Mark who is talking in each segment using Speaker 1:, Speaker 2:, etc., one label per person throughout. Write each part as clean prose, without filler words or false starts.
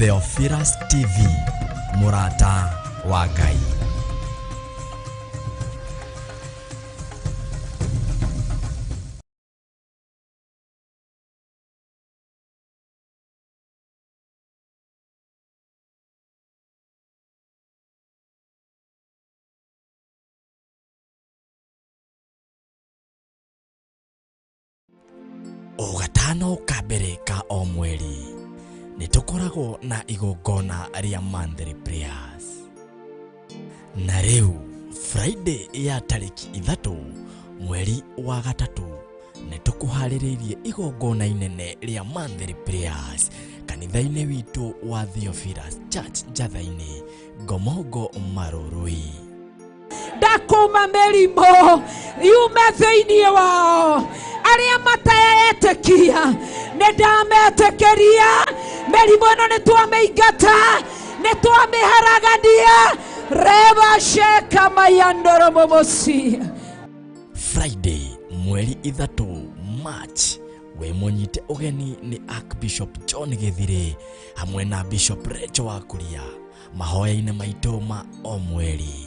Speaker 1: Theophilus TV, mũrata wa Ngai. O gatano ka mbere ka o mweri nĩ tũkoragwo na igongona rĩa monthly prayers. Na rĩu Friday ya tarĩki 3 mweri wa 3 nĩ tũkũharĩrĩirie igongona inene rĩa monthly prayers kanitha-inĩ witũ wa Theophilus Church Njatha-inĩ, Ngomongo Marũrũi.
Speaker 2: Ndakuma mĩrimũ yume thĩinĩ wao, arĩa mataetĩkia nĩ ndametĩkĩria. Mĩrimũ ĩno nĩ twamĩingata, nĩ twamĩharagania. Reba sheka mayandoro momosi.
Speaker 1: Friday mweri 3 March wĩ mũnyite ũgeni nĩ Archbishop John Gĩthirĩ hamwe na Bishop Rachel Wakuria mahoya-inĩ maitũ ma o mweri.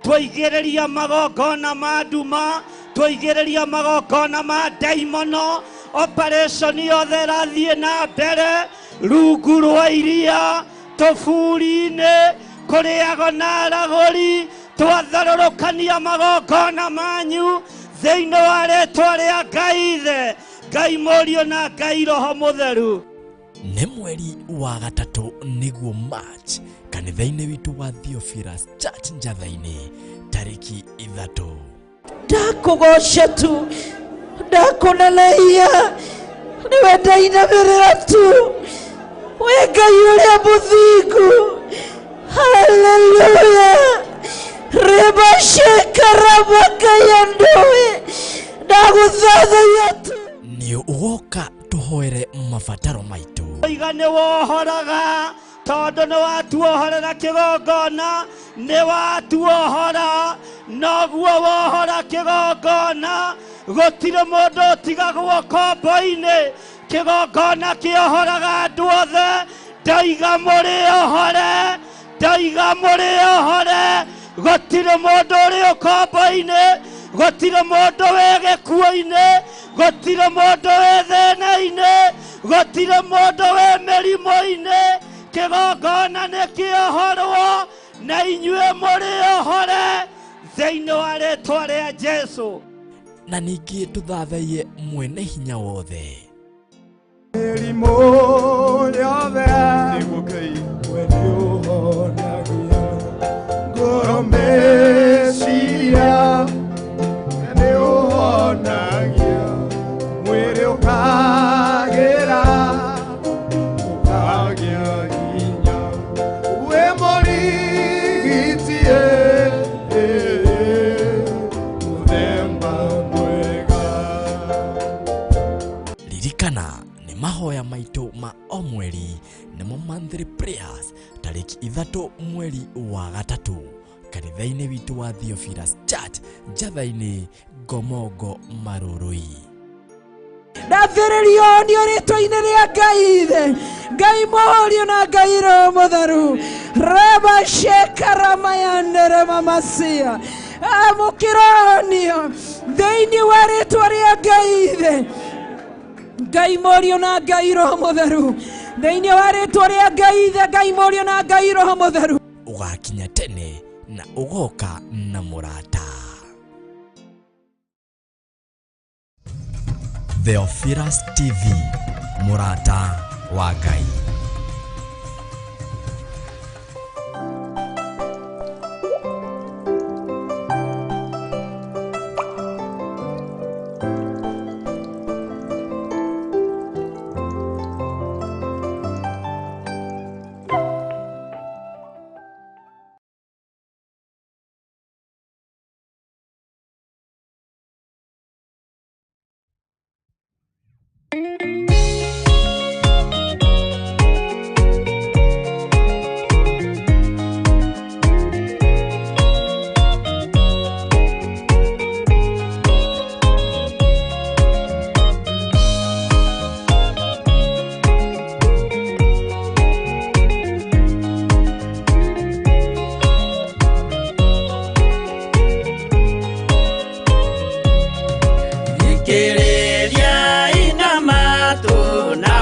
Speaker 3: Twaigĩrĩria magongona ma nduma, twaigĩrĩria magongona ma ndaimono, operation yothe ĩrathiĩ na mbere rungu rwa iria, tũburi-inĩ, kũrĩago na aragũri, twatharũrũkania magongona manyu thĩinĩ wa rĩtwa rĩa Ngai Ithe, Ngai Mũriũ na Ngai Roho Mũtheru.
Speaker 1: Nĩ mweri wa 3 nĩguo March kanitha-inĩ witũ wa Theophilus Church Njatha-inĩ tarĩki 3.
Speaker 2: Ndakũgoca tu, ndakũneneia, nĩwe ndainamĩrĩra tu, wĩ Ngai ũrĩa mũthingu. Haleluya. Reba sheka rabaka ya ndoe, ndagũthathaiya tu.
Speaker 1: Nĩ ũgoka tũhoere mabataro maitũ.
Speaker 3: Iga nĩ wohoraga tondũ nĩ watuohorera kĩgongona, nĩ watuohora, noguo wohora kĩgongona, gũtirĩ mũndũ ũtigagwo kombo-inĩ. Kĩgongona kĩohoraga andũ othe. Ndaiga mũrĩ ohore, ndaiga mũrĩ ohore, gũtirĩ mũndũ ũrĩ ũkombo-inĩ, gũtirĩ mũndũ wĩ gĩkuũ-inĩ, gũtirĩ mũndũ wĩ thĩna-inĩ, gũtirĩ mũndũ wĩ mĩrimũ-inĩ. Kĩgongona nĩ kĩohorwo na inyuĩ mũrĩ ohore thĩinĩ wa rĩtwa rĩa Jesũ.
Speaker 1: Na ningĩ tũthathaiye mwene hinya wothe.
Speaker 4: Mĩrimũ yothe we nĩũhonagia, ngoro meciria nĩũhonagia, mwĩrĩ ũkagĩra, ũkagĩa hinya, wĩ mũrigiti mũthemba mwega.
Speaker 1: Ririkana nĩ mahoya maitũ ma o mweri nĩmo monthly prayers tarĩki 3 mweri wa 3 kanitha-inĩ witũ wa Theophilus Church Njatha-inĩ, Ngomongo Marũrũi.
Speaker 2: Ndathĩrĩrio nĩ rĩtwa-inĩ rĩa Ngai Ithe, Ngai Mũriũ na Ngai Roho Mũtheru. Reba sheka ramayandere mamasia. Amũkĩronio thĩinĩ wa rĩtwa rĩa Ngai Ithe, Ngai Mũriũ na Ngai Roho Mũtheru. Thĩinĩ wa rĩtwa rĩa Ngai Ithe, Ngai Mũriũ na Ngai Roho Mũtheru.
Speaker 1: Ũgakinya tene na ũgoka na mũrata. Theophilus TV, mũrata wa Ngai.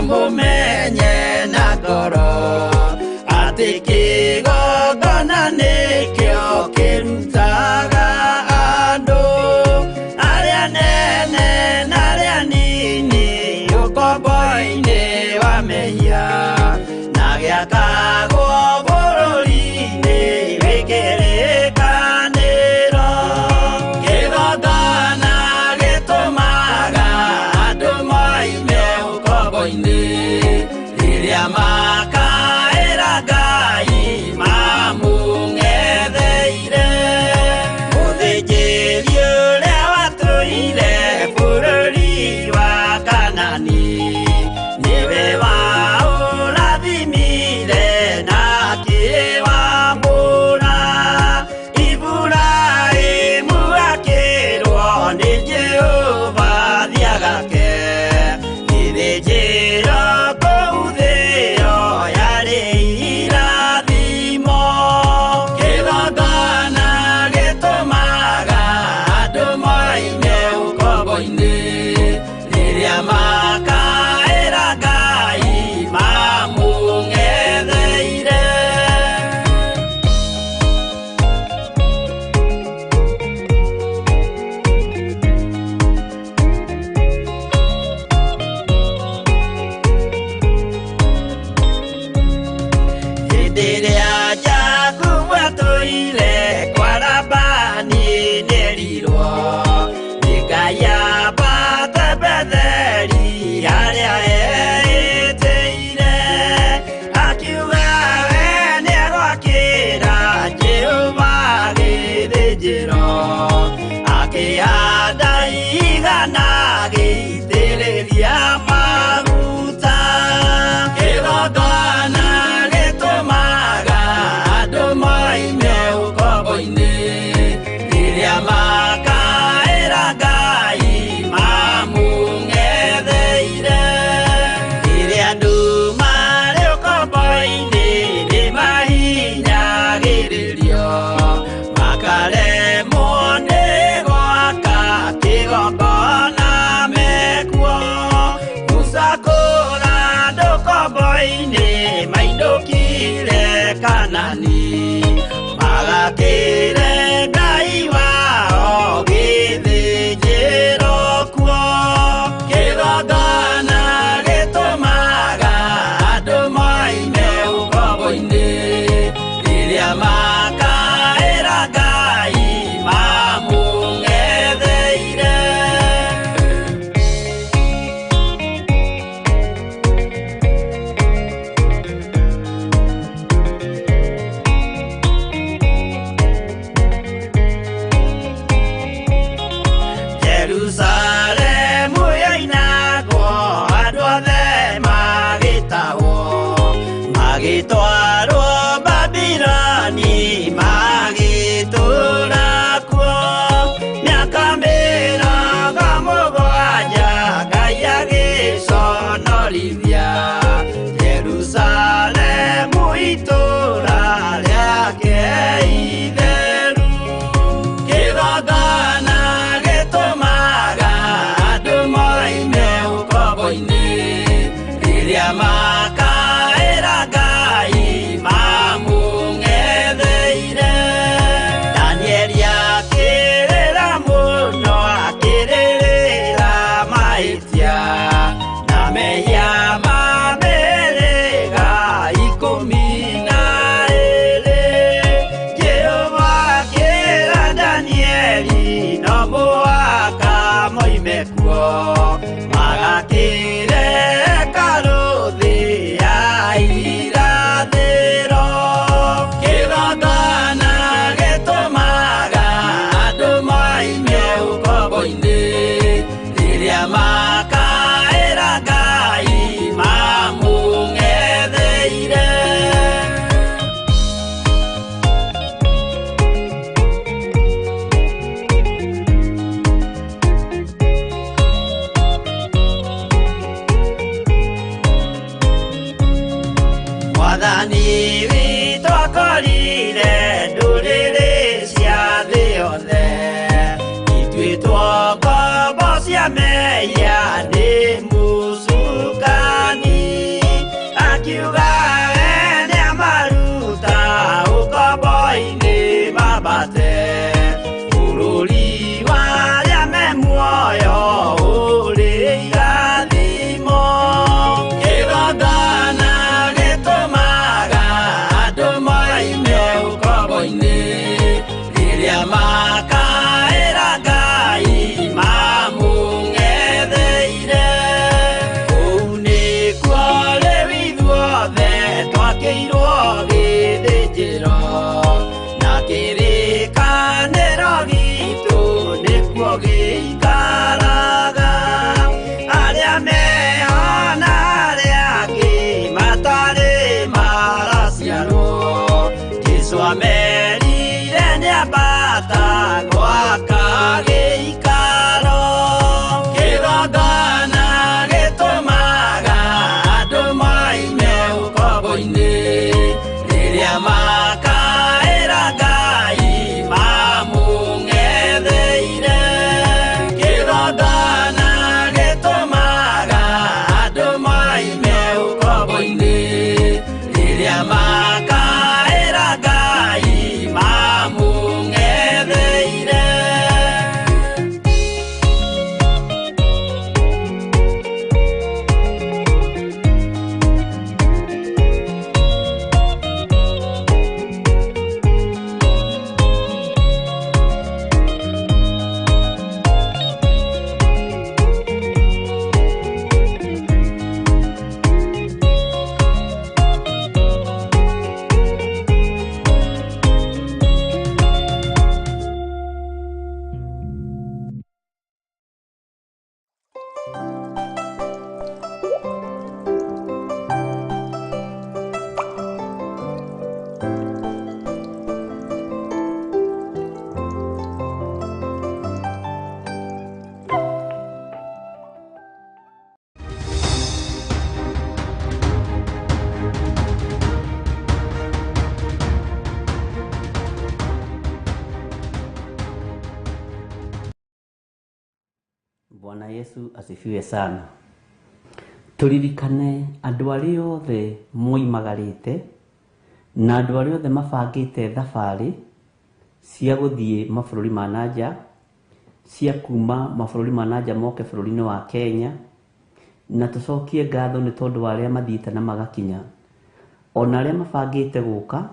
Speaker 3: Mũmenye na ngoro atĩ kĩgongona nĩkĩo kĩrutaga andũ arĩa nene na arĩa nini ũkombo-inĩ wa mehia na gĩakagwo bũrũri-inĩ wĩ kĩrĩkanĩro. Kĩgongona gĩtũmaga andũ moime ũkombo-inĩ rĩrĩa makaĩra Ngai mamũng'etheire. Mũthĩnjĩri ũrĩa watũire bũrũri wa Kanani nĩwe waũrathimire na akĩwambũra. Iburahĩmu akĩrwo nĩ Jehova thiagake gĩthĩnjĩro kũu thĩo yarĩ irathimo. Kĩgongona gĩtũmaga andũ moime ũkombo-inĩ rĩrĩa makaĩra Ngai mamũng'etheire. Hĩndĩ ĩrĩa Jakubu atũire kwa Labani nĩerirwo nĩ Ngai ambate Betheli harĩa eĩtĩire. Akiuga we nĩegwakĩra Jehova gĩthĩnjĩro, akĩhanda igana agĩitĩrĩria maguta. Kĩgongona gĩtũmaga andũ moime ũkombo-inĩ rĩrĩa makaĩra Ngai mamũng'etheire. Rĩrĩa andũ marĩ ũkombo-inĩ nĩmahinyagĩrĩrio makaremwo nĩ gwaka kĩgongona mekuo. Musa kũra andũ ũkombo-inĩ mainũkire Kanani magakĩre Ngai wao gĩthĩnjĩro kuo. Kĩgongona gĩtũmaga andũ moime ũkombo-inĩ rĩrĩa makaĩra Ngai mamũng'etheire. Jerusalemu yoinagwo andũ othe magĩtahwo magĩtwarwo Babiloni magĩtũũra kuo. Mĩaka 70 Ngai agĩconorithia Jerusalemu itũũra rĩake itheru. Kĩgongona gĩtũmaga andũ moime ũkombo-inĩ rĩrĩa makaĩra Ngai mamũng'etheire. Danieli akĩrĩra mũno akĩrĩrĩra mahĩtia na mehia ma mĩhĩrĩga 12. Jehova akĩra Danieli no mũhaka moime kuo magakĩre hekarũ thĩ ya irathĩro. Kĩgongona gĩtũmaga andũ moime ũkombo-inĩ rĩrĩa makaĩra Ngai mamũng'etheire. Mwathani witũ akorire ndũrĩrĩ cia thĩ yothe ituĩtwo ngombo cia mehia nĩ mũcukani.
Speaker 5: Bwana Yesu asifiwe sana. Turirikane andũ arĩa othe moimagarĩte na andũ arĩa othe mabangĩte thabarĩ cia gũthiĩ mabũrũri ma nanja, cia kuma mabũrũri ma nanja moke bũrũri-inĩ wa Kenya, na tũcokie ngatho nĩ tondũ wa arĩa mathiĩte na magakinya, ona arĩa mabangĩte gũka,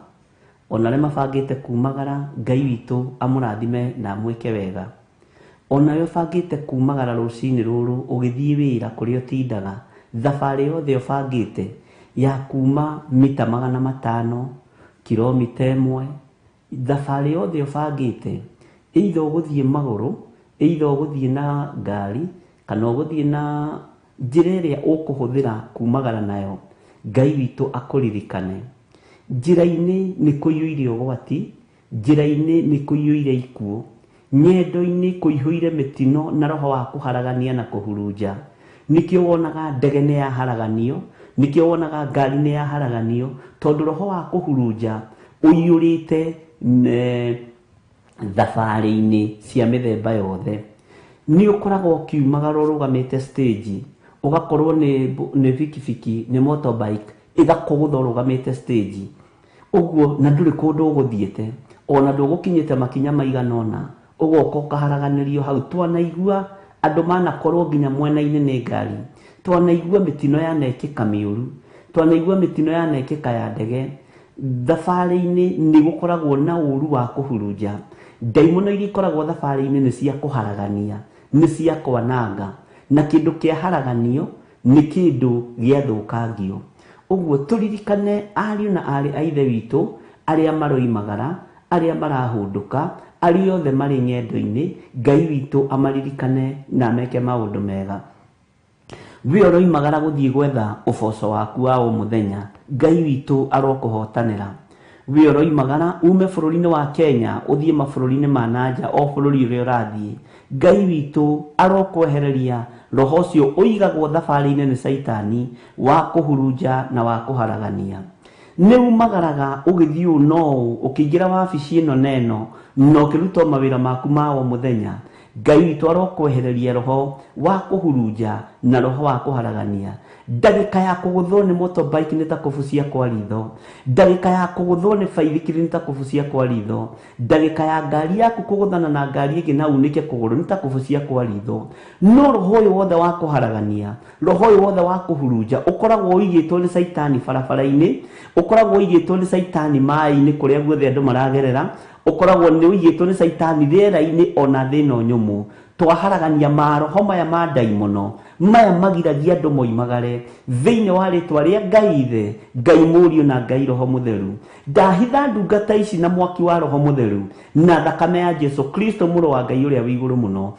Speaker 5: ona arĩa mabangĩte kumagara, Ngai witũ amũrathime na amwĩke wega. Ona we ũbangĩte kumagara rũcinĩ rũrũ ũgĩthiĩ wĩra kũrĩa ũtindaga, thabarĩ yothe ũbangĩte ya kuma mita 500, kilomita 1, thabarĩ yothe ũbangĩte, either ũgũthiĩ magũrũ, either ũgũthiĩ na ngari, kana ũgũthiĩ na njĩra ĩrĩa ũkũhũthĩra kumagara nayo, Ngai witũ akũririkane. Njĩra-inĩ nĩ kũiyũire ũgwati, njĩra-inĩ nĩ kũiyũire ikuũ, ng'endo-inĩ kũihũire mĩtino na roho wa kũharagania na kũhurunja. Nĩkĩo wonaga ndege nĩ yaharaganio, nĩkĩo wonaga ngari nĩ yaharaganio, tondũ roho wa kũhurunja ũiyũrĩte thabarĩ-inĩ cia mĩthemba yothe. Nĩ ũkoragwo ũkiumagara ũrũgamĩte stage, ũgakorwo nĩ bikibiki, nĩ motorbike, ĩgakũgũtha ũrũgamĩte stage. Ũguo na ndũrĩ kũndũ ũgũthiĩte, ona ndũgũkinyĩte makinya maigana ũna, ũgoka ũkaharaganĩrio hau. Twanaigua andũ manakorwo nginya mwena-inĩ nĩ ngari, twanaigua mĩtino yanekĩka mĩũru, twanaigua mĩtino yanekĩka ya ndege. Thabarĩ-inĩ nĩ gũkoragwo na ũru wa kũhurunja. Ndaimono iria ikoragwo thabarĩ-inĩ nĩ cia kũharagania, nĩ cia kwananga, na kĩndũ kĩaharaganio nĩ kĩndũ gĩathũkangio. Ũguo tũririkane ariũ na aarĩ a Ithe witũ arĩa maroimagara, arĩa marahũndũka, arĩa othe marĩ ng'endo-inĩ, Ngai witũ amaririkane na ameke maũndũ mega. We ũroimagara gũthiĩ gwetha ũboco waku wa o mũthenya, Ngai witũ arokũhotanĩra. We ũroimagara ume bũrũri-inĩ wa Kenya ũthiĩ mabũrũri-inĩ ma nanja, o bũrũri ũrĩa ũrathiĩ, Ngai witũ arokwehereria roho ũcio ũigagwo thabarĩ-inĩ nĩ Caitani wa kũhurunja na wa kũharagania. Nĩ umagaraga ũgĩthiĩ ũũ na ũũ, ũkĩingĩra wabici ĩno na ĩno, na ũkĩruta mawĩra maku ma o mũthenya, Ngai witũ arokwehereria roho wa kũhurunja na roho wa kũharagania. Ndagĩka ya kũgũthwo nĩ motorbike nĩ ta kũbucia kwa ritho, ndagĩka ya kũgũthwo nĩ baithikiri nĩ ta kũbucia kwa ritho, ndagĩka ya ngari yaku kũgũthana na ngari ĩngĩ na unĩke kũgũrũ nĩ ta kũbucia kwa ritho. No roho ũyũ wothe wa kũharagania, roho ũyũ wothe wa kũhurunja ũkoragwo ũigĩtwo nĩ Caitani barabara-inĩ, ũkoragwo ũigĩtwo nĩ Caitani maĩ-inĩ kũrĩa guothe andũ maragerera, ũkoragwo nĩ ũigĩtwo nĩ Caitani rĩera-inĩ ona thĩ ĩno nyũmũ. Twaharagania maroho maya ma ndaimono maya magiragia andũ moimagare thĩinĩ wa rĩtwa rĩa Ngai Ithe, Ngai Mũriũ na Ngai Roho Mũtheru. Ndahitha ndungata ici na mwaki wa Roho Mũtheru na thakame ya Jesu Kristo mũrũ wa Ngai ũrĩa wĩ igũrũ mũno,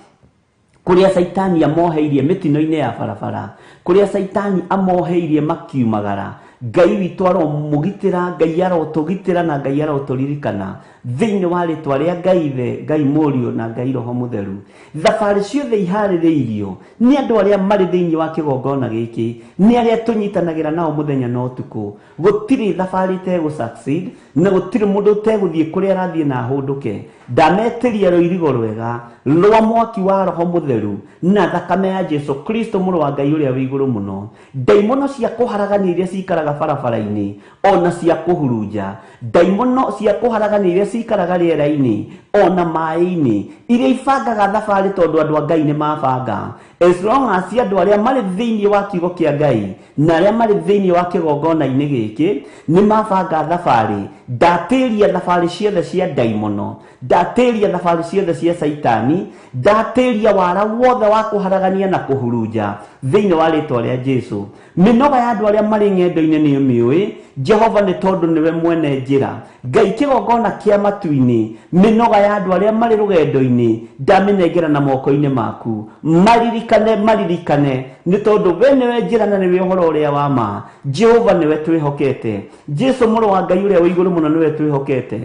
Speaker 5: kũrĩa Caitani amoheirie mĩtino-inĩ ya barabara, kũrĩa Caitani amoheirie makiumagara, Ngai witũ aromũgitĩra, Ngai arotũgitĩra na Ngai arotũririkana thĩinĩ wa rĩtwa rĩa Ngai Ithe, Ngai Mũriũ na Ngai Roho Mũtheru. Thabarĩ ciothe iharĩrĩirio nĩ andũ arĩa marĩ thĩinĩ wa kĩgongona gĩkĩ, nĩ arĩa tũnyitanagĩra nao mũthenya na ũtukũ. Gũtirĩ thabarĩ ĩtegũ succeed na gũtirĩ mũndũ ũtegũthiĩ kũrĩa arathiĩ na ahũndũke. Ndametĩria rũirigo rwega rwa mwaki wa Roho Mũtheru na thakame ya Jesu Kristo mũrũ wa Ngai ũrĩa wĩ igũrũ mũno. Ndaimono cia kũharagania iria cikaraga barabara-inĩ ona cia kũhurunja, ndaimono cia kũharagania iria cikaraga rĩera-inĩ ona maĩ-inĩ, iria ibangaga thabarĩ tondũ andũ a Ngai nĩ mabanga. As long as andũ arĩa marĩ thĩinĩ wa kiugo kĩa Ngai na arĩa marĩ thĩinĩ wa kĩgongona-inĩ gĩkĩ nĩ mabanga thabarĩ, ndatĩria thabarĩ ciothe cia ndaimono, ndatĩria thabarĩ ciothe cia Caitani, ndatĩria wara wothe wa kũharagania na kũhurunja thĩinĩ wa rĩtwa rĩa Jesu. Mĩnoga ya andũ arĩa marĩ ng'endo-inĩ nĩ mĩũĩ Jehova, nĩ tondũ nĩwe mwene njĩra. Ngai kĩgongona kĩa matu-inĩ, mĩnoga ya andũ arĩa marĩ rũgendo-inĩ ndamĩnengera na moko-inĩ maku. Maririkane, maririkane, nĩ tondũ we nĩwe njĩra na nĩwe ũhoro ũrĩa wa ma. Jehova nĩwe twĩhokete, Jesu mũrũ wa Ngai ũrĩa wĩ igũrũ mũno nĩwe twĩhokete.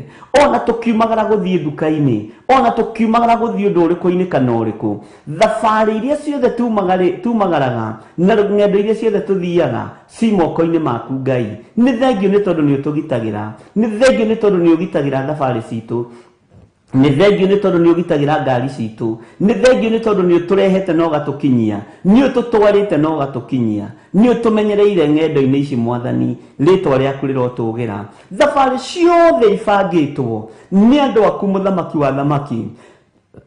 Speaker 5: Ona tũkiumagara gũthiĩ nduka-inĩ, ona tũkiumagara gũthiĩ ũndũ ũrĩkũ-inĩ kana ũrĩkũ, thabarĩ iria ciothe tumagaraga na ng'endo iria ciothe tũthiaga ci moko-inĩ maku Ngai. Nĩ thengio nĩ tondũ nĩ ũtũgitagĩra, nĩ thengio nĩ tondũ nĩ ũgitagĩra thabarĩ citũ. Nĩ thengio nĩ tondũ nĩ ũgitagĩra ngari citũ. Nĩ thengio nĩ tondũ nĩ ũtũrehete na ũgatũkinyia, nĩ ũtũtwarĩte na ũgatũkinyia, nĩ ũtũmenyereire ng'endo-inĩ ici mwathani. Rĩtwa rĩaku rĩrotũgĩra. Thabarĩ ciothe ibangĩtwo nĩ andũ aku mũthamaki wa thamaki,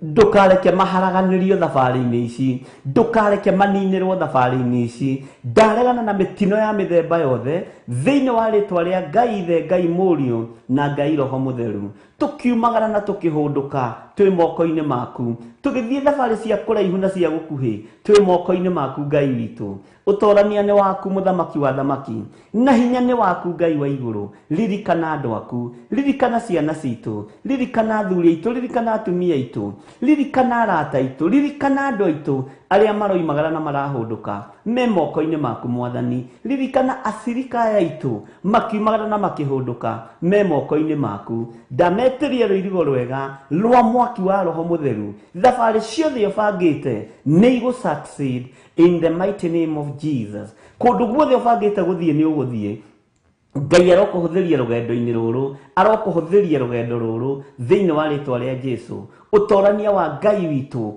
Speaker 5: ndũkareke maharaganĩrio thabarĩ-inĩ ici, ndũkareke maninĩrwo thabarĩ-inĩ ici. Ndaregana na mĩtino ya mĩthemba yothe thĩinĩ wa rĩtwa rĩa Ngai Ithe, Ngai Mũriũ na Ngai Roho Mũtheru. Tũkiumagara na tũkĩhũndũka twĩ moko-inĩ maku, tũgĩthiĩ thabarĩ cia kũraihu na cia gũkuhĩ twĩ moko-inĩ maku Ngai witũ. Ũtorania nĩ waku mũthamaki wa thamaki, na hinya nĩ waku Ngai wa igũrũ. Ririkana andũ aku, ririkana ciana citũ, ririkana athuri aitũ, ririkana atumia aitũ, ririkana arata aitũ, ririkana andũ aitũ arĩa maroimagara na marahũndũka me moko-inĩ maku mwathani. Ririkana acirika aya aitũ makiumagara na makĩhũndũka me moko-inĩ maku. Ndametĩria rũirigo rwega rwa mwaki wa Roho Mũtheru. Thabarĩ ciothe ũbangĩte nĩ igũ succeed in the mighty name of Jesus. Kũndũ guothe ũbangĩte gũthiĩ nĩ ũgũthiĩ. Ngai arokũhũthĩria rũgendo-inĩ rũrũ, arokũhũthĩria rũgendo rũrũ thĩinĩ wa rĩtwa rĩa Jesu. Ũtorania wa Ngai witũ,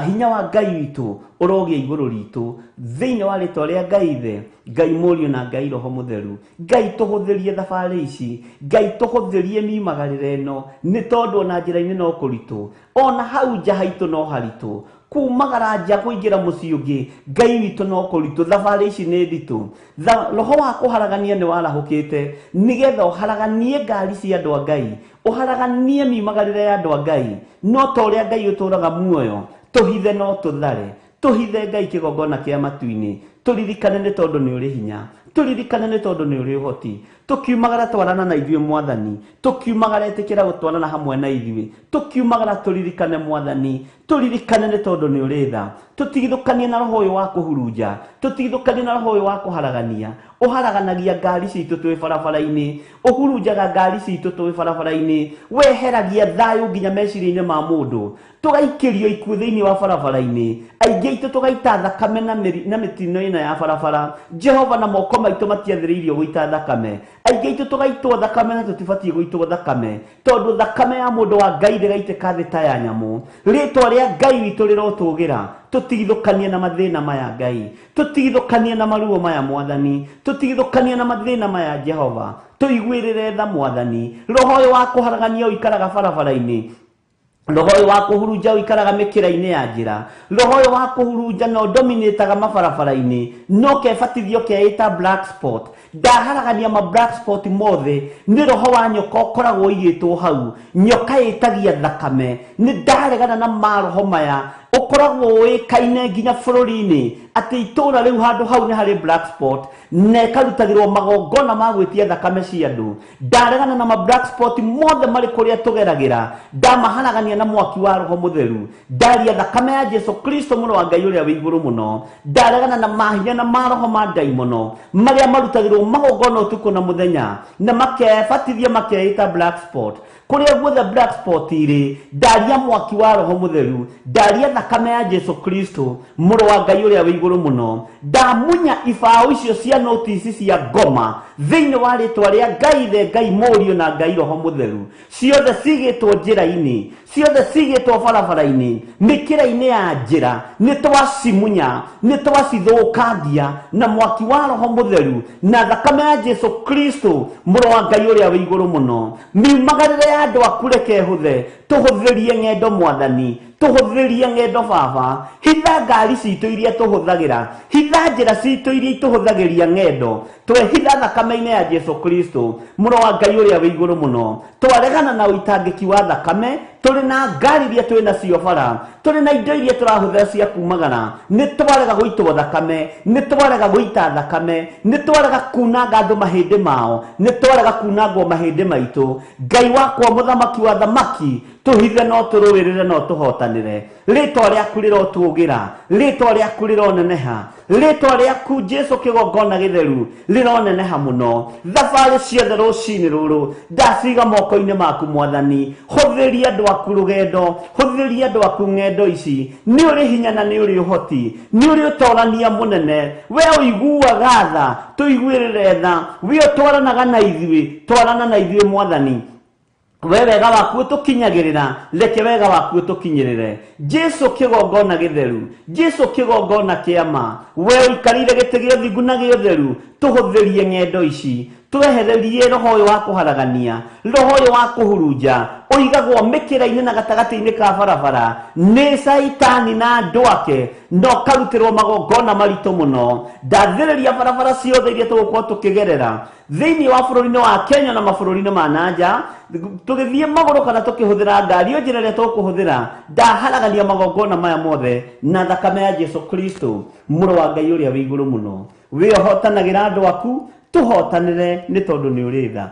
Speaker 5: hinya wa Ngai witũ ũrogĩa igũrũ ritũ thĩinĩ wa rĩtwa rĩa Ngai Ithe, Ngai Mũriũ na Ngai Roho Mũtheru. Ngai tũhũthĩrie thabarĩ ici, Ngai tũhũthĩrie miumagarĩre ĩno, nĩ tondũ ona njĩra-inĩ no kũritũ, ona hau nja haitũ no haritũ, kumagara nja kũingĩra mũciĩ ũngĩ Ngai witũ no kũritũ. Thabarĩ ici nĩ nditũ. Roho wa kũharagania nĩ warahũkĩte nĩgetha ũharaganie ngari cia andũ a Ngai, ũharaganie miumagarĩre ya andũ a Ngai. No ta ũrĩa Ngai ũtũraga muoyo, tũhithe no tũthare, tũhithe Ngai kĩgongona kĩa matu-inĩ. Tũririkane nĩ tondũ nĩ ũrĩ hinya, tũririkane nĩ tondũ nĩ ũrĩ ũhoti. Tũkiumagara twarana na ithuĩ mwathani, tũkiumagara ĩtĩkĩra gũtwarana hamwe na ithuĩ, tũkiumagara tũririkane mwathani, tũririkane nĩ tondũ nĩ ũrĩ tha. Tũtigithũkanie na roho ũyũ wa kũhurunja, tũtigithũkanie na roho ũyũ wa kũharagania. Ũharaganagia ngari citũ twĩ barabara-inĩ, ũhurunjaga ngari citũ twĩ barabara-inĩ, weheragia thayũ nginya meciria-inĩ ma mũndũ. Tũgaikĩrio ikuũ thĩinĩ wa barabara-inĩ, aingĩ aitũ tũgaita thakame na mĩtino ĩno ya barabara. Jehova, na moko maitũ matiathĩrĩirio gũita thakame. Aingĩ aitũ tũgaitwo thakame na tũtibatiĩ gũitwo thakame, tondũ thakame ya mũndũ wa Ngai ndĩgaitĩka thĩ ta ya nyamũ. Rĩtwa rĩa Ngai witũ rĩrotũgĩra. Tũtigithũkanie na mathĩna maya Ngai, tũtigithũkanie na maruo maya mwathani, tũtigithũkanie na mathĩna maya Jehova. Tũiguĩrĩre tha mwathani. Roho ũyũ wa kũharagania ũikaraga barabara-inĩ, roho ũyũ wa kũhurunja ũikaraga mĩkĩra-inĩ ya njĩra, roho ũyũ wa kũhurunja no dominĩtaga mabarabara-inĩ, no kebatithio keĩta black spot. Ndaharagania ma black spot mothe. Nĩ roho wa nyoka ũkoragwo ũigĩtwo hau, nyoka ĩtagia thakame. Nĩ ndaregana na maroho maya ũkoragwo ũĩkaine nginya bũrũri-inĩ atĩ itũũra rĩu handũ hau nĩ harĩ black spot na ĩkarutagĩrwo magongona ma gwĩtia thakame cia andũ. Ndaregana na ma black spot mothe marĩ kũrĩa tũgeragĩra, ndamaharagania na mwaki wa Roho Mũtheru. Ndaria thakame ya Jesu Kristo mũrũ wa Ngai ũrĩa wĩ igũrũ mũno. Ndaregana na mahinya na maroho ma ndaimono marĩa marutagĩrwo magongona ũtukũ na mũthenya na makebatithia makeĩta black spot. Kũrĩa guothe black spot irĩ, ndaria mwaki wa Roho Mũtheru, ndaria thakame ya Jesu Kristo mũrũ wa Ngai ũrĩa wĩ igũrũ mũno. Ndamunya ibaũ icio cia notice cia ngoma thĩinĩ wa rĩtwa rĩa Ngai Ithe, Ngai Mũriũ na Ngai Roho Mũtheru. Ciothe cigĩtwo njĩra-inĩ, ciothe cigĩtwo barabara-inĩ, mĩkĩra-inĩ ya njĩra, nĩ twacimunya, nĩ twacithũkangia na mwaki wa Roho Mũtheru na thakame ya Jesu Kristo mũrũ wa Ngai ũrĩa wĩ igũrũ mũno. Miumagarĩre ya andũ aku reke ĩhũthe, tũhũthĩrie ng'endo mwathani, tũhũthĩrie ng'endo baba. Hitha ngari citũ iria tũhũthagĩra, hitha njĩra citũ iria itũhũthagĩria ng'endo, twehitha thakame-inĩ ya Jesu Kristo mũrũ wa Ngai ũrĩa wĩ igũrũ mũno. Twaregana na ũitangĩki wa thakame, tũrĩ na ngari iria twĩ nacio bara, tũrĩ na indo iria tũrahũthĩra cia kumagara, nĩ twarega gũitwo thakame, nĩ twarega gũita thakame, nĩ twarega kunanga andũ mahĩndĩ mao, nĩ twarega kunangwo mahĩndĩ maitũ. Ngai wakwa mũthamaki wa thamaki, tũhithe no tũrũĩrĩre no tũhotanĩre. Rĩtwa rĩaku rĩrotũgĩra, rĩtwa rĩaku rĩroneneha, rĩtwa rĩaku Jesu kĩgongona gĩtheru rĩroneneha mũno. Thabarĩ ciothe rũcinĩ rũrũ ndaciga moko-inĩ maku mwathani. Hũthĩria andũ aku rũgendo, hũthĩria andũ aku ng'endo ici. Nĩ ũrĩ hinya na nĩ ũrĩ ũhoti, nĩ ũrĩ ũtorania mũnene. We ũiguaga tha, tũiguĩrĩre tha. We ũtwaranaga na ithuĩ, twarana na ithuĩ mwathani. We wega waku ũtũkinyagĩrĩra, reke wega waku ũtũkinyĩrĩre. Jesu kĩgongona gĩtheru, Jesu kĩgongona kĩa ma, we ũikarĩire gĩtĩ gĩa ũthingu na gĩa ũtheru, tũhũthĩrie ng'endo ici, twehererie roho ũyũ wa kũharagania, roho ũyũ wa kũhurunja, ũigagwo mĩkĩra-inĩ na gatagatĩ-inĩ ka barabara nĩ caitani na andũ ake, na ũkarutĩrwo magongona maritũ mũno. Ndathĩrĩria barabara ciothe iria tũgũkorwo tũkĩgerera thĩinĩ wa bũrũri-inĩ wa Kenya na mabũrũri-inĩ ma nanja, tũgĩthiĩ magũrũ kana tũkĩhũthĩra ngari, o njĩra ĩrĩa tũkũhũthĩra, ndaharagania magongona maya mothe na thakame ya Jesu Kristo, mũrũ wa Ngai ũrĩa wĩ igũrũ mũno. Wĩ ũhotanagĩra andũ aku, tũhotanĩre nĩ tondũ nĩ ũrĩ tha.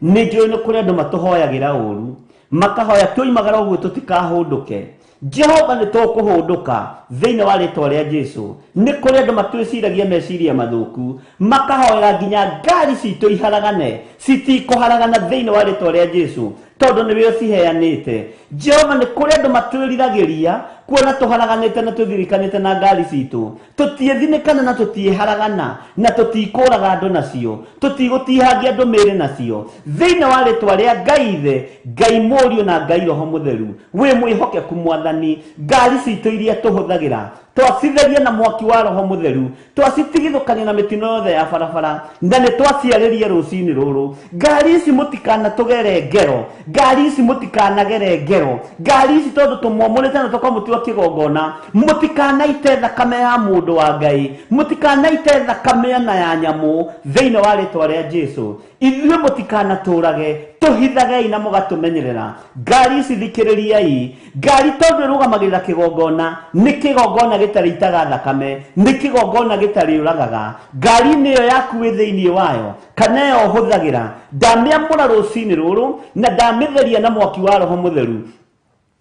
Speaker 5: Nĩ njũĩ nĩ kũrĩ andũ matũhoyagĩra ũru, makahoya tũimagara ũguo tũtikahũndũke. Jehova nĩ tũkũhũndũka thĩinĩ wa rĩtwa rĩa Jesu. Nĩ kũrĩ andũ matwĩciragia meciria mathũku, makahoera nginya ngari citũ iharagane, citikũharagana thĩinĩ wa rĩtwa rĩa Jesu, tondũ nĩwe ũciheanĩte. Jehova nĩ kũrĩ andũ matwĩriragĩria kuona tũharaganĩte na tũthirikanĩte na ngari citũ, tũtiĩthinĩkana na tũtiĩharagana na tũtikũraga andũ nacio, tũtigũtihangia andũ mĩĩrĩ nacio. Thĩinĩ wa rĩtwa rĩa Ngai Ithe, Ngai Mũriũ na Ngai Roho Mũtheru, wĩ mwĩhokeku Mwathani. Ngari citũ iria tũhũthagĩra twacitheria na mwaki wa Roho Mũtheru, twacitigithũkania na mĩtino yothe ya barabara, na nĩ twaciarĩria rũcinĩ rũrũ. Ngari ici mũtikanatũgere ngero, ngari ici mũtikanagere ngero, ngari ici tondũ tũmwamũrĩte na tũkamũtua kĩgongona, mũtikanaite thakame ya mũndũ wa Ngai, mũtikanaite thakame na ya nyamũ thĩinĩ wa rĩtwa rĩa Jesu. Ithuĩ mũtikanatũrage, tũhithagei na mũgatũmenyerera. Ngari ici thikĩrĩriai, ngari tondũ ĩrũgamagĩrĩra kĩgongona, nĩ kĩgongona gĩtarĩ itaga thakame, nĩ kĩgongona gĩtarĩ ũragaga. Ngari-inĩ ĩyo yaku wĩ thĩinĩ wayo, kana ĩyo ũhũthagĩra, ndamĩamũra rũcinĩ rũrũ na ndamĩtheria na mwaki wa Roho Mũtheru,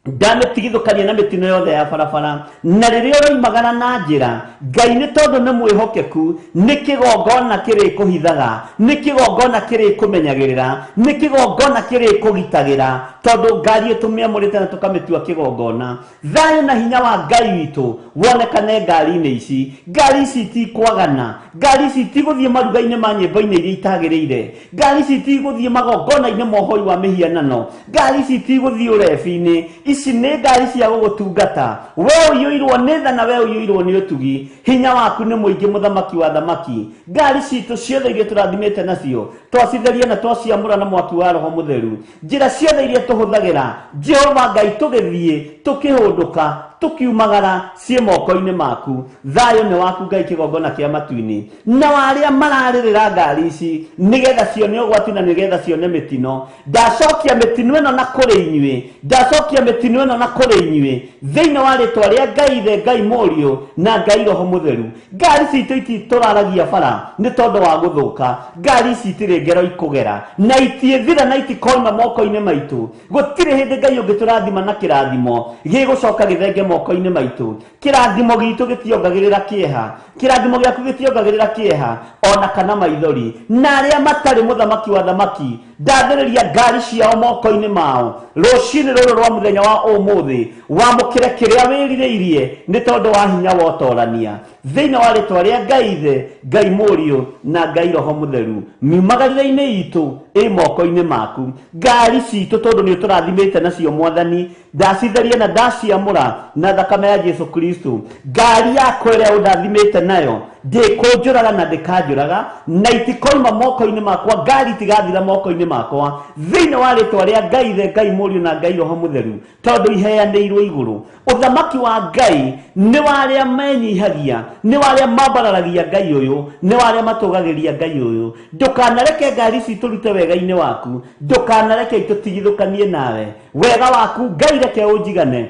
Speaker 5: ndamĩtigithũkania na mĩtino yothe ya barabara. Na rĩrĩa ũroimagara na njĩra, Ngai nĩ tondũ nĩ mwĩhokeku, nĩ kĩgongona kĩrĩkũhithaga, nĩ kĩgongona kĩrĩkũmenyagĩrĩra, nĩ kĩgongona kĩrĩkũgitagĩra, tondũ ngari ĩtũmĩamũrĩte na tũkamĩtua kĩgongona. Thayũ na hinya wa Ngai witũ wonekane ngari-inĩ ici. Ngari ici itikwagana, ngari ici itigũthiĩ maruga-inĩ ma nyĩmbo-inĩ iria itagĩrĩire, ngari ici itigũthiĩ magongona-inĩ ma ũhoi wa mĩhianano, ngari ici itigũthiĩ ũrebi-inĩ. Ici nĩ ngari cia gũgũtungata. We ũiyũirwo nĩ tha na we ũiyũirwo nĩ ũtugi, hinya waku nĩ mũingĩ, mũthamaki wa thamaki. Ngari citũ ciothe iria tũrathimĩte nacio twacitheria na twaciamũra na mwaki wa Roho Mũtheru. Njĩra ciothe iria tũhũthagĩra, Jehova Ngai, tũgĩthiĩ tũkĩhũndũka tũkiumagara, ciĩ moko-inĩ maku. Thayũ nĩ waku Ngai, kĩgongona kĩa matu-inĩ. Na arĩa mararĩrĩra ngari ici nĩgetha cione ũgwati na nĩgetha cione mĩtino, ndacokia mĩtino ĩno na kũrĩ inyuĩ, ndacokia mĩtino ĩno na kũrĩ inyuĩ thĩinĩ wa rĩtwa rĩa Ngai Ithe, Ngai Mũriũ na Ngai Roho Mũtheru. Ngari citũ ititũraragia bara nĩ tondũ wa gũthũka, ngari ici itirĩ ngero ikũgera na itiĩthira na itikoima moko-inĩ maitũ. Gũtirĩ hĩndĩ Ngai ũngĩtũrathima na kĩrathimo gĩgũcoka gĩthenge moko-inĩ maitũ. Kĩrathimo gitũ gĩtiongagĩrĩra kĩeha, kĩrathimo gĩaku gĩtiongagĩrĩra kĩeha ona kana maithori. Na arĩa matarĩ mũthamaki wa thamaki, ndathĩrĩria ngari ciao moko-inĩ mao rũcinĩ rũrũ rwa mũthenya wa ũmũthĩ. Wamũkĩre kĩrĩa wĩrirĩirie nĩ tondũ wa hinya wa ũtorania thĩinĩ wa rĩtwa rĩa Ngai Ithe, Ngai Mũriũ na Ngai Roho Mũtheru. Miumagarĩre-inĩ itũ ĩ moko-inĩ maku. Ngari citũ tondũ nĩ ũtũrathimĩte nacio Mwathani, ndacitheria na ndaciamũra na thakame ya Jesu Kristo. Ngari yakwa ĩrĩa ũndathimĩte nayo ndĩkũnjũraga na ndĩkanjũraga, na itikoima moko-inĩ makwa, ngari itigathira moko-inĩ makwa thĩinĩ wa rĩtwa rĩa Ngai Ithe, Ngai Mũriũ na Ngai Roho Mũtheru, tondũ iheanĩirwo igũrũ. Ũthamaki wa Ngai nĩ wa arĩa menyihagia, nĩ wa arĩa mambararagia Ngai ũyũ, nĩ wa arĩa matũgagĩria Ngai ũyũ. Ndũkanareke ngari ici tũrute wega-inĩ waku, ndũkanareke itũtigithũkanie nawe. Wega waku Ngai reke ũnjigane,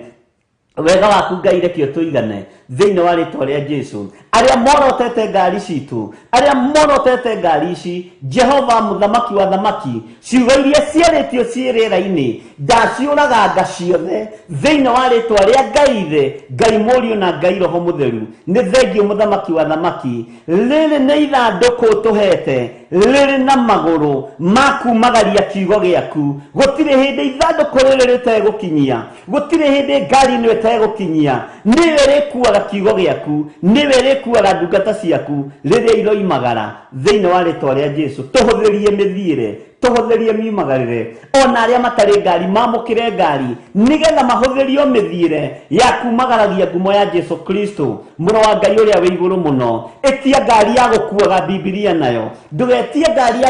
Speaker 5: wega waku Ngai reke ũtũigane thĩinĩ wa rĩtwa rĩa Jesu. Arĩa morotete ngari citũ, arĩa morotete ngari ici, Jehova mũthamaki wa thamaki, ciugo iria ciarĩtio ciĩ rĩera-inĩ ndaciũraganga ciothe thĩinĩ wa rĩtwa rĩa Ngai Ithe, Ngai Mũriũ na Ngai Roho Mũtheru. Nĩ thengio mũthamaki wa thamaki. Rĩrĩ nĩ ithandũkũ ũtũhete rĩrĩ na magũrũ ma kumagaria kiugo gĩaku. Gũtirĩ hĩndĩ ithandũkũ rĩrĩ rĩtegũkinyia, gũtirĩ hĩndĩ ngari ĩno ĩtegũkinyia. Nĩwe ĩrĩkuaga kiugo gĩaku, nĩwe ĩrĩkuaga ndungata ciaku rĩrĩa iroimagara thĩinĩ wa rĩtwa rĩa Jesu. Tũhũthĩrie mĩthiĩre, Tũhũthĩrie miumagarĩre ona arĩa matarĩ ngari mamũkĩre ngari nĩgetha mahũthĩrio mĩthiĩre ya kumagaragia ngumo ya Jesu Kristo mũro wa Ngai ũrĩa wĩ igũrũ mũno. Ĩtia ngari ya gũkuaga Bibilia nayo, ndũgetie ngari ya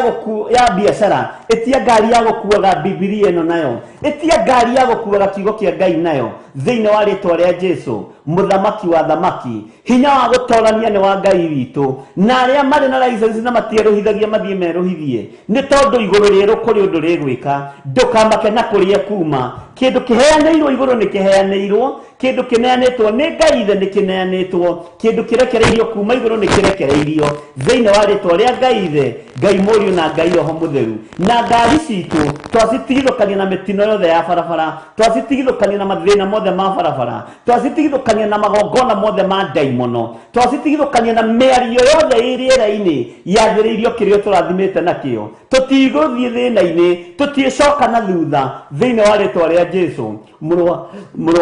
Speaker 5: ya biacara, ĩtia ngari ya gũkuaga Bibilia ĩno nayo, ĩtia ngari ya gũkuaga kiugo kĩa Ngai nayo thĩinĩ wa rĩtwa rĩa Jesu mũthamaki wa thamaki. Hinya wa gũtorania nĩ wa Ngai witũ, na arĩa marĩ na license na matierũhithagia mathiĩ merũhithie nĩ tondũ igũrũ rĩerũ kũrĩ ũndũ rĩgwĩka. Ndũkamake na kũrĩa kuma kĩndũ kĩheanĩirwo igũrũ nĩ kĩheanĩirwo, kĩndũ kĩneanĩtwo nĩ Ngai ithe nĩ kĩneanĩtwo, kĩndũ kĩrekereirio kuma igũrũ nĩ kĩrekereirio thĩinĩ wa rĩtwa rĩa Ngai ithe, Ngai Mũriũ na Ngai Roho Mũtheru. Na ngari citũ twacitigithũkania na mĩtino yothe ya barabara, twacitigithũkania na mathĩna mothe ma barabara, twacitigithũkania na magongona mothe ma ndaimono, twacitigithũkania na mĩario yothe ĩ rĩera-inĩ yathĩrĩirio kĩrĩa tũrathimĩte nakĩo. Tũtigũthiĩ thĩna-inĩ, tũtiĩcoka na thutha thĩinĩ wa rĩtwa rĩa Jesu mũrũ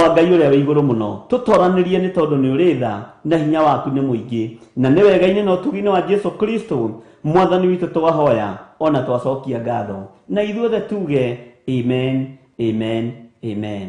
Speaker 5: wa Ngai ũrĩa wĩ igũrũ mũno. Tũtoranĩrie nĩ tondũ nĩ ũrĩ tha na hinya waku nĩ mũingĩ, na nĩ wega-inĩ na ũtugi-inĩ wa Jesu Kristo mwathani witũ twahoya ona twacokia ngatho, na ithuothe tuge amen, amen, amen.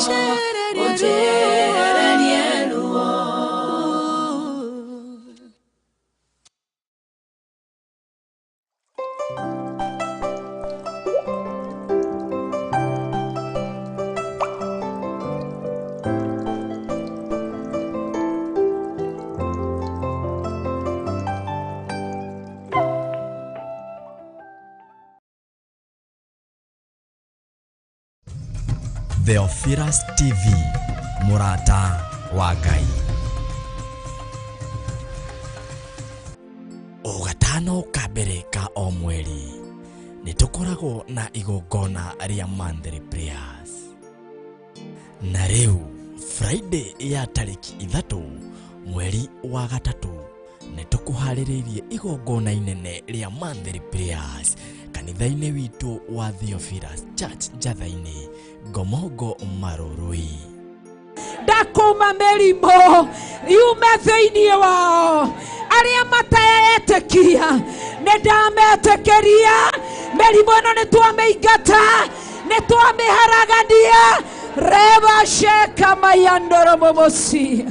Speaker 2: Ũnjehererie ruo.
Speaker 1: Theophilus TV, mũrata wa Ngai. O gatano ka mbere ka o mweri nĩ tũkoragwo na igongona rĩa monthly prayers. Na rĩu Friday ya tarĩki 3 mweri wa 3 nĩ tũkũharĩrĩirie igongona inene rĩa monthly prayers kanitha-inĩ witũ wa Theophilus Church Njatha-inĩ, Ngomongo Marũrũi.
Speaker 2: Ndakũma mĩrimũ yume thĩinĩ wao, arĩa mataetĩkia nĩ ndametĩkĩria. Mĩrimũ ĩno nĩ twamĩingata, nĩ twamĩharagania. Reba sheka mayandoro momosi.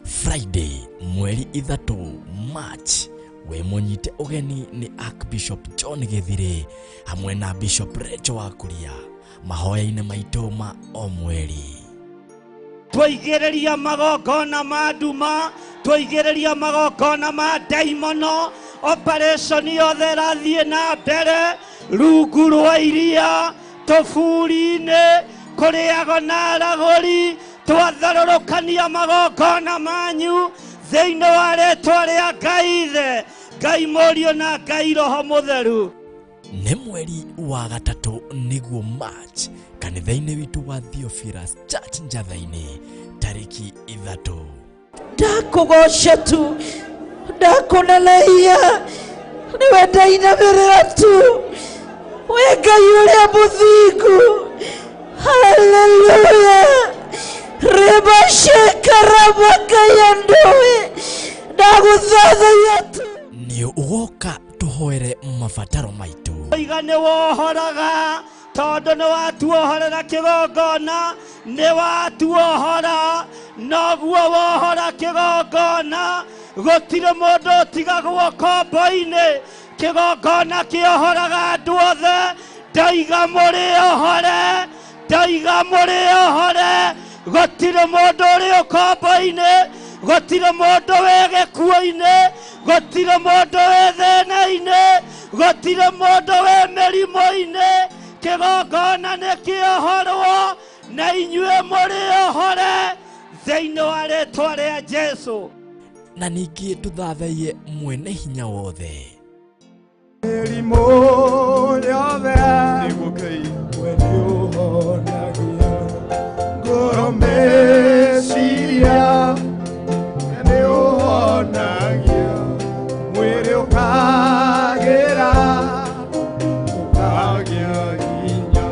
Speaker 1: Friday mweri 3 March wĩ mũnyite ũgeni nĩ Archbishop John Gĩthirĩ hamwe na Bishop Rachel Wakuria mahoya-inĩ maitũ ma o mweri.
Speaker 3: Twaigĩrĩria magongona ma nduma, twaigĩrĩria magongona ma ndaimono, operation yothe ĩrathiĩ na mbere rungu rwa iria, tũburi-inĩ, kũrĩago na aragũri, twatharũrũkania magongona manyu thĩinĩ wa rĩtwa rĩa Ngai Ithe, Ngai Mũriũ na Ngai Roho Mũtheru.
Speaker 1: Nĩ mweri wa 3 nĩguo March kanitha-inĩ witũ wa Theophilus Church Njatha-inĩ tarĩki 3.
Speaker 2: Ndakũgoca tu, ndakũneneia, nĩwe ndainamĩrĩra tu, wĩ Ngai ũrĩa mũthingu. Haleluya. Reba sheka rabakayandoe, ndagũthathaiya tu.
Speaker 1: Nĩ ũgoka tũhoere mabataro maitũ.
Speaker 3: Iga nĩ wohoraga tondũ nĩ watuohorera kĩgongona, nĩ watuohora, noguo wohora kĩgongona, gũtirĩ mũndũ ũtigagwo kombo-inĩ. Kĩgongona kĩohoraga andũ othe, ndaiga mũrĩ ohore, ndaiga mũrĩ ohore, gũtirĩ mũndũ ũrĩ ũkombo-inĩ, gũtirĩ mũndũ wĩ gĩkuũ-inĩ, gũtirĩ mũndũ wĩ thĩna-inĩ, gũtirĩ mũndũ wĩ mĩrimũ-inĩ. Kĩgongona nĩ kĩohorwo na inyuĩ mũrĩ ohore thĩinĩ wa rĩtwa rĩa Jesũ.
Speaker 1: Na ningĩ tũthathaiye mwene hinya wothe.
Speaker 4: Mĩrimũ yothe nĩguo Ngai we nĩũhonagia, ngoro meciria nĩũhonagia, mwĩrĩ ũkagĩra, ũkagĩa hinya,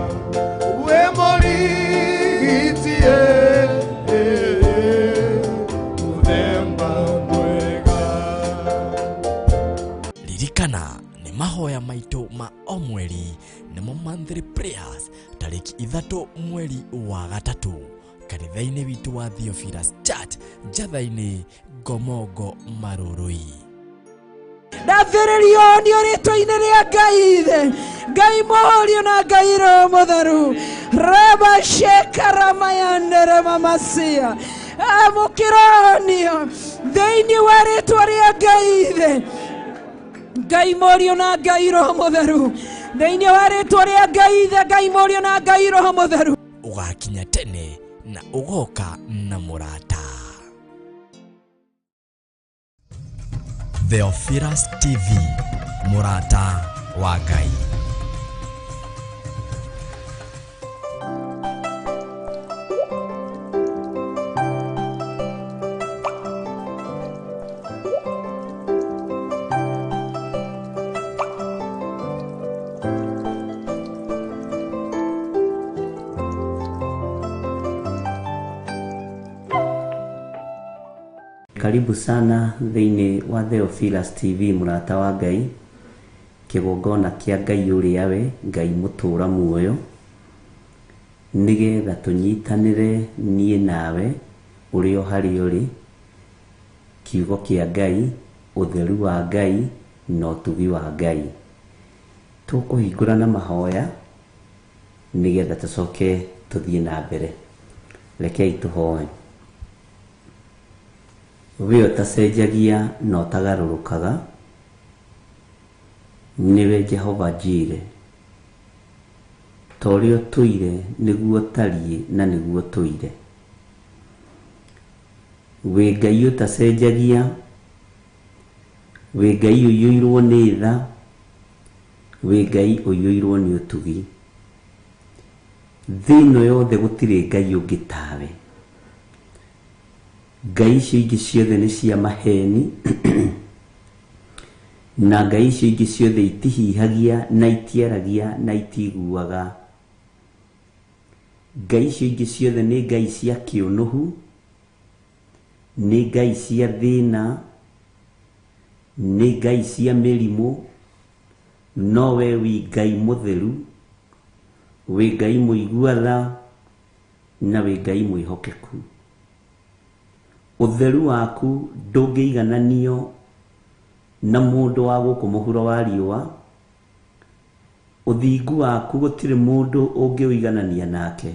Speaker 4: wĩ mũrigiti mũthemba mwega.
Speaker 1: Ririkana nĩ mahoya maitũ ma o mweri nĩmo monthly prayers tarĩki 3 mweri wa 3 kanitha-inĩ witũ wa Theophilus Church Njatha-inĩ, Ngomongo Marũrũi.
Speaker 2: Ndathĩrĩrio nĩ rĩtwa-inĩ rĩa Ngai Ithe, Ngai Mũriũ na Ngai Roho Mũtheru. Reba sheka ramayandere mamasia. Amũkĩronio thĩinĩ wa rĩtwa rĩa Ngai Ithe, Ngai Mũriũ na Ngai Roho Mũtheru. Thĩinĩ wa rĩtwa rĩa Ngai Ithe, Ngai Mũriũ na Ngai Roho Mũtheru.
Speaker 1: Ũgakinya tene na ũgoka na mũrata. Theophilus TV, mũrata wa Ngai.
Speaker 5: Karibu sana thĩinĩ wa Theophilus TV, mũrata wa Ngai, kĩgongona kĩa Ngai ũrĩa we Ngai mũtũũra muoyo. Nĩgetha tũnyitanĩre niĩ nawe ũrĩ o harĩa ũrĩ, kiugo kĩa Ngai, ũtheru wa Ngai na ũtugi wa Ngai. Tũkũhingũra na mahoya nĩgetha tũcoke tũthiĩ na mbere. Rekei tũhoe. We ũtacenjagia na ũtagarũrũkaga, nĩwe Jehova Jire. Ta ũrĩa ũtũire nĩguo ũtariĩ na nĩguo ũtũire. Wĩ Ngai ũtacenjagia, wĩ Ngai ũiyũirwo nĩ tha, wĩ Ngai ũiyũirwo nĩ ũtugi. Thĩ ĩno yothe gũtirĩ Ngai ũngĩ tawe. Ngai icio ingĩ ciothe nĩ cia maheni na Ngai icio ingĩ ciothe itihihagia na itiaragia na itiguaga. Ngai icio ingĩ ciothe nĩ Ngai cia kĩũnũhu, nĩ Ngai cia thĩna, nĩ Ngai cia mĩrimũ, no we wĩ Ngai mũtheru, wĩ Ngai mũigua tha, na wĩ Ngai mwĩhokeku. Ũtheru waku ndũngĩigananio na mũndũ wa gũkũ mũhuro wa riũa. Ũthingu waku gũtirĩ mũndũ ũngĩũiganania nake.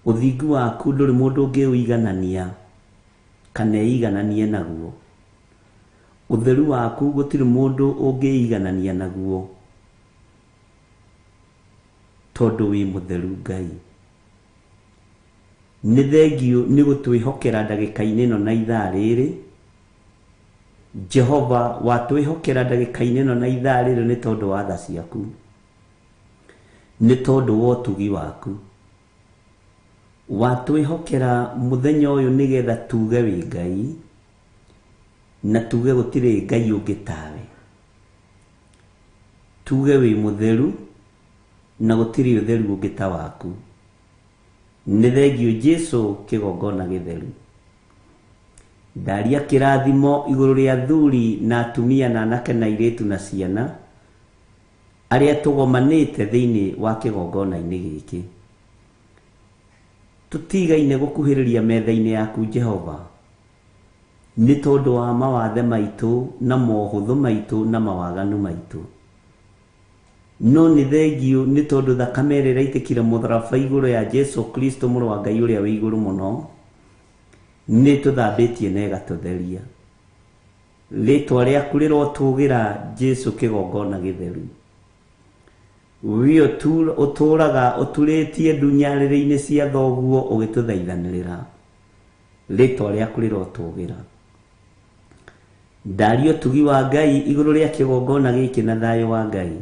Speaker 5: Ũthingu waku ndũrĩ mũndũ ũngĩũiganania kana eigananie naguo. Ũtheru waku gũtirĩ mũndũ ũngĩiganania naguo, tondũ wĩ mũtheru Ngai. Nĩ thengiũ nĩ gũtwĩhokera ndagĩka-inĩ ĩno na ithaa rĩrĩ. Jehova, watwĩhokera ndagĩka-inĩ ĩno na ithaa rĩrĩ nĩ tondũ wa tha ciaku, nĩ tondũ wa ũtugi waku. Watwĩhokera mũthenya ũyũ nĩgetha tuge wĩ Ngai, na tuge gũtirĩ Ngai ũngĩ tawe. Tuge wĩ mũtheru na gũtirĩ ũtheru ũngĩ ta waku. Nĩ thengiũ Jesu kĩgongona gĩtheru. Ndaria kĩrathimo igũrũ rĩa athuri na atumia na anake na airĩtu na ciana arĩa tũgomanĩte thĩinĩ wa kĩgongona-inĩ gĩkĩ. Tũtigaine gũkuhĩrĩria metha-inĩ yaku Jehova, nĩ tondũ wa mawathe maitũ na mohũthũ maitũ na mawaganu maitũ. No nĩ thengiũ nĩ tondũ thakame ĩrĩa ĩraitĩkire mũtharaba igũrũ ya Jesu Kristo mũrũ wa Ngai ũrĩa wĩ igũrũ mũno, nĩ tũthambĩtie na ĩgatũtheria. Rĩtwa rĩaku rĩrotũgĩra Jesu kĩgongona gĩtheru. We ũtũũraga ũturĩtie ndu nyarĩrĩ-inĩ cia thoguo ũgĩtũthaithanĩrĩra. Rĩtwa rĩaku rĩrotũgĩra. Ndaria ũtugi wa Ngai igũrũ rĩa kĩgongona gĩkĩ na thayũ wa Ngai.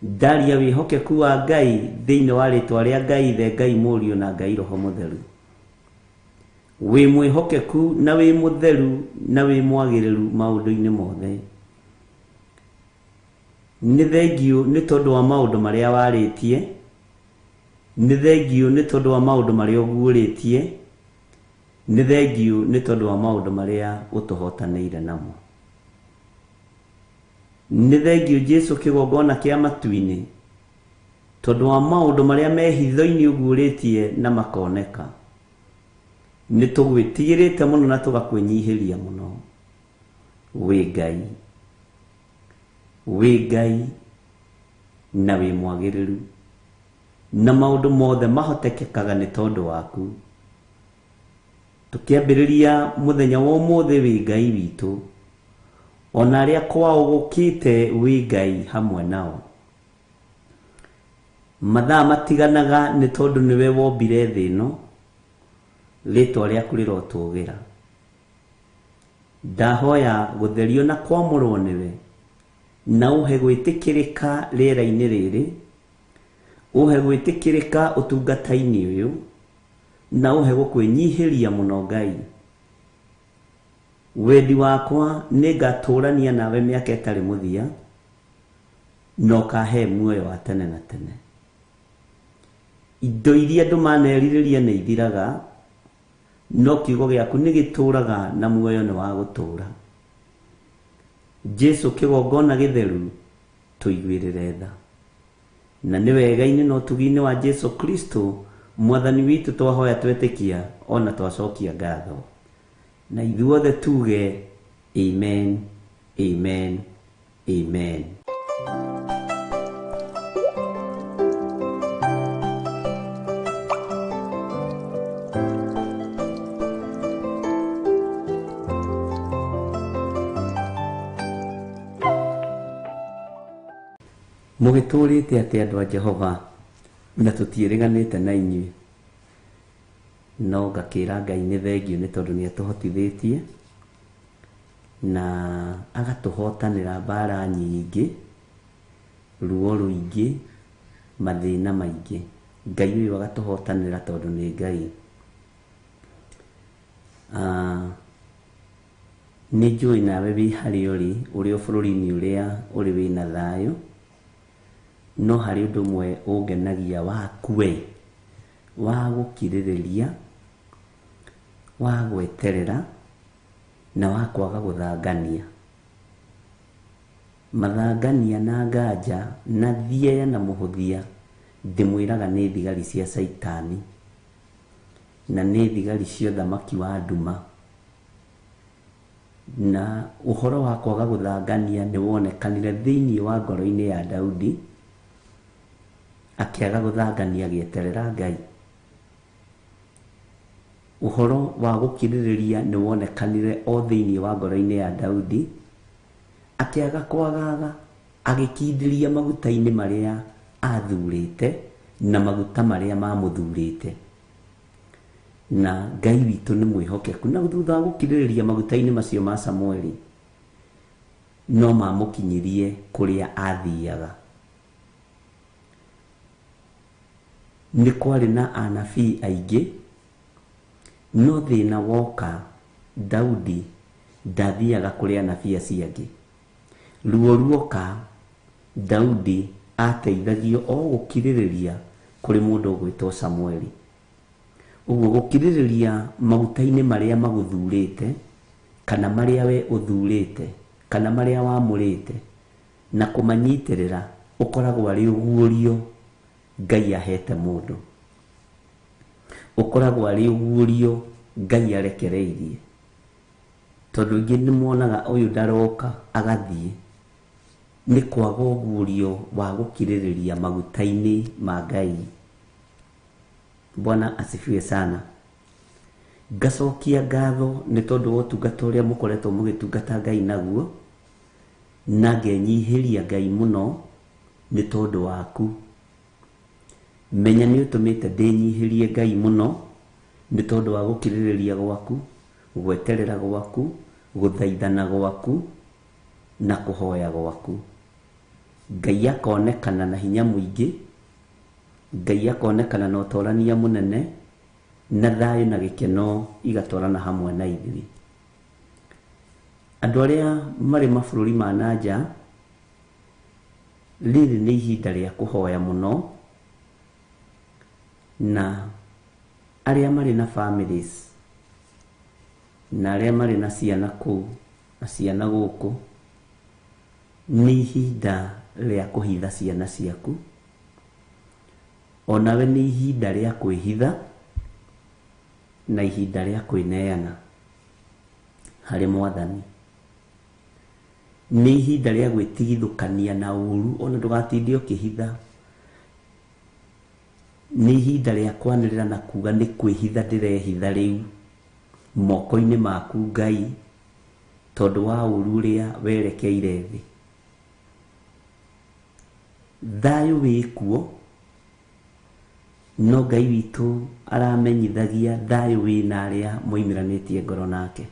Speaker 5: Ndaria wĩhokeku wa Ngai thĩinĩ wa rĩtwa rĩa Ngai Ithe, Ngai Mũriũ na Ngai Roho Mũtheru. Wĩ mwĩhokeku na wĩ mũtheru na wĩ mwagĩrĩru maũndũ-inĩ mothe. Nĩ thengiũ nĩ tondũ wa maũndũ marĩa warĩtie, nĩ thengiũ nĩ tondũ wa maũndũ marĩa ũguũrĩtie, nĩ thengiũ nĩ tondũ wa maũndũ marĩa ũtũhotanĩire namo. Nĩ thengiũ Jesu kĩgongona kĩa matu-inĩ, tondũ wa maũndũ marĩa me hitho-inĩ ũguũrĩtie na makoneka. Nĩ tũgwĩtigĩrĩte mũno na tũgakwĩnyihĩria mũno. Wĩ Ngai, wĩ Ngai na wĩ mwagĩrĩru, na maũndũ mothe mahotekekaga nĩ tondũ waku. Tũkĩambĩrĩria mũthenya wa ũmũthĩ wĩ Ngai witũ, ona arĩa kwao gũkĩte wĩ Ngai hamwe nao. Mathaa matiganaga nĩ tondũ nĩwe wombire thĩ ĩno, rĩtwa rĩaku rĩrotũgĩra. Ndahoya gũtherio na kwamũrwo nĩwe, na ũhe gwĩtĩkĩrĩka rĩera-inĩ rĩrĩ, ũhe gwĩtĩkĩrĩka ũtungata-inĩ ũyũ, na ũhe gũkwĩnyihĩria mũno Ngai. Wendi wakwa nĩ ngatũrania nawe mĩaka ĩtarĩ mũthia, na ũkahe muoyo wa tene na tene. Indo iria andũ manerirĩria nĩ ithiraga, no kiugo gĩaku nĩ gĩtũũraga na muoyo nĩ wa gũtũũra. Jesu kĩgongona gĩtheru, tũiguĩrĩre tha. Na nĩ wega-inĩ na ũtugi-inĩ wa Jesu Kristo mwathani witũ twahoya twetĩkia ona twacokia ngatho. Na ithuothe tuge amen, amen, amen. Mũgĩtũrĩte atĩ andũ a Jehova na tũtiĩrĩganĩte na inyuĩ, no ngakĩra Ngai nĩ thengiũ nĩ tondũ nĩ atũhotithĩtie na agatũhotanĩra mbara nyingĩ, ruo rũingĩ, mathĩna maingĩ. Ngai ũyũ agatũhotanĩra tondũ nĩ Ngai. Nĩ njũĩ nawe wĩ harĩa ũrĩ, ũrĩ o bũrũri-inĩ ũrĩa ũrĩ wĩna thayũ, no harĩ ũndũ ũmwe ũngenagia waku we, wa gũkirĩrĩria, wa gweterera, na wa kwaga gũthangania. Mathangania na nganja na thieya na mũhũthia ndĩmwĩraga nĩ thigari cia Caitani na nĩ thigari cia ũthamaki wa nduma. Na ũhoro wa kwaga gũthangania nĩ wonekanire thĩinĩ wa ngoro-inĩ ya Daudi, akĩaga gũthangania agĩeterera Ngai. Ũhoro wa gũkirĩrĩria nĩ wonekanire o thĩinĩ wa ngoro-inĩ ya Daudi, akĩaga kwagaga agĩkindĩria maguta-inĩ marĩa athurĩte na maguta marĩa mamũthurĩte. Na Ngai witũ nĩ mwĩhokeku, na thutha wa gũkirĩrĩria maguta-inĩ macio ma Samueli no mamũkinyirie kũrĩa athiaga. Nĩ kwarĩ na anabii aingĩ, no thĩna woka Daudi ndathiaga kũrĩ anabii acio angĩ. Ruo ruoka Daudi ateithagio o gũkirĩrĩria kũrĩ mũndũ ũgwĩtwo Samueli. Ũguo gũkirĩrĩria maguta-inĩ marĩa magũthurĩte, kana marĩa we ũthurĩte, kana marĩa wamũrĩte, na kũmanyitĩrĩra ũkoragwo arĩ ũguũrio Ngai ahete mũndũ. Ũkoragwo arĩ ũguũrio Ngai arekereirie. Tondũ aingĩ nĩ monaga ũyũ ndaroka agathiĩ, nĩ kwaga ũguũrio wa gũkirĩrĩria maguta-inĩ ma Ngai. Bwana asifiwe sana. Ngacokia ngatho nĩ tondũ wa ũtungata ũrĩa mũkoretwo mũgĩtungata Ngai naguo, na ngenyihĩria Ngai mũno nĩ tondũ waku. Menya nĩ ũtũmĩte ndĩnyihĩrie Ngai mũno nĩ tondũ wa gũkirĩrĩria gwaku, gweterera gwaku, gũthaithana gwaku, na kũhoya gwaku. Ngai akonekana na hinya mũingĩ, Ngai akonekana na ũtorania mũnene, na thayũ na gĩkeno igatwarana hamwe na ithuĩ. Andũ arĩa marĩ mabũrũri ma na nja, rĩrĩ nĩ ihinda rĩa kũhoya mũno, na arĩa marĩ na families, na arĩa marĩ na ciana kũu na ciana gũkũ, nĩ ihinda rĩa kũhitha ciana ciaku. Onawe nĩ ihinda rĩa kwĩhitha na ihinda rĩa kwĩneana harĩ Mwathani. Nĩ ihinda rĩa gwĩtigithũkania na ũru, ona ndũgatinde ũkĩhitha. Nĩ ihinda rĩa kwanĩrĩra na kuga nĩ kwĩhitha ndĩrehitha rĩu moko-inĩ maku Ngai, tondũ wa ũru ũrĩa werekeire thĩ. Thayũ wĩkuo, no Ngai witũ aramenyithagia thayũ wĩna arĩa moimĩranĩtie ngoro nake.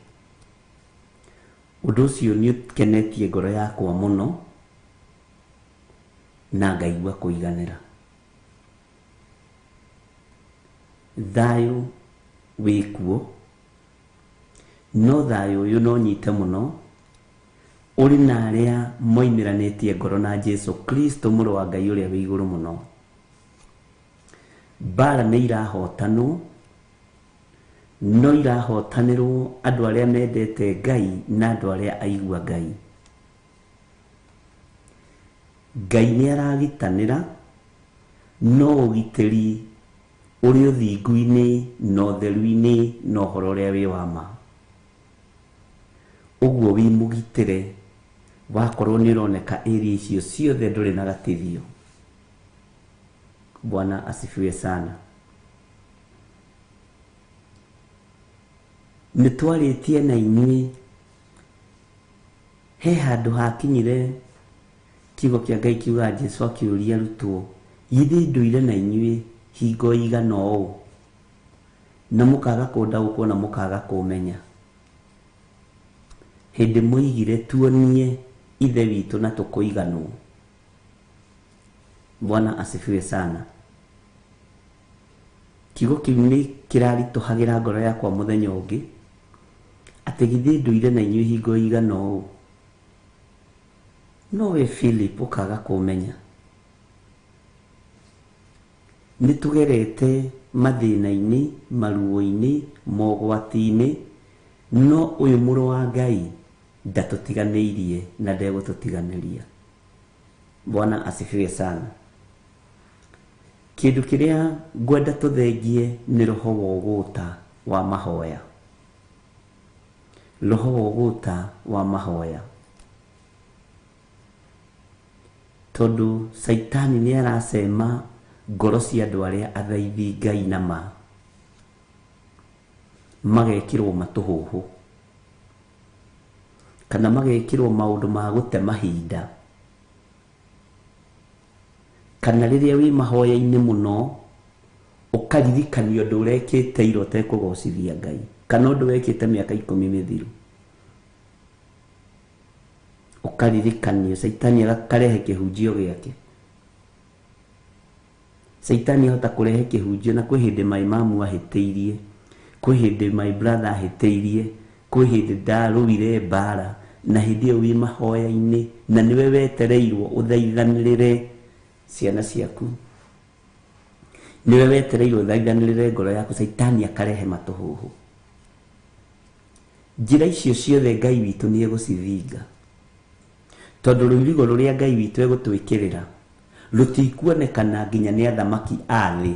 Speaker 5: Ũndũ ũcio nĩ ũkenetie ngoro yakwa mũno na ngaigua kũiganĩra. Thayũ wĩkuo, no thayũ ũyũ no nyite mũno ũrĩ na arĩa moimĩranĩtie ngoro na Jesu Kristo mũrũ wa Ngai ũrĩa wĩ igũrũ mũno. Mbara nĩ irahotanwo, no irahotanĩrwo andũ arĩa mendete Ngai na andũ arĩa aigua Ngai. Ngai nĩ aragitanĩra No ũgitĩri ũrĩ ũthingu-inĩ na ũtheru-inĩ na ũhoro ũrĩa wĩ wa ma. Ũguo wĩ mũgitĩre wakorwo nĩ ũroneka area icio ciothe ndũrĩ na gatithio. Bwana asifiwe sana. Nĩ twarĩtie na inyuĩ he handũ hakinyire kiugo kĩa Ngai kiuga Jesu akĩũria arutwo, githĩ ndũire na inyuĩ hingo igana ũũ na mũkaga kũndaũkwo na mũkaga kũmenya? Hĩndĩ moigire tuonie Ithe witũ na tũkũiganwo. Bwana asifiwe sana. Kiugo kĩu nĩ kĩraritũhagĩra ngoro yakwa mũthenya ũngĩ, atĩ githĩ ndũire na inyuĩ hingo igana ũũ, no we Philip ũkaga kũmenya. Nĩ tũgerete mathĩna-inĩ, maruo-inĩ, mogwati-inĩ, no ũyũ mũrũ wa Ngai ndatũtiganĩirie na ndegũtũtiganĩria. Bwana asifiwe sana. Kĩndũ kĩrĩa ngwenda tũthengie nĩ roho wa ũgũta wa mahoya. Roho wa ũgũta wa mahoya. Tondũ Saitani nĩ aracema ngoro cia andũ arĩa athaithi Ngai na ma, magekĩrwo matũhũhũ kana magekĩrwo maũndũ ma gũte mahinda, kana rĩrĩa wĩ mahoya-inĩ mũno ũkaririkanio ũndũ ũrekĩte ira ũtekũgocithia Ngai, kana ũndũ wekĩte mĩaka 10 mĩthiru ũkaririkanio. Saitani akarehe kĩhunjio gĩake. Saitani ahota kũrehe kĩhunjio, na kwĩ hĩndĩ my mamu ahĩtĩirie, kwĩ hĩndĩ my brother ahĩtĩirie, kwĩ hĩndĩ ndarũire mbara, na hĩndĩ ĩyo wĩ mahoya-inĩ na nĩwe wetereirwo ũthaithanĩrĩre ciana ciaku, nĩwe wetereirwo ũthaithanĩrĩre ngoro yaku. Saitani akarehe matũhũhũ. Njĩra icio ciothe Ngai witũ nĩ egũcithinga, tondũ rũirigo rũrĩa Ngai witũ egũtwĩkĩrĩra rũtikuonekana nginya nĩ athamaki a thĩ,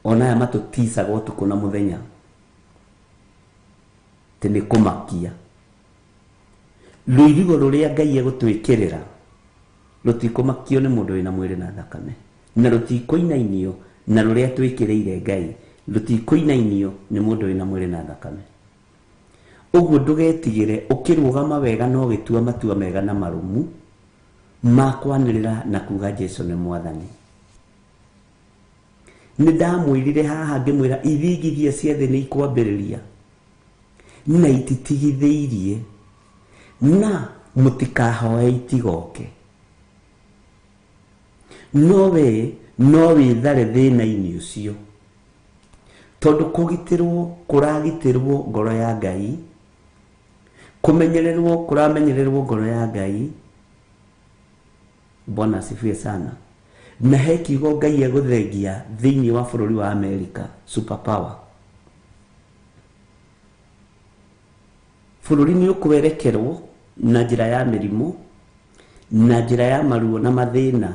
Speaker 5: ona aya matũticaga ũtukũ na mũthenya tĩ nĩ kũmakia. Rũirigo rũrĩa Ngai egũtwĩkĩrĩra rũtikũmakio nĩ mũndũ wĩna mwĩrĩ na thakame, na rũtikũinainio na rũrĩa twĩkĩrĩire Ngai rũtikũinainio nĩ mũndũ wĩna mwĩrĩ na thakame. Ũguo ndũgetigĩre, ũkĩrũgama wega na ũgĩtua matua mega na marũmu ma kwanĩrĩra na kuga Jesu nĩ mwathani. Nĩ ndamwĩrire haha ngĩmwĩra ithingithia cia thĩ nĩ ikwambĩrĩria na ititigithĩirie, na mũtikahoe itigoke. No we no wĩthare thĩna-inĩ ũcio, tondũ kũgitĩrwo kũragitĩrwo ngoro ya Ngai, kũmenyererwo kũramenyererwo ngoro ya Ngai. Bwana asifiwe sana. Na he kiugo Ngai egũthengia thĩinĩ wa bũrũri wa America, super power. Bũrũri nĩ ũkwerekerwo na njĩra ya mĩrimũ, na njĩra ya maruo na mathĩna.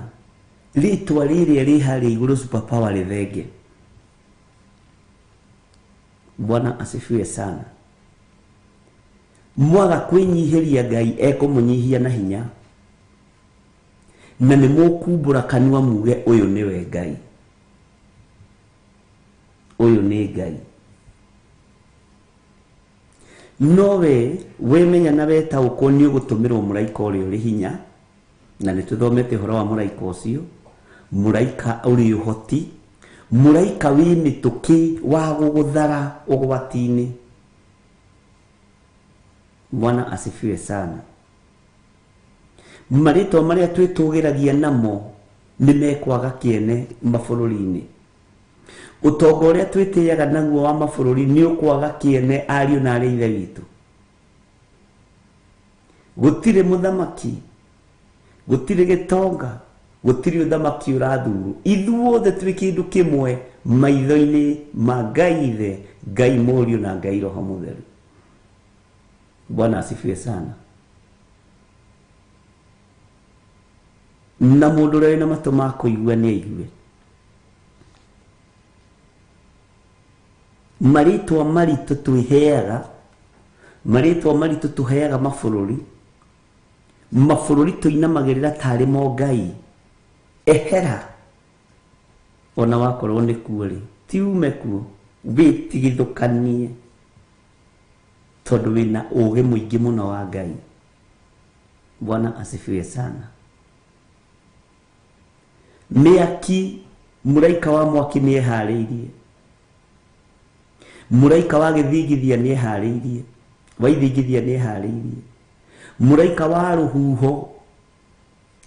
Speaker 5: Rĩtwa rĩrĩa rĩ harĩa igũrũ super power rĩthenge. Bwana asifiwe sana. Mwaga kwĩnyihĩria Ngai ekũmũnyihia na hinya, na nĩ mũkumbũra kanua muge ũyũ nĩwe Ngai, ũyũ nĩ Ngai. No we wemenya na wetaũkwo nĩ ũgũtũmĩrwo mũraika ũrĩa ũrĩ hinya, na nĩ tũthomete ũhoro wa mũraika ũcio, mũraika ũrĩ ũhoti, mũraika wĩ mĩtũkĩ wa gũgũthara ũgwati-inĩ. Bwana asifiwe sana. Marĩtwa marĩa twĩtũgĩragia namo nĩ mekwaga kĩene mabũrũri-inĩ. Ũtonga ũrĩa twĩtĩaga naguo wa mabũrũri nĩ ũkwaga kĩene ariũ na arĩ ithe witũ. Gũtirĩ mũthamaki, gũtirĩ gĩtonga, gũtirĩ ũthamaki ũrathurwo. Ithuothe twĩ kĩndũ kĩmwe maitho-inĩ ma Ngai Ithe, Ngai Mũriũ na Ngai Roho Mũtheru. Bwana asifiwe sana. Na mũndũ ũrĩa wĩna matũ ma kũigua nĩ aigue. Marĩtwa maritũ twĩheaga, marĩtwa maritũ tũheaga mabũrũri, mabũrũri tũinamagĩrĩra tarĩ mo Ngai. Ehera ona wakorwo nĩ kuo rĩ, ti ume kuo, wĩtigithũkanie tondũ wĩna ũũgĩ mũingĩ mũno wa Ngai. Bwana asifiwe sana. Mĩaki, mũraika wa mwaki nĩ eharĩirie, mũraika wa gĩthingithia nĩ eharĩirie, wa ithingithia nĩ eharĩirie, mũraika wa rũhuho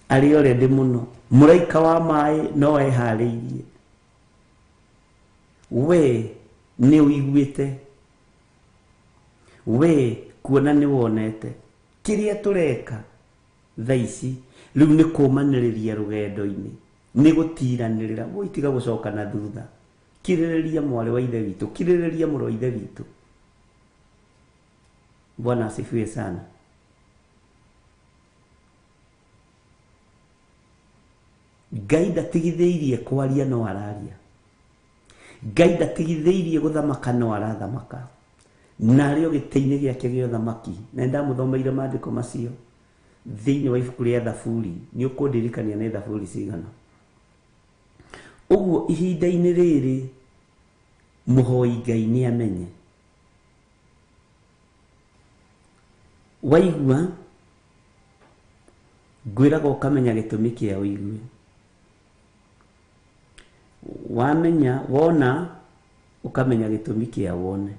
Speaker 5: arĩ already mũno, mũraika wa maĩ no eharĩirie. We nĩ ũiguĩte, we kuona nĩ wonete kĩrĩa tũreka thaa ici rĩu nĩ kũmanĩrĩria rũgendo-inĩ, nĩ gũtiranĩrĩra, woi tiga gũcoka na thutha. Kirĩrĩria mwarĩ wa ithe witũ, kirĩrĩria mũrũ wa ithe witũ. Bwana asifiwe sana. Ngai ndatigithĩirie kwaria no araria, Ngai ndatigithĩirie gũthamaka no arathamaka, na arĩ o gĩtĩ-inĩ gĩake gĩa ũthamaki. Na nĩndamũthomeire maandĩko macio thĩinĩ wa ibuku rĩa Thaburi, nĩ ũkũndirikania nĩ Thaburi cigana. Ũguo ihinda-inĩ rĩrĩ mũhoi Ngai nĩ amenye. Waigua ngwĩraga ũkamenya gĩtũmi kĩa ũigue. Wamenya wona ũkamenya gĩtũmi kĩa wone.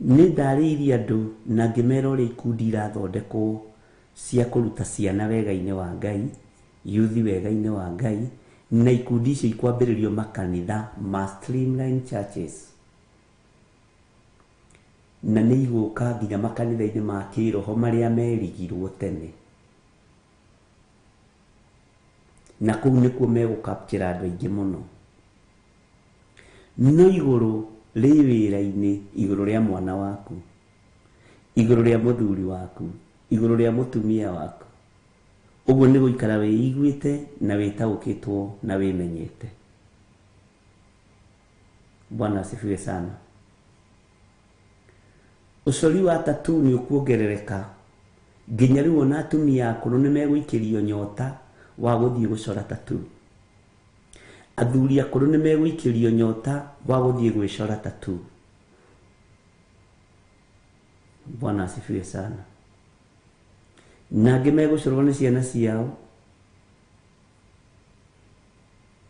Speaker 5: Nĩ ndarĩirie andũ na ngĩmera ũrĩa ikundi irathondekwo cia kũruta ciana wega-inĩ wa Ngai, yuthi wega-inĩ wa Ngai, na ikundi icio ikwambĩrĩrio makanitha ma streamline churches, na nĩ igũka nginya makanitha-inĩ ma kĩroho marĩa merigirwo tene, na kũu nĩkuo megũkapchĩra andũ aingĩ mũno. No igũrũ rĩ wĩra-inĩ, igũrũ rĩa mwana waku, igũrũ rĩa mũthuri waku, igũrũ rĩa mũtumia waku, ũguo nĩ gũikara wĩiguĩte na wĩtaũkĩtwo na wĩmenyete. Bwana asifiwe sana. Ũcori wa tattoo nĩ ũkuongerereka nginya rĩu ona atumia akũrũ nĩ megũikĩrio nyota wa gũthiĩ gũcora tattoo. Athuri akũrũ nĩ megũikĩrio nyota wa gũthiĩ gwĩcora tattoo. Bwana asifiwe sana. Na angĩ megũcorwo nĩ ciana ciao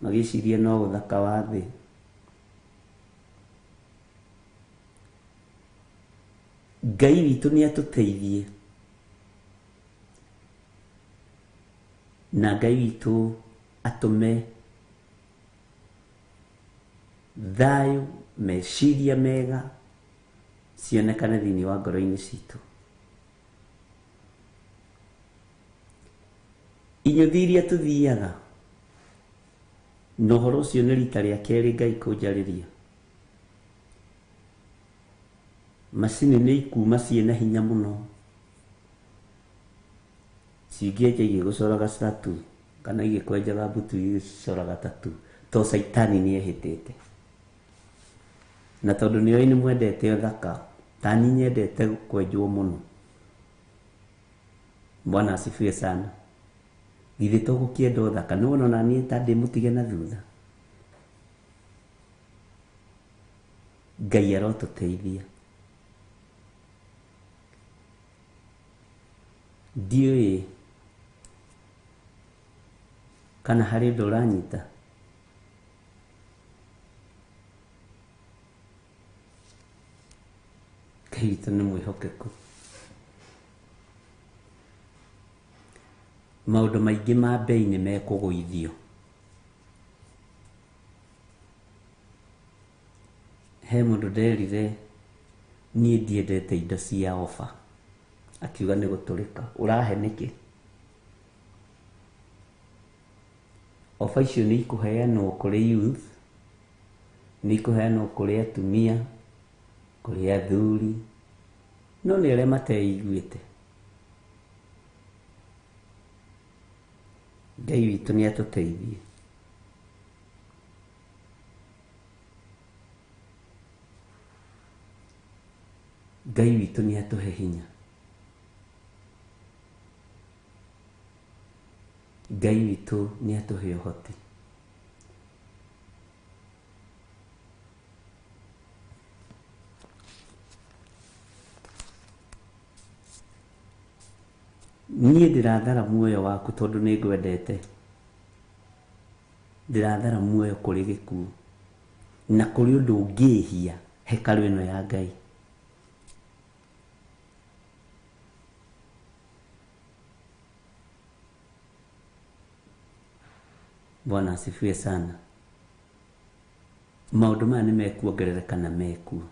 Speaker 5: magĩciria no ũthaka wa thĩ. Ngai witũ nĩ atũteithie, na Ngai witũ atũme thayũ, meciria mega cionekane thĩinĩ wa ngoro-inĩ citũ. Inyuthi iria tũthiaga na ũhoro ũcio nĩ rita rĩa kerĩ Ngai kũnjarĩria. Macini nĩ ikuma ciĩna hinya mũno, cingĩenja igĩgũcoraga tattoo kana igĩkwenjaga mbutu igĩcoraga tattoo, to caitani nĩ ehĩtĩte. Na tondũ nĩoĩ nĩ mwendete ũthaka, ta niĩ nyendete kwenjwo mũno. Bwana asifiwe sana. Githĩ to gũkĩenda ũthaka, nĩ wona ona niĩ ta ndĩ mũtige na thutha. Ngai arotũteithia. Ndiũĩ kana harĩ ũndũ ũranyita. Ngai witũ nĩ mwĩhokeku. Maũndũ maingĩ ma bei nĩ mekũgũithio. He mũndũ nderire niĩ ndiendete indo cia ofa, akiuga nĩ gũtũrĩka. Ũrahe nĩkĩ? Ofa icio nĩ ikũheanwo kũrĩ youth, nĩ ikũheanwo kũrĩ atumia, kũrĩ athuri, no nĩ arĩa mateiguĩte. Ngai witũ nĩ atũteithie. Ngai witũ nĩ atũhe hinya. Ngai witũ nĩ atũhe ũhoti. Niĩ ndĩrathara muoyo waku tondũ nĩ ngwendete. Ndĩrathara muoyo kũrĩ gĩkuũ na kũrĩ ũndũ ũngĩhia hekarũ ĩno ya Ngai. Bwana asifiwe sana. Maũndũ maya nĩ mekuongerereka na mekuo.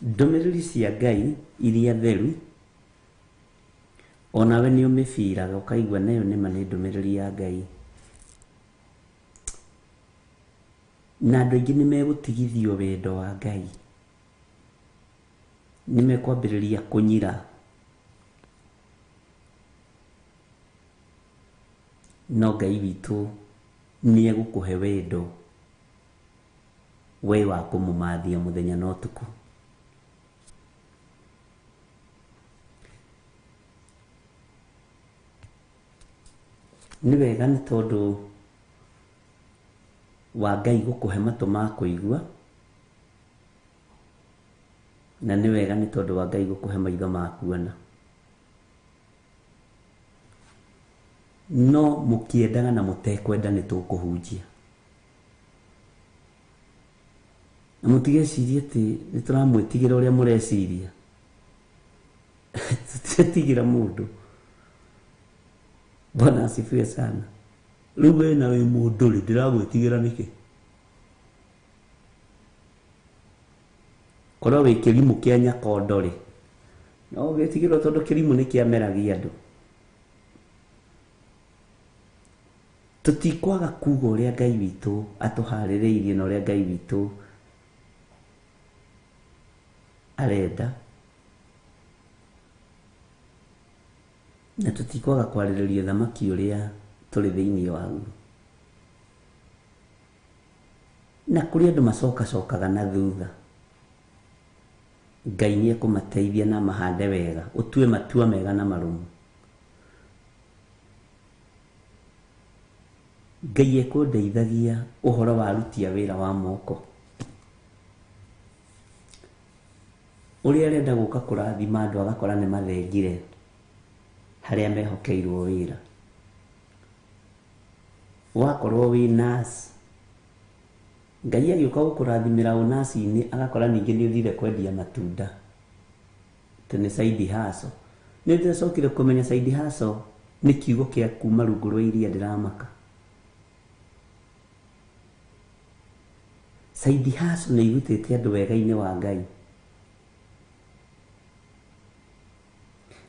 Speaker 5: Ndũmĩrĩri cia Ngai iria theru onawe nĩ ũmĩbiraga ũkaigua nayo nĩma nĩ ndũmĩrĩri ya Ngai. Na andũ aingĩ nĩ megũtigithio wendo wa Ngai, nĩ mekwambĩrĩria kũnyira. No Ngai witũ nĩ egũkũhe wendo we wa kũmũmathia mũthenya na ũtukũ. Nĩ wega nĩ tondũ wa Ngai gũkũhe matũ ma kũigua, na nĩ wega nĩ tondũ wa Ngai gũkũhe maitho ma kuona. No mũkĩendaga na mũtekwenda nĩ tũkũhunjia. Na mũtigecirie atĩ nĩ tũramwĩtigĩra ũrĩa mũreciria. Tũtiretigĩra mũndũ. Bwana asifiwe sana. Rĩu we na wĩ mũndũ rĩ, ndĩragwĩtigĩra nĩkĩ? Korwo wĩ kĩrimũ kĩa nyakondo rĩ, no ũgĩtigĩrwo tondũ kĩrimũ nĩ kĩameragia andũ. Tũtikwaga kuga ũrĩa Ngai witũ atũharĩrĩirie na ũrĩa Ngai witũ arenda, na tũtikwaga kwarĩrĩria thamaki ũrĩa tũrĩ thĩinĩ waguo. Na kũrĩ andũ macokacokaga na thutha, Ngai nĩ ekũmateithia na mahande wega, ũtue matua mega na marũmu. Ngai ekũndeithagia ũhoro wa aruti a wĩra wa moko. Ũrĩa arenda gũka kũrathima andũ agakora nĩ mathengire harĩa mehokeirwo wĩra. Wakorwo wĩ nurse, Ngai agĩũka gũkũrathimĩra ũnaci-inĩ agakora ningĩ nĩ ũthire kwendia matunda. Atĩ nĩ side hustle. Nĩ ndĩracokire kũmenya side hustle nĩ kiugo kĩa kuma rungu rwa iria ndĩramaka. Side hustle nĩ irutĩte andũ wega-inĩ wa Ngai.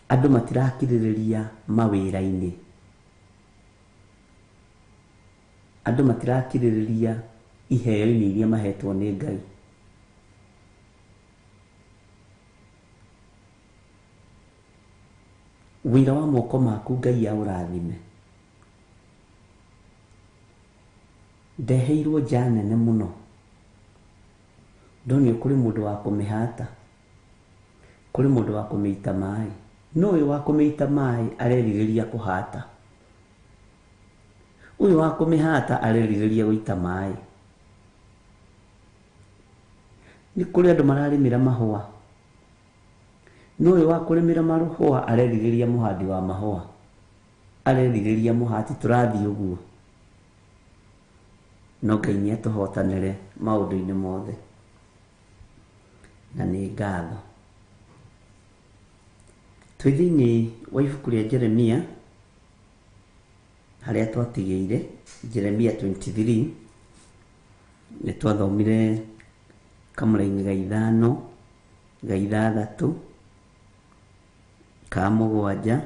Speaker 5: Andũ matirakirĩrĩria mawĩra-inĩ. Andũ matirakirĩrĩria iheo-inĩ iria mahetwo nĩ Ngai. Wĩra wa moko maku Ngai aũrathime. Ndeheirwo nja nene mũno. Ndonio kũrĩ mũndũ wa kũmĩhata, kũrĩ mũndũ wa kũmĩita maĩ. No ũyũ wa kũmĩita maĩ arerirĩria kũhata, ũyũ wa kũmĩhata arerirĩria gũita maĩ. Nĩ kũrĩ andũ mararĩmĩra mahũa, no ũyũ wa kũrĩmĩra mahũa arerirĩria mũhandi wa mahũa, arerirĩria mũhati. Tũrathiĩ ũguo, no Ngai nĩ atũhotanĩre maũndũ-inĩ mothe, na nĩ ngatho. Twĩ thĩinĩ wa ibuku rĩa Jeremia harĩa twatigĩire, Jeremia 23, nĩ twathomire kamũraini ga 5, ga 6, ka 7,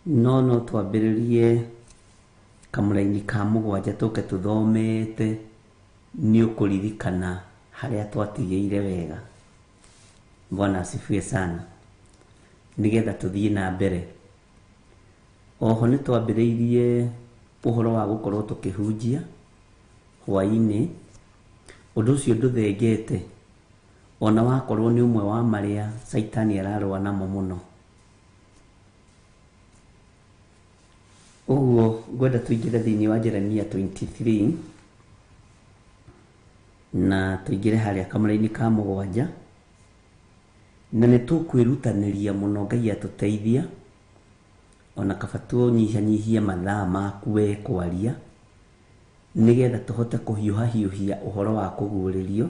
Speaker 5: no twambĩrĩrie Kamũraini ka mũgwanja tũke tũthomete nĩ ũkũririkana harĩa twatigĩire wega. Bwana asifiwe sana. Nĩgetha tũthiĩ na mbere. Oho nĩ twambĩrĩirie ũhoro wa gũkorwo tũkĩhunjia hwaĩ-inĩ. Ũndũ ũcio ndũthengete ona wakorwo nĩ ũmwe wa marĩa Caitani ararũa namo mũno. Ũguo ngwenda tũingĩre thĩinĩ wa Jeremia 23 na tũingĩre harĩa kamũra-inĩ ka mũgwanja, na nĩ tũkwĩrutanĩria mũno Ngai atũteithia, ona kaba tũnyihanyihie mathaa maku we kwaria nĩgetha tũhote kũhiũhahiũhia ũhoro wa kũguũrĩrio,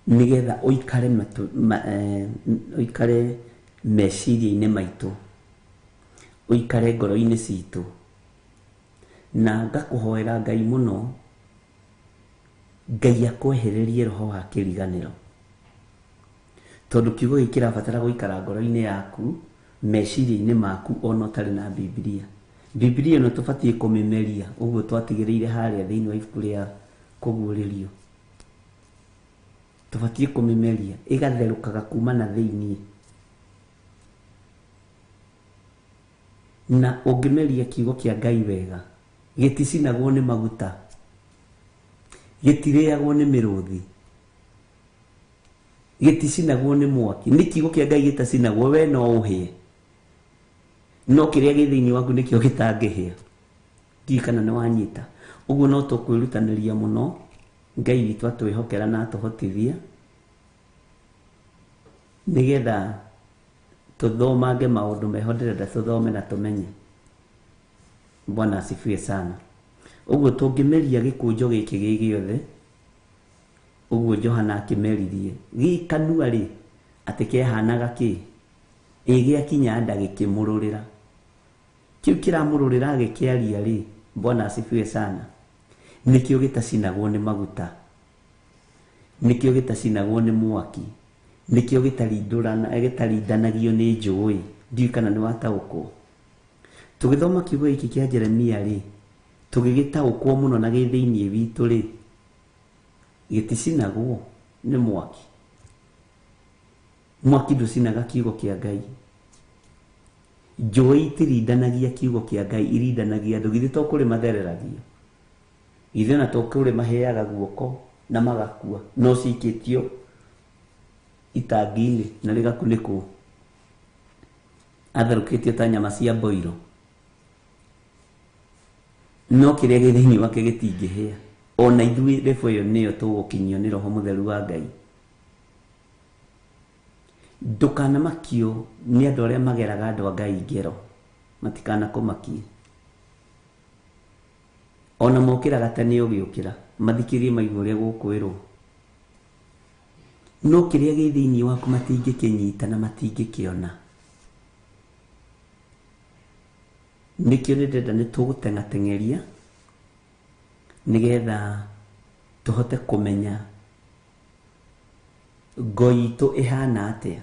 Speaker 5: nĩgetha ũikare ũikare meciria-inĩ maitũ, ũikare ngoro-inĩ citũ. Na ngakũhoera Ngai mũno, Ngai akwehererie roho wa kĩriganĩro, tondũ kiugo gĩkĩ kĩrabatara gũikara ngoro-inĩ yaku, meciria-inĩ maku, ona ũtarĩ na Bibilia. Bibilia ĩno tũbatiĩ kũmĩmeria, ũguo twatigĩrĩire harĩa thĩinĩ wa ibuku rĩa kũguũrĩrio. Tũbatiĩ kũmĩmeria, ĩgatherũkaga kuma na thĩinĩ. Na ũngĩmeria kiugo kĩa Ngai wega, gĩticinagwo nĩ maguta, gĩtirĩagwo nĩ mĩrũthi, gĩticinagwo nĩ mwaki. Nĩ kiugo kĩa Ngai gĩtacinagwo, we no ũhĩe, no kĩrĩa gĩ thĩinĩ waku nĩkĩo gĩtangĩhĩa. Ndiũĩ kana nĩ wanyita. Ũguo no tũkwĩrutanĩria mũno, Ngai witũ atwĩhokera na atũhotithia, nĩgetha tũthomange maũndũ meho ndĩrenda tũthome na tũmenye. Bwana asifiwe sana. Ũguo tũngĩmeria gĩkũnjo gĩkĩ gĩ gĩothe, ũguo Johana akĩmeririe gĩ kanua rĩ, atĩ kehanaga kĩ, ĩ gĩakinya nda gĩkĩmũrũrĩra. Kĩu kĩramũrũrĩra gĩkĩaria rĩ, Bwana asifiwe sana, nĩkĩo gĩtacinagwo nĩ maguta, nĩkĩo gĩtacinagwo nĩ mwaki, nĩkĩo gĩtarindanagio nĩ njũĩ. Ndiũĩ kana nĩ wataũkwo. Tũgĩthoma kiugo gĩkĩ kĩa Jeremia rĩ, tũgĩgĩtaũkwo mũno na gĩ thĩinĩ witũ rĩ, gĩticinagwo nĩ mwaki. Mwaki ndũcinaga kiugo kĩa Ngai. Njũĩ itirindanagia kiugo kĩa Ngai, irindanagia andũ. Githĩ to kũrĩ mathereragio? Githĩ ona to kũrĩ maheaga guoko na magakua, no cikĩtio itangi-inĩ na rĩgakunĩkwo, atherũkĩtio ta nyama cia mboiro, no kĩrĩa gĩ thĩinĩ wake gĩtingĩhĩa. Ona ithuĩ rebo ĩyo nĩyo tũgũkinyio nĩ Roho Mũtheru wa Ngai. Ndũkanamakio nĩ andũ arĩa mageraga andũ a Ngai ngero, matikanakũmakie. Ona mokĩraga tene ũgĩũkĩra, mathikĩrie maigue ũrĩa gũkwĩrwo. No kĩrĩa gĩ thĩinĩ waku matingĩkĩnyita na matingĩkĩona. Nĩkĩo nĩ ndĩrenda nĩ tũgũteng'ateng'eria nĩgetha tũhote kũmenya ngo itũ ĩhana atĩa.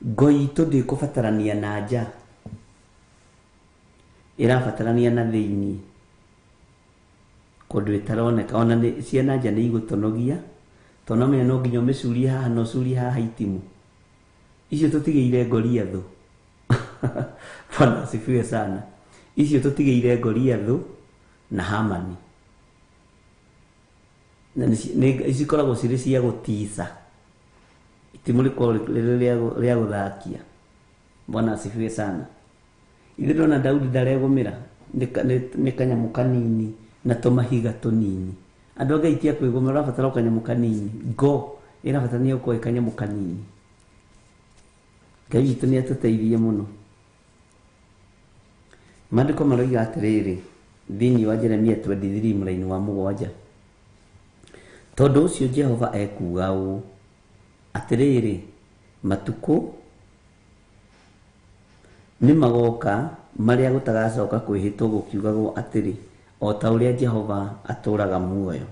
Speaker 5: Ngo itũ ndĩkũbatarania na nja, ĩrabatarania na thĩinĩ, kũndũ ĩtaroneka. Ona ciana nja nĩ igũtũnogia, tondũ no menya no nginya ũmĩcurie haha na ũcurie haha itimũ. Icio tũtigĩire Goliathũ. Bwana asifiwe sana. Icio tũtigĩire Goliathũ na Hamani. Na cikoragwo cirĩ cia gũtica, itimũ rĩkoragwo rĩrĩ rĩa gũthakia. Bwana asifiwe sana. Ithe ndona Daudi ndaregũmĩra nĩ kanyamũ kanini na tũmahiga tũnini. Andũ a Ngai ti a kwĩgũmĩra, ũrabatara o kanyamũ kanini. Ngo ĩrabatarania gũkorwo ĩ kanyamũ kanini. Ngai witũ nĩ atũteithie mũno. Maandĩko maroiga atĩrĩrĩ thĩinĩ wa Jeremia 23 mũraini wa 7, tondũ ũcio Jehova ekuuga ũũ, atĩrĩrĩ, matukũ nĩ magoka marĩa gũtagacoka kwĩhĩtwo gũkiugagwo atĩrĩ, o ta ũrĩa Jehova atũũraga muoyo,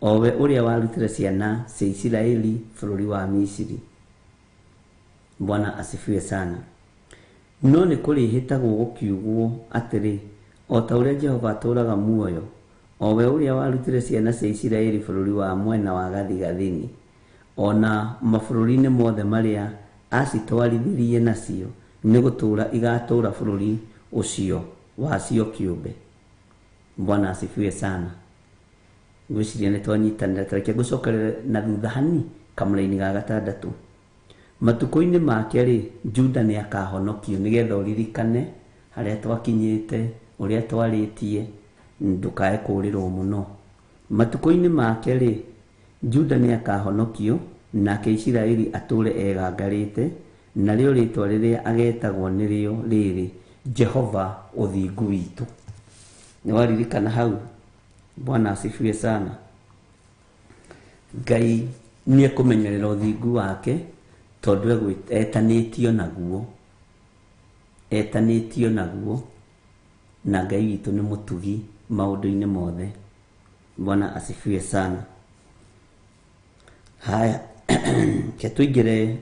Speaker 5: o we ũrĩa warutire ciana cia Isiraeli bũrũri wa Misiri. Bwana asifiwe sana. No nĩ kũrĩhĩtagwo gũkiugwo atĩrĩ, o ta ũrĩa Jehova atũũraga muoyo, o we ũrĩa warutire ciana cia Isiraeli bũrũri wa mwena wa gathigathini, o na mabũrũri-inĩ mothe marĩa aacitwarithirie nacio, nĩ gũtũũra igatũũra bũrũri ũcio wacio kĩũmbe. Bwana asifiwe sana. Ngwĩciria nĩ twanyitanĩra, ta reke ngũcokerere na thutha hani kamũraini ga gatandatũ. Matukũ-inĩ make-rĩ, Juda nĩ akahonokio, nĩgetha ũririkane harĩa twakinyĩte, ũrĩa twarĩtie, ndũkae kũũrĩrwo mũno. Matukũ-inĩ make-rĩ, Juda nĩ akahonokio, nake Isiraeli atũũre egangarĩte, narĩo rĩĩtwa rĩrĩa agetagwo nĩrĩo rĩrĩ, Jehova ũthingu witũ. Nĩ waririkana hau? Bwana asifiwe sana. Ngai nĩ ekũmenyerera ũthingu wake, tondũ etanĩtio naguo, etanĩtio naguo, na Ngai witũ nĩ mũtugi maũndũ-inĩ mothe. Bwana asifiwe sana. Haya, ke tũingĩre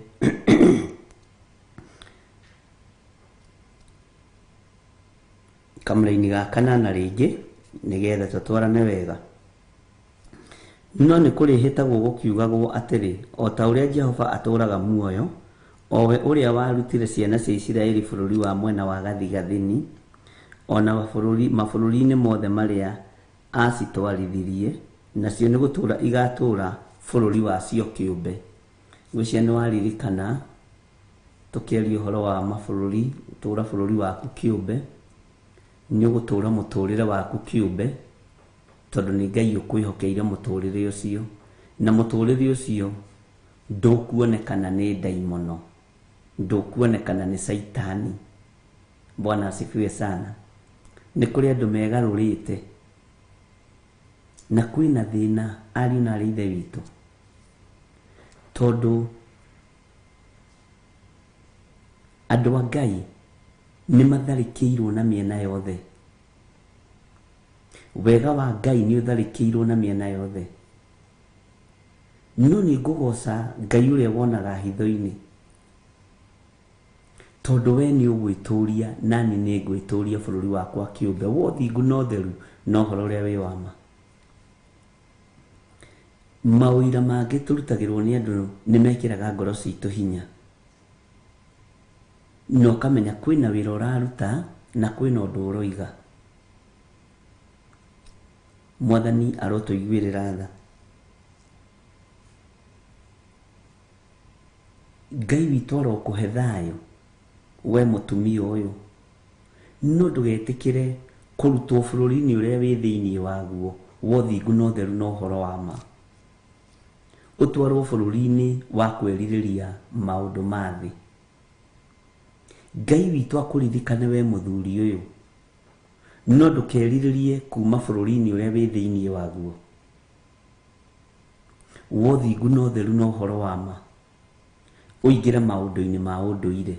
Speaker 5: kamũraini ga kanana rĩngĩ, nĩgetha tũtwarane wega. No nĩ kũrĩhĩtagwo gũkiugagwo atĩrĩ, o ta ũrĩa Jehova atũũraga muoyo, o we ũrĩa warutire ciana cia Isiraeli bũrũri wa mwena wa gathigathini, o na mabũrũri-inĩ mothe marĩa aacitwarithirie, nacio nĩ gũtũũra igatũũra bũrũri wacio kĩũmbe. Ngwĩciria nĩ waririkana tũkĩaria ũhoro wa mabũrũri, gũtũũra bũrũri waku kĩũmbe, nĩ ũgũtũũra mũtũũrĩre waku kĩũmbe, tondũ nĩ Ngai ũkwĩhokeire mũtũũrĩre ũcio, na mũtũũrĩre ũcio ndũkuonekana nĩ ndaimono, ndũkuonekana nĩ caitani. Bwana asifiwe sana. Nĩ kũrĩ andũ megarũrĩte na kwĩna thĩna, ariũ na arĩ ithe witũ, tondũ andũ a Ngai nĩ matharĩkĩirwo na mĩena yothe. Wega wa Ngai nĩ ũtharĩkĩirwo na mĩena yothe. No nĩ ngũgoca Ngai ũrĩa wonaga hitho-inĩ, tondũ we nĩ ũgwĩtũria nani nĩ ngwĩtũria bũrũri wakwa kĩũmbe, wa ũthingu na ũtheru na ũhoro ũrĩa wĩ wa ma. Maũira mangĩ tũrutagĩrwo nĩ andũ nĩ mekĩraga ngoro citũ hinya, na ũkamenya kwĩna wĩra ũraruta na kwĩna ũndũ ũroiga. Mwathani arotũiguĩrĩra tha. Ngai witũ arokũhe thayũ we mũtumia ũyũ, no ndũgetĩkĩre kũrutwo bũrũri-inĩ ũrĩa wĩ thĩinĩ waguo wa ũthingu na ũtheru na ũhoro wa ma, ũtwarwo bũrũri-inĩ wa kwĩrirĩria maũndũ ma thĩ. Ngai witũ akũririkane we mũthuri ũyũ, no ndũkerirĩrie kuma bũrũri-inĩ ũrĩa wĩ thĩinĩ waguo wa ũthingu na ũtheru na ũhoro wa ma, ũingĩre maũndũ-inĩ ma ũndũire.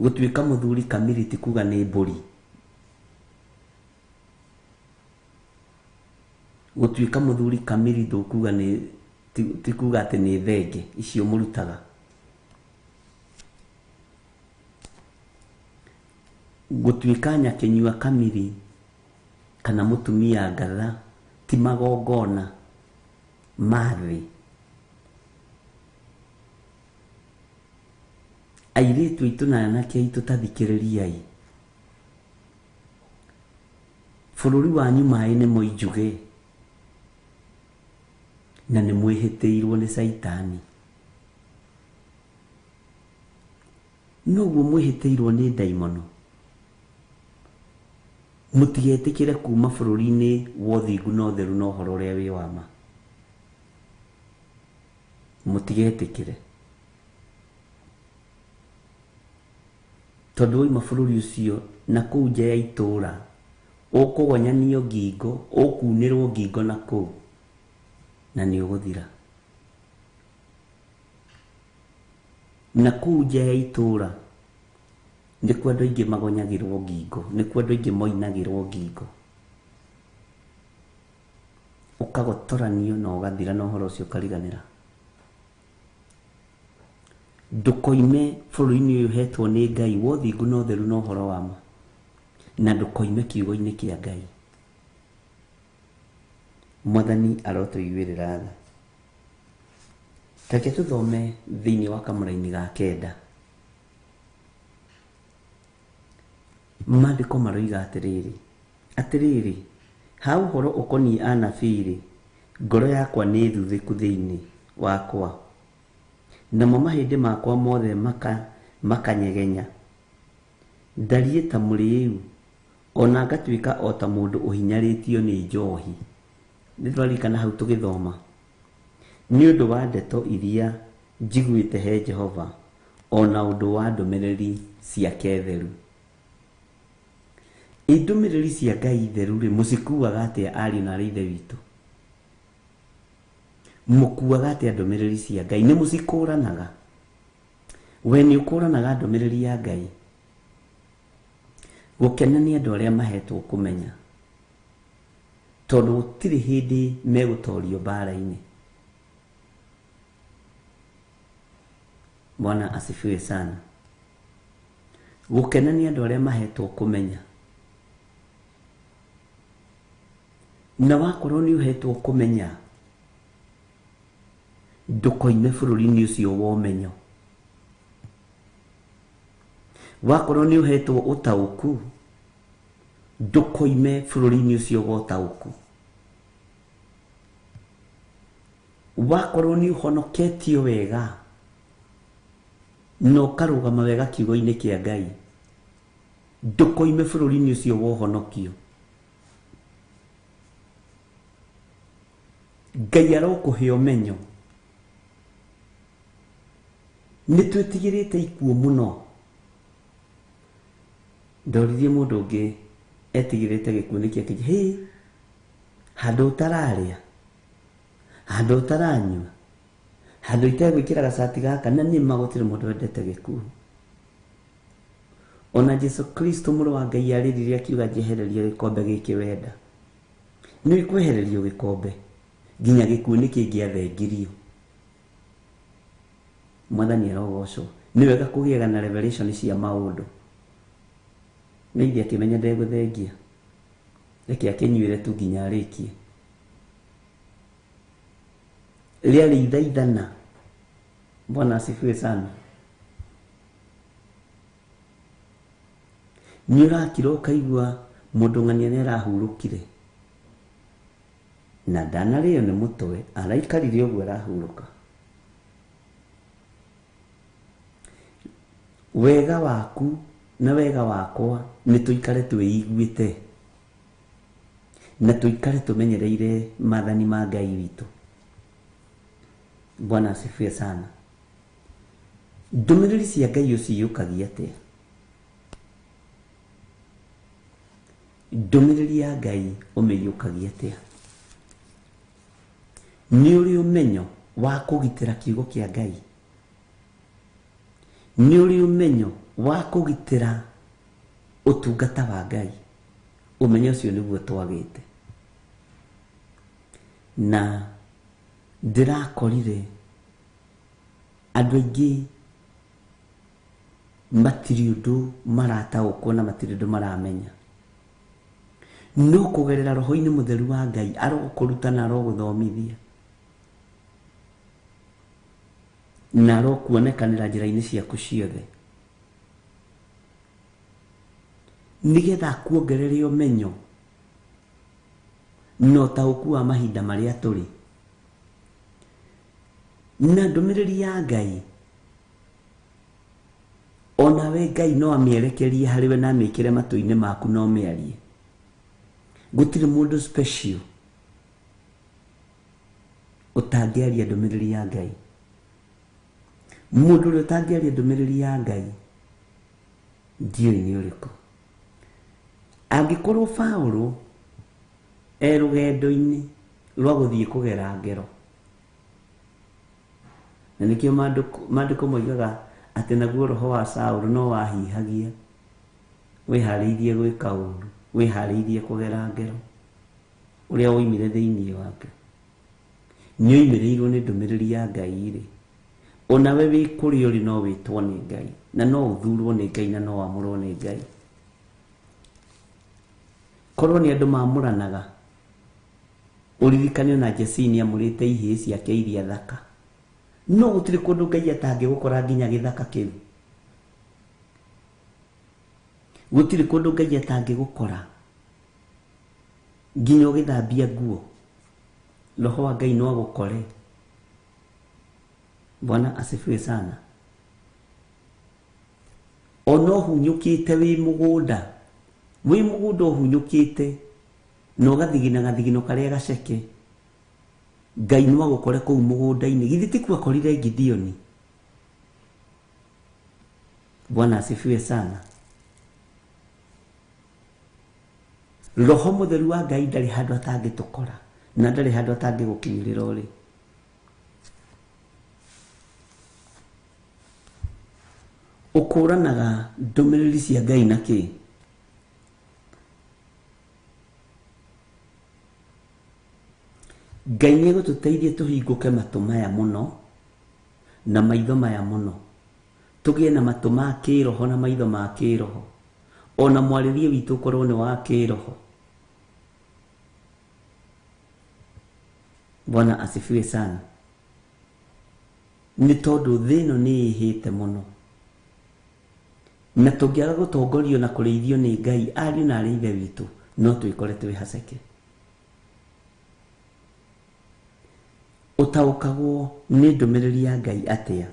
Speaker 5: Gũtuĩka mũthuri kamiri ti kuga nĩ mbũri. Gũtuĩka mũthuri kamiri ndũkuga nĩ ti kuga atĩ nĩ thenge icio mũrutaga. Gũtuĩka nyakĩnyua kamiri kana mũtumia ngatha ti magongona ma thĩ. Airĩtu aitũ na anake aitũ ta thikĩrĩriai, bũrũri wanyu maĩ nĩ moinjuge na nĩ mwĩhĩtĩirwo nĩ caitani. Noguo mwĩhĩtĩirwo nĩ ndaimono. Mũtigetĩkĩre kuma bũrũri-inĩ wa ũthingu na ũtheru na ũhoro ũrĩa wĩ wa ma. Mũtigetĩkĩre, tondũ wauma bũrũri ũcio na kũu nja ya itũũra ũkũgonyanio ngingo, ũkunĩrwo ngingo na kũu, na nĩ ũgũthira. Na kũu nja ya itũũra nĩkuo andũ aingĩ magonyagĩrwo ngingo, nĩkuo andũ aingĩ moinagĩrwo ngingo, ũkagotoranio na ũgathira na ũhoro ũcio ũkariganĩra. Ndũkoime bũrũri-inĩ ũyũ ũhetwo nĩ Ngai wa ũthingu na ũtheru na ũhoro wa ma, na ndũkoime kiugo-inĩ kĩa Ngai. Mwathani arotũiguĩrĩra tha. Reke tũthome thĩinĩ wa kamũraini ga kenda. Maandĩko maroiga atĩrĩrĩ, atĩrĩrĩ, ha ũhoro ũkoniĩ anabii-rĩ, ngoro yakwa nĩ thuthĩku thĩinĩ wakwa, namo mahĩndĩ makwa mothe makanyegenya. Ndariĩ ta mũrĩĩu, ona ngatuĩka o ta mũndũ ũhinyarĩtio nĩ njohi. Nĩ twaririkana hau tũgĩthoma. Nĩ ũndũ wa ndeto iria njiguĩte he Jehova, ona ũndũ wa ndũmĩrĩri ciake theru. Ĩ ndũmĩrĩri cia Ngai theru-rĩ, mũcikuaga atĩa ariũ na aarĩ a Ithe witũ? Mũkuaga atĩa ndũmĩrĩri cia Ngai? Nĩ mũcikũranaga? We nĩ ũkũranaga ndũmĩrĩri ya Ngai? Gũkena nĩ andũ arĩa mahetwo kũmenya, tondũ gũtirĩ hĩndĩ megũtorio mbara-inĩ. Bwana asifiwe sana. Gũkena nĩ andũ arĩa mahetwo kũmenya. Na wakorwo nĩ ũhetwo kũmenya, ndũkoime bũrũri-inĩ ũcio wa ũmenyo. Wakorwo nĩ ũhetwo ũtaũku, ndũkoime bũrũri-inĩ ũcio wa ũtaũku. Wakorwo nĩ ũhonoketio wega na ũkarũgama wega kiugo-inĩ kĩa Ngai, ndũkoime bũrũri-inĩ ũcio wa ũhonokio. Ngai arokũhe ũmenyo. Nĩ twĩtigĩrĩte ikuũ mũno. Ndoririe mũndũ ũngĩ etigĩrĩte gĩkuũ nĩkĩ, akĩnjĩra, hĩ, handũ ũtararĩa, handũ ũtaranyua, handũ itegwĩkĩra gacati gaka, na nĩma gũtirĩ mũndũ wendete gĩkuũ. Ona Jesu Kristo mũrũ wa Ngai arĩrire akiuga, njehereria gĩkombe gĩkĩ wenda. Nĩ kwehererio gĩkombe nginya gĩkuũ nĩ kĩngĩathengirio. Mwathani arogocwo. Nĩ wega kũgĩaga na revelation cia maũndũ. Nĩ ithe akĩmenya ndegũthengia, reke akĩnyuĩre tu nginya arĩkie. Rĩarĩ ithaithana. Bwana asifiwe sana. Nĩ ũrakira ũkaigua mũndũ ng'ania nĩ arahurũkire, na ndanarĩo nĩ mũtwe, araikarire ũguo arahurũka. Wega waku na wega wakwa nĩ tũikare twĩiguĩte na tũikare tũmenyereire maathani ma Ngai witũ. Bwana asifiwe sana. Ndũmĩrĩri cia Ngai ũciyũkagia atĩa? Ndũmĩrĩri ya Ngai ũmĩiyũkagia atĩa? Nĩ ũrĩ ũmenyo wa kũgitĩra kiugo kĩa Ngai? Nĩ ũrĩ ũmenyo wa kũgitĩra ũtungata wa Ngai? Ũmenyo ũcio nĩguo twagĩte. Na ndĩrakorire andũ aingĩ matirĩ ũndũ marataũkwo na matirĩ ũndũ maramenya. No kũgerera roho-inĩ mũtheru wa Ngai arokũruta na arogũthomithia na arokuonekanĩra njĩra-inĩ ciaku ciothe, nĩgetha akuongerere ũmenyo na ũtaũku wa mahinda marĩa tũrĩ. Na ndũmĩrĩri ya Ngai onawe Ngai no amĩerekerie harĩ we na amĩkĩre matũ-inĩ maku na ũmĩarie. Gũtirĩ mũndũ special ũtangĩaria ndũmĩrĩri ya Ngai. Mũndũ ũrĩa ũtangĩaria ndũmĩrĩri ya Ngai ndiũĩ nĩ ũrĩkũ. Angĩkorwo Paũlũ e rũgendo-inĩ rwa gũthiĩ kũgera ngero, na nĩkĩo maandĩko moigaga atĩ naguo roho wa Saũlũ no wahihagia, wĩharĩirie gwĩka ũũru, wĩharĩirie kũgera ngero, ũrĩa woimire thĩinĩ wake nĩ oimĩrĩirwo nĩ ndũmĩrĩri ya Ngai rĩ, Onawe wĩ kũrĩa ũrĩ no wĩtwo nĩ Ngai, na no ũthurwo nĩ Ngai, na no wamũrwo nĩ Ngai. Korwo nĩ andũ mamũranaga, ũririkane ona Jesii nĩamũrĩte ihĩĩ ciake iria thaka, no gũtirĩ kũndũ Ngai atangĩgũkora nginya gĩthaka kĩu. Gũtirĩ kũndũ Ngai atangĩgũkora nginya ũgĩthambia nguo, roho wa Ngai no agũkore. Bwana asifiwe sana. Ona ũhunyũkĩte wĩ mũgũnda, wĩ mũgũnda ũhunyũkĩte na ũgathigina gathigino karĩa gaceke, Ngai no agũkore kũu mũgũnda-inĩ. Githĩ ti kuo akorire Gideoni? Bwana asifiwe sana. Roho mũtheru wa Ngai ndarĩ handũ atangĩtũkora na ndarĩ handũ atangĩgũkinyĩrĩra ũrĩ. Ũkũranaga ndũmĩrĩri cia Ngai na kĩ? Ngai nĩ egũtũteithia tũhingũke matũ maya mũno na maitho maya mũno, tũgĩe na matũ ma kĩroho na maitho ma kĩroho, ona mwarĩrie witũ ũkorwo nĩ wa kĩroho. Bwana asifiwe sana. Nĩ tondũ thĩ ĩno nĩ ĩhĩte mũno, na tũngĩaga gũtongorio na kũrĩithio nĩ Ngai, ariũ na arĩ ithe witũ, no twĩkore twĩ haceke. Ũtaũkagwo nĩ ndũmĩrĩri ya Ngai atĩa?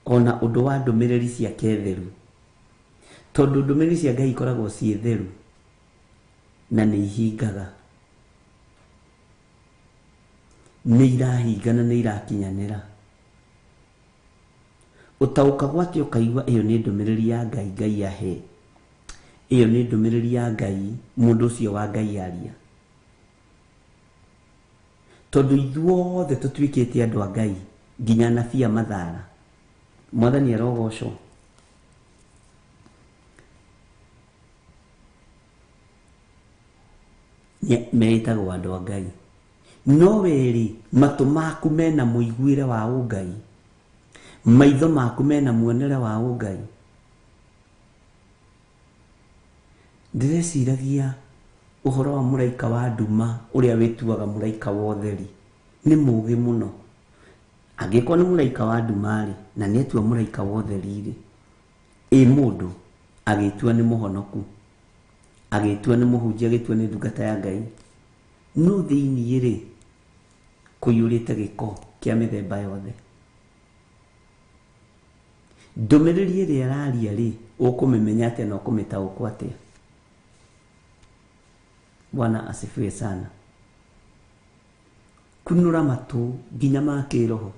Speaker 5: Ona ũndũ wa ndũmĩrĩri ciake theru, tondũ ndũmĩrĩri cia Ngai ikoragwo ciĩ theru na nĩ ihingaga, nĩ irahinga na nĩ irakinyanĩra. Ũtaũkagwo atĩ ũkaigua ĩyo nĩ ndũmĩrĩri ya Ngai, Ngai ahe, ĩyo nĩ ndũmĩrĩri ya Ngai, mũndũ ũcio wa Ngai aria. Tondũ ithuothe tũtuĩkĩte andũ a Ngai nginya anabii a mathara. Mwathani arogocwo. Meĩtagwo andũ a Ngai, no werĩ matũ maku mena mũiguĩre wa ũngai, maitho maku mena muonere wa ũngai. Ndĩreciragia ũhoro wa mũraika wa nduma ũrĩa wĩtuaga mũraika wa ũtheri. Nĩ mũũgĩ mũno. Angĩkorwo nĩ mũraika wa nduma-rĩ, na nĩ etua mũraika wa ũtheri-rĩ, ĩ mũndũ agĩtua nĩ mũhonoku, agĩtua nĩ mũhunjia, agĩtua nĩ ndungata ya Ngai, no thĩiniĩ-rĩ kũiyũrĩte gĩko kĩa mĩthemba yothe. Ndũmĩrĩri ĩrĩa ĩraria-rĩ, ũkũmĩmenya atĩa na ũkũmĩtaũkwo atĩa? Bwana asifiwe sana. Kunũra matũ nginya ma kĩroho,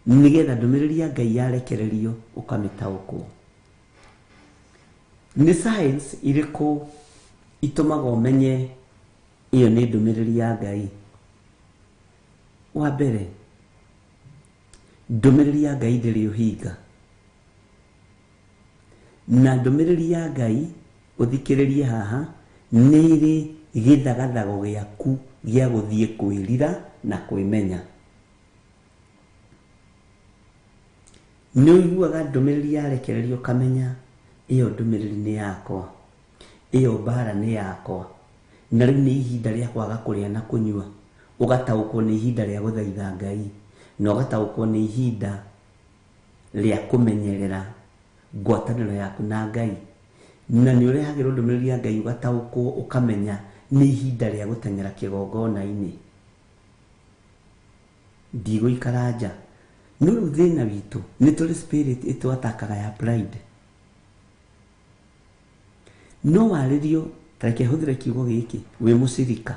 Speaker 5: nĩgetha ndũmĩrĩri ya Ngai yarekererio ũkamĩtaũkwo. Nĩ science irĩkũ itũmaga ũmenye ĩyo nĩ ndũmĩrĩri ya Ngai? Wa mbere, ndũmĩrĩri ya Ngai ndĩrĩ ũhinga, na ndũmĩrĩri ya Ngai ũthikĩrĩrie haha nĩ ĩrĩ gĩthagathago gĩaku gĩa gũthiĩ kwĩrira na kwĩmenya. Nĩ ũiguaga ndũmĩrĩri yarekererio ũkamenya ĩyo ndũmĩrĩri nĩ yakwa, ĩyo mbara nĩ yakwa, na rĩu nĩ ihinda rĩa kwaga kũrĩa na kũnyua. Ũgataũkwo nĩ ihinda rĩa gũthaitha Ngai, na ũgataũkwo nĩ ihinda rĩa kũmenyerera ngwatanĩro yaku na Ngai, na nĩ ũrehagĩrwo ndũmĩrĩri ya Ngai ũgataũkwo ũkamenya nĩ ihinda rĩa gũteng'era kĩgongona-inĩ, ndigũikara nja. No rĩu thĩna witũ nĩ tũrĩ spirit ĩtwatakaga ya pride. No warĩrio, ta reke hũthĩre kiugo gĩkĩ, wĩ mũcirika,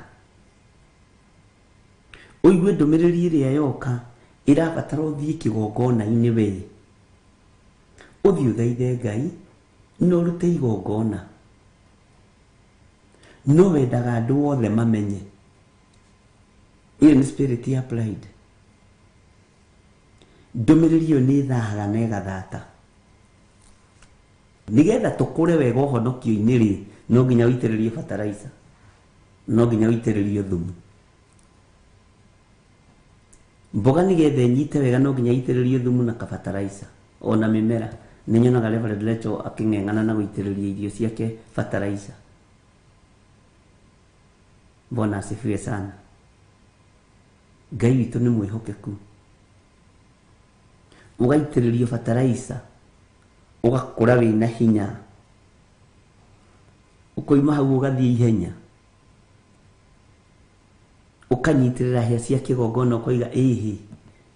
Speaker 5: ũigue ndũmĩrĩri ĩrĩa yoka ĩrabatara ũthiĩ kĩgongona-inĩ we, ũthiĩ ũthaithe Ngai na ũrute igongona, no wendaga andũ othe mamenye. Ĩyo nĩ spirit ya pride. Ndũmĩrĩri ĩyo nĩ ĩthahaga na ĩgathata. Nĩgetha tũkũre wega ũhonokio-inĩ rĩ, no nginya ũitĩrĩrie fertilizer, no nginya ũitĩrĩrie thumu. Mboga nĩgetha ĩnyite wega no nginya ĩitĩrĩrio thumu na kabataraitha. Ona mĩmera nĩ nyonaga Reverend Lecho akĩng'eng'ana na gũitĩrĩria irio ciake bataraitha. Bwana asifiwe sana. Ngai witũ nĩ mwĩhokeku. Ũgaitĩrĩrio bataraitha ũgakũra wĩna hinya, ũkoima hau ũgathiĩ ihenya, ũkanyitĩrĩra hĩa cia kĩgongona ũkoiga ĩhĩ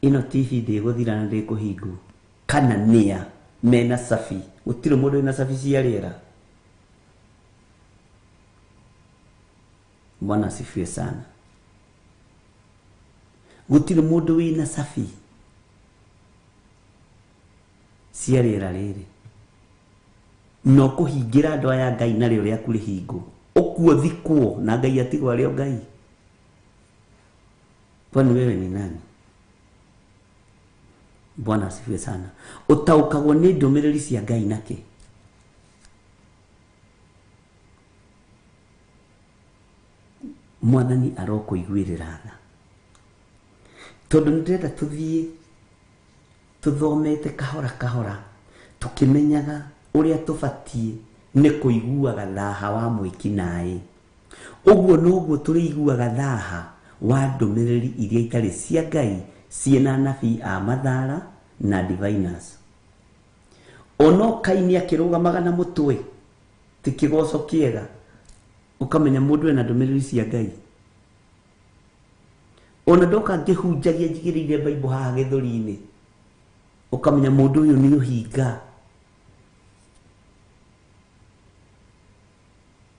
Speaker 5: ĩno TV ndĩgũthira na ndĩkũhingwo. Kana nĩa mena cabi, gũtirĩ mũndũ wĩna cabi cia rĩera. Bwana asifiwe sana. Gũtirĩ mũndũ wĩna cabi cia rĩera rĩrĩ. No kũhingĩra andũ aya Ngai narĩo rĩaku rĩhingwo, ũkuo thikwo na Ngai atigwo arĩ o Ngai. Kwani wewe ni nani? Bwana asifiwe sana. Ũtaũkagwo nĩ ndũmĩrĩri cia Ngai nake. Mwathani arokũiguĩrĩra tha. Tondũ nĩndĩrenda tũthiĩ tũthomete kahora kahora tũkĩmenyaga ũrĩa tũbatiĩ nĩ kũiguaga thaha wa mwĩkinaĩ. Ũguo noguo tũrĩiguaga thaha wa ndũmĩrĩri iria itarĩ cia Ngai ciĩna anabii a mathara na diviners. Ono Kaini akĩrũgamaga na mũtwe ti kĩgoco kĩega, ũkamenya mũndũ ena ndũmĩrĩri cia Ngai. Ona ndoka ngĩhunjagia njigĩrĩire Bible haha gĩthũri-inĩ, ũkamenya mũndũ ũyũ nĩ ũhinga.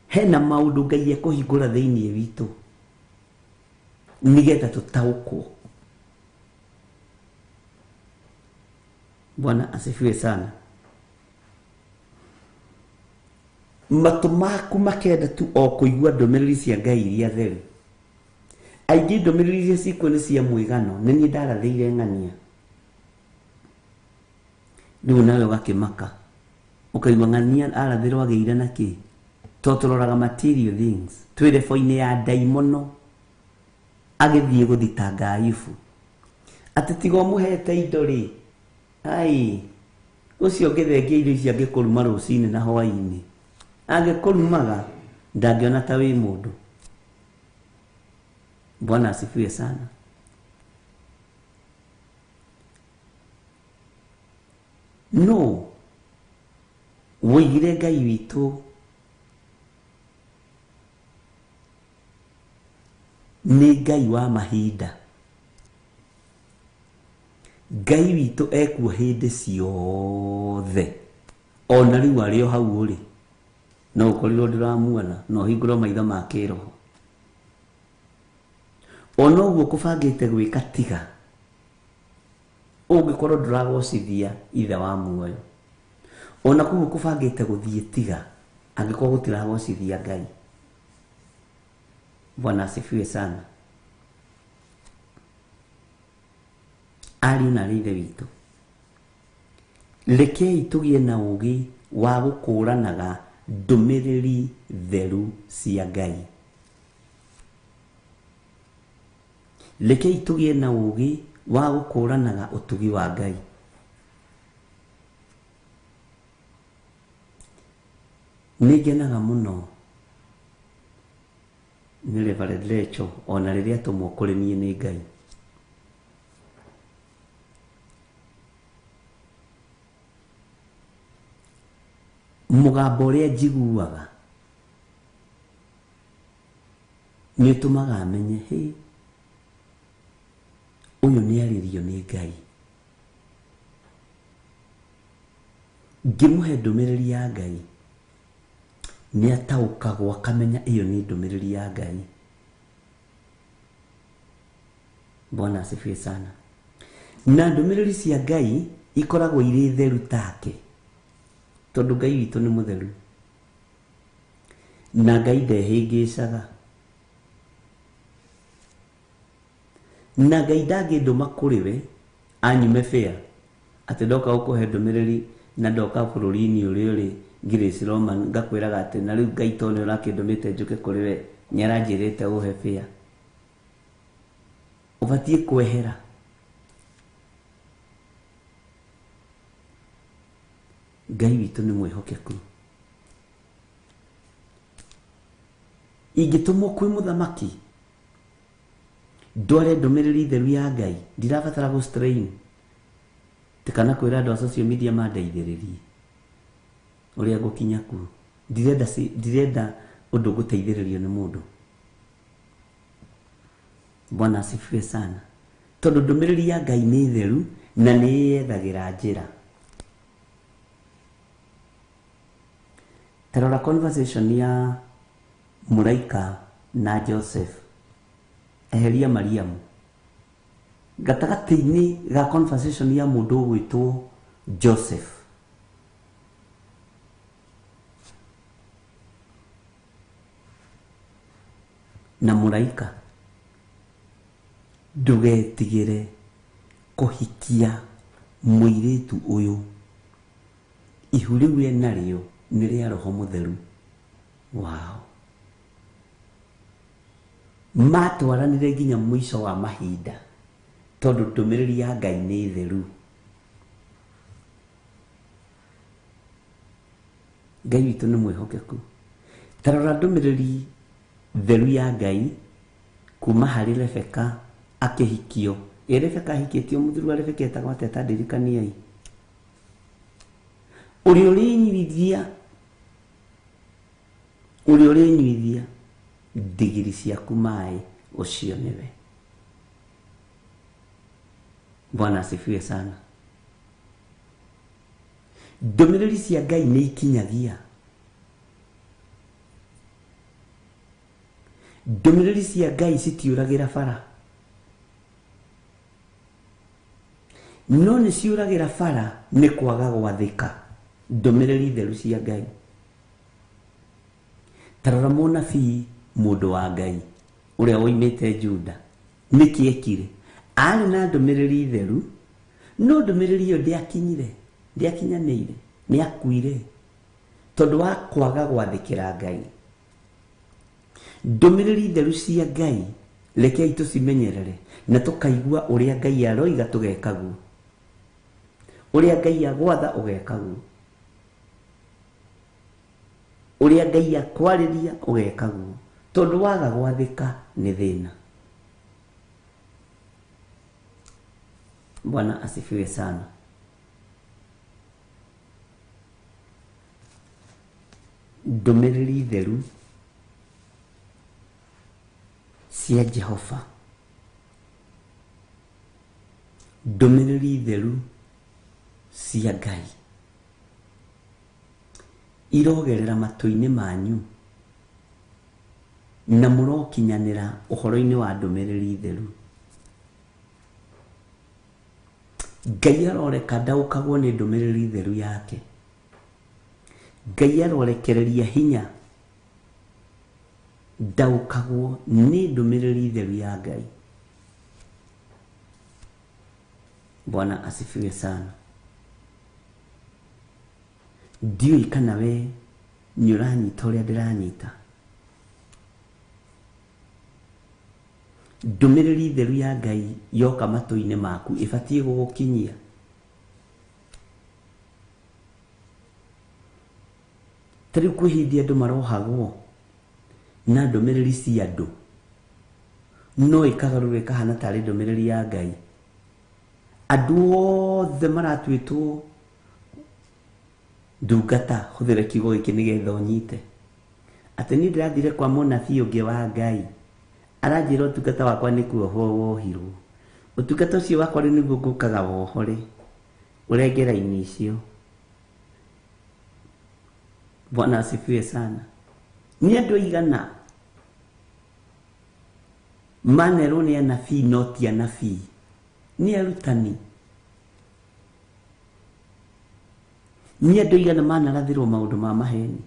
Speaker 5: Hena maũndũ Ngai ekũhingũra thĩinĩ witũ nĩgetha tũtaũkwo. Bwana asifiwe sana. Matũ maku makenda tu o kũigua ndũmĩrĩri cia Ngai iria theru. Aingĩ ndũmĩrĩri iria cikuo nĩ cia mwĩgano, nĩ niĩ ndarathĩire ng'ania. Rĩu nawe ũgakĩmaka ũkaigua ng'ania arathĩrwo agĩire na kĩ, to tũroraga material things. Twĩ rebo-inĩ ya ndaimono agĩthiĩ gũthitanga Ayubu atĩ tiga ũmũhete indo rĩ, ai ũcio ũngĩthengia irio icio angĩkũruma rũcinĩ na hwaĩ-inĩ, angĩkũrumaga ndangĩona ta wĩ mũndũ. Bwana asifiwe sana. No woigire Ngai witũ nĩ Ngai wa mahinda. Ngai witũ ekuo hĩndĩ ciothe, ona rĩu arĩ o hau ũrĩ, no ũkorirwo ndũramuona, no ũhingũrwo maitho ma kĩroho. Ona ũguo kũbangĩte gwĩka tiga, ũngĩkorwo ndũragocithia ithe wa muoyo. Ona koguo kũbangĩte gũthiĩ tiga, angĩkorwo gũtiragocithia Ngai. Bwana asifiwe sana. Ariũ na aarĩ a Ithe witũ, rekei tũgĩe na ũũgĩ wa gũkũranaga ndũmĩrĩri theru cia Ngai. Rekei tũgĩe na ũũgĩ wa gũkũranaga ũtugi wa Ngai. Nĩ ngenaga mũno nĩ Reverend Lecho ona rĩrĩa atũmwo kũrĩ niĩ nĩ Ngai. Mũgambo ũrĩa njiguaga nĩ ũtũmaga menye hĩ, ũyũ nĩ arĩrio nĩ Ngai. Ngĩmũhe ndũmĩrĩri ya Ngai nĩ ataũkagwo akamenya ĩyo nĩ ndũmĩrĩri ya Ngai. Bwana asifiwe sana. Na ndũmĩrĩri cia Ngai ikoragwo irĩ theru take, tondũ Ngai witũ nĩ mũtheru na Ngai ndehĩngĩcaga, na Ngai ndangĩndũma kũrĩ we anyume bĩa atĩ ndoka gũkũhe ndũmĩrĩri na ndoka bũrũri-inĩ ũrĩa ũrĩ Grace Roman ngakwĩraga atĩ na rĩu Ngai tondũ nĩ ũrakĩndũmĩte njũke kũrĩ we nĩ aranjĩrĩte ũhe bĩa. Ũbatiĩ kwehera Ngai witũ nĩ mwĩhokeku. Ingĩtũmwo kwĩ mũthamaki ndware ndũmĩrĩri theru ya Ngai, ndirabatara gũ strain tikana kwĩra andũ a social media mandeithĩrĩrie ũrĩa ngũkinya kuo. Ndirenda ũndũ ngũteithĩrĩrio nĩ mũndũ. Bwana asifiwe sana. Tondũ ndũmĩrĩri ya Ngai nĩ theru na nĩ yethagĩra njĩra. Tarora conversation ya mũraika na Joseph eheria Mariamu gatagatĩ-inĩ ga conversation ya mũndũ ũgwĩtwo Joseph. Na mũraika, ndũgetigĩre kũhikia mũirĩtu ũyũ, ihu rĩu enarĩo nĩ rĩa Roho Mũtheru. Wow. Matwaranire nginya mũico wa mahinda tondũ ndũmĩrĩri ya Ngai nĩ theru. Ngai witũ nĩ mwĩhokeku. Tarora ndũmĩrĩri theru ya Ngai kuma harĩ Rebeka akĩhikio. Ĩ Rebeka ahikĩtio mũthuri wa Rebeka etagwo atĩa? Ta ndirikaniai. Ũrĩa ũrĩnyuithia, ũrĩa ũrĩnyuithia ndigiri ciaku maĩ, ũcio nĩwe. Bwana asifiwe sana. Ndũmĩrĩri cia Ngai nĩ ikinyagia. Ndũmĩrĩri cia Ngai citiũragĩra bara, no nĩ ciũragĩra bara nĩ kwaga gwathĩka ndũmĩrĩri theru cia Ngai. Tarora mũnabii mũndũ wa Ngai ũrĩa woimĩte Juda, nĩkĩ ekire? Arĩ na ndũmĩrĩri theru, no ndũmĩrĩri ĩyo ndĩakinyire, ndĩakinyanĩire, nĩakuire tondũ wa kwaga gwathĩkĩra Ngai. Ndũmĩrĩri theru cia Ngai rekei tũcimenyerere na tũkaigua ũrĩa Ngai aroiga tũgeka guo, ũrĩa Ngai agwatha ũgeka guo, ũrĩa Ngai akwarĩria ũgeka guo, tondũ waga gwathĩka nĩ thĩna. Bwana asifiwe sana. Ndũmĩrĩri theru cia Jehova, ndũmĩrĩri theru cia Ngai irogerera matũ-inĩ manyu na mũrokinyanĩra ũhoro-inĩ wa ndũmĩrĩri theru. Ngai aroreka ndaũkagwo nĩ ndũmĩrĩri theru yake. Ngai arorekereria hinya ndaũkagwo nĩ ndũmĩrĩri theru ya Ngai. Bwana asifiwe sana. Ndiũĩ kana we nĩ ũranyita ũrĩa ndĩranyita. Ndũmĩrĩri theru ya Ngai yoka matũ-inĩ maku ĩbatiĩ gũgũkinyia. Ta rĩu kwĩ hĩndĩ andũ marohagwo na ndũmĩrĩri cia andũ, no ĩkagarũrwo ĩkahana tarĩ ndũmĩrĩri ya Ngai. Andũ othe maratuĩtwo ndungata, hũthĩra kiugo gĩkĩ nĩgetha ũnyite. Atĩ niĩ ndĩrathire kwa mũnabii ũngĩ wa Ngai, aranjĩra ũtungata wakwa nĩ kuohwo wohirwo. Ũtungata ũcio wakwa rĩu nĩguo ngũkaga wohore, ũrenge raini icio. Bwana asifiwe sana. Nĩ andũ aigana manerwo nĩ anabii no ti anabii, nĩ arutani. Nĩ andũ aigana manarathĩrwo maũndũ ma maheni.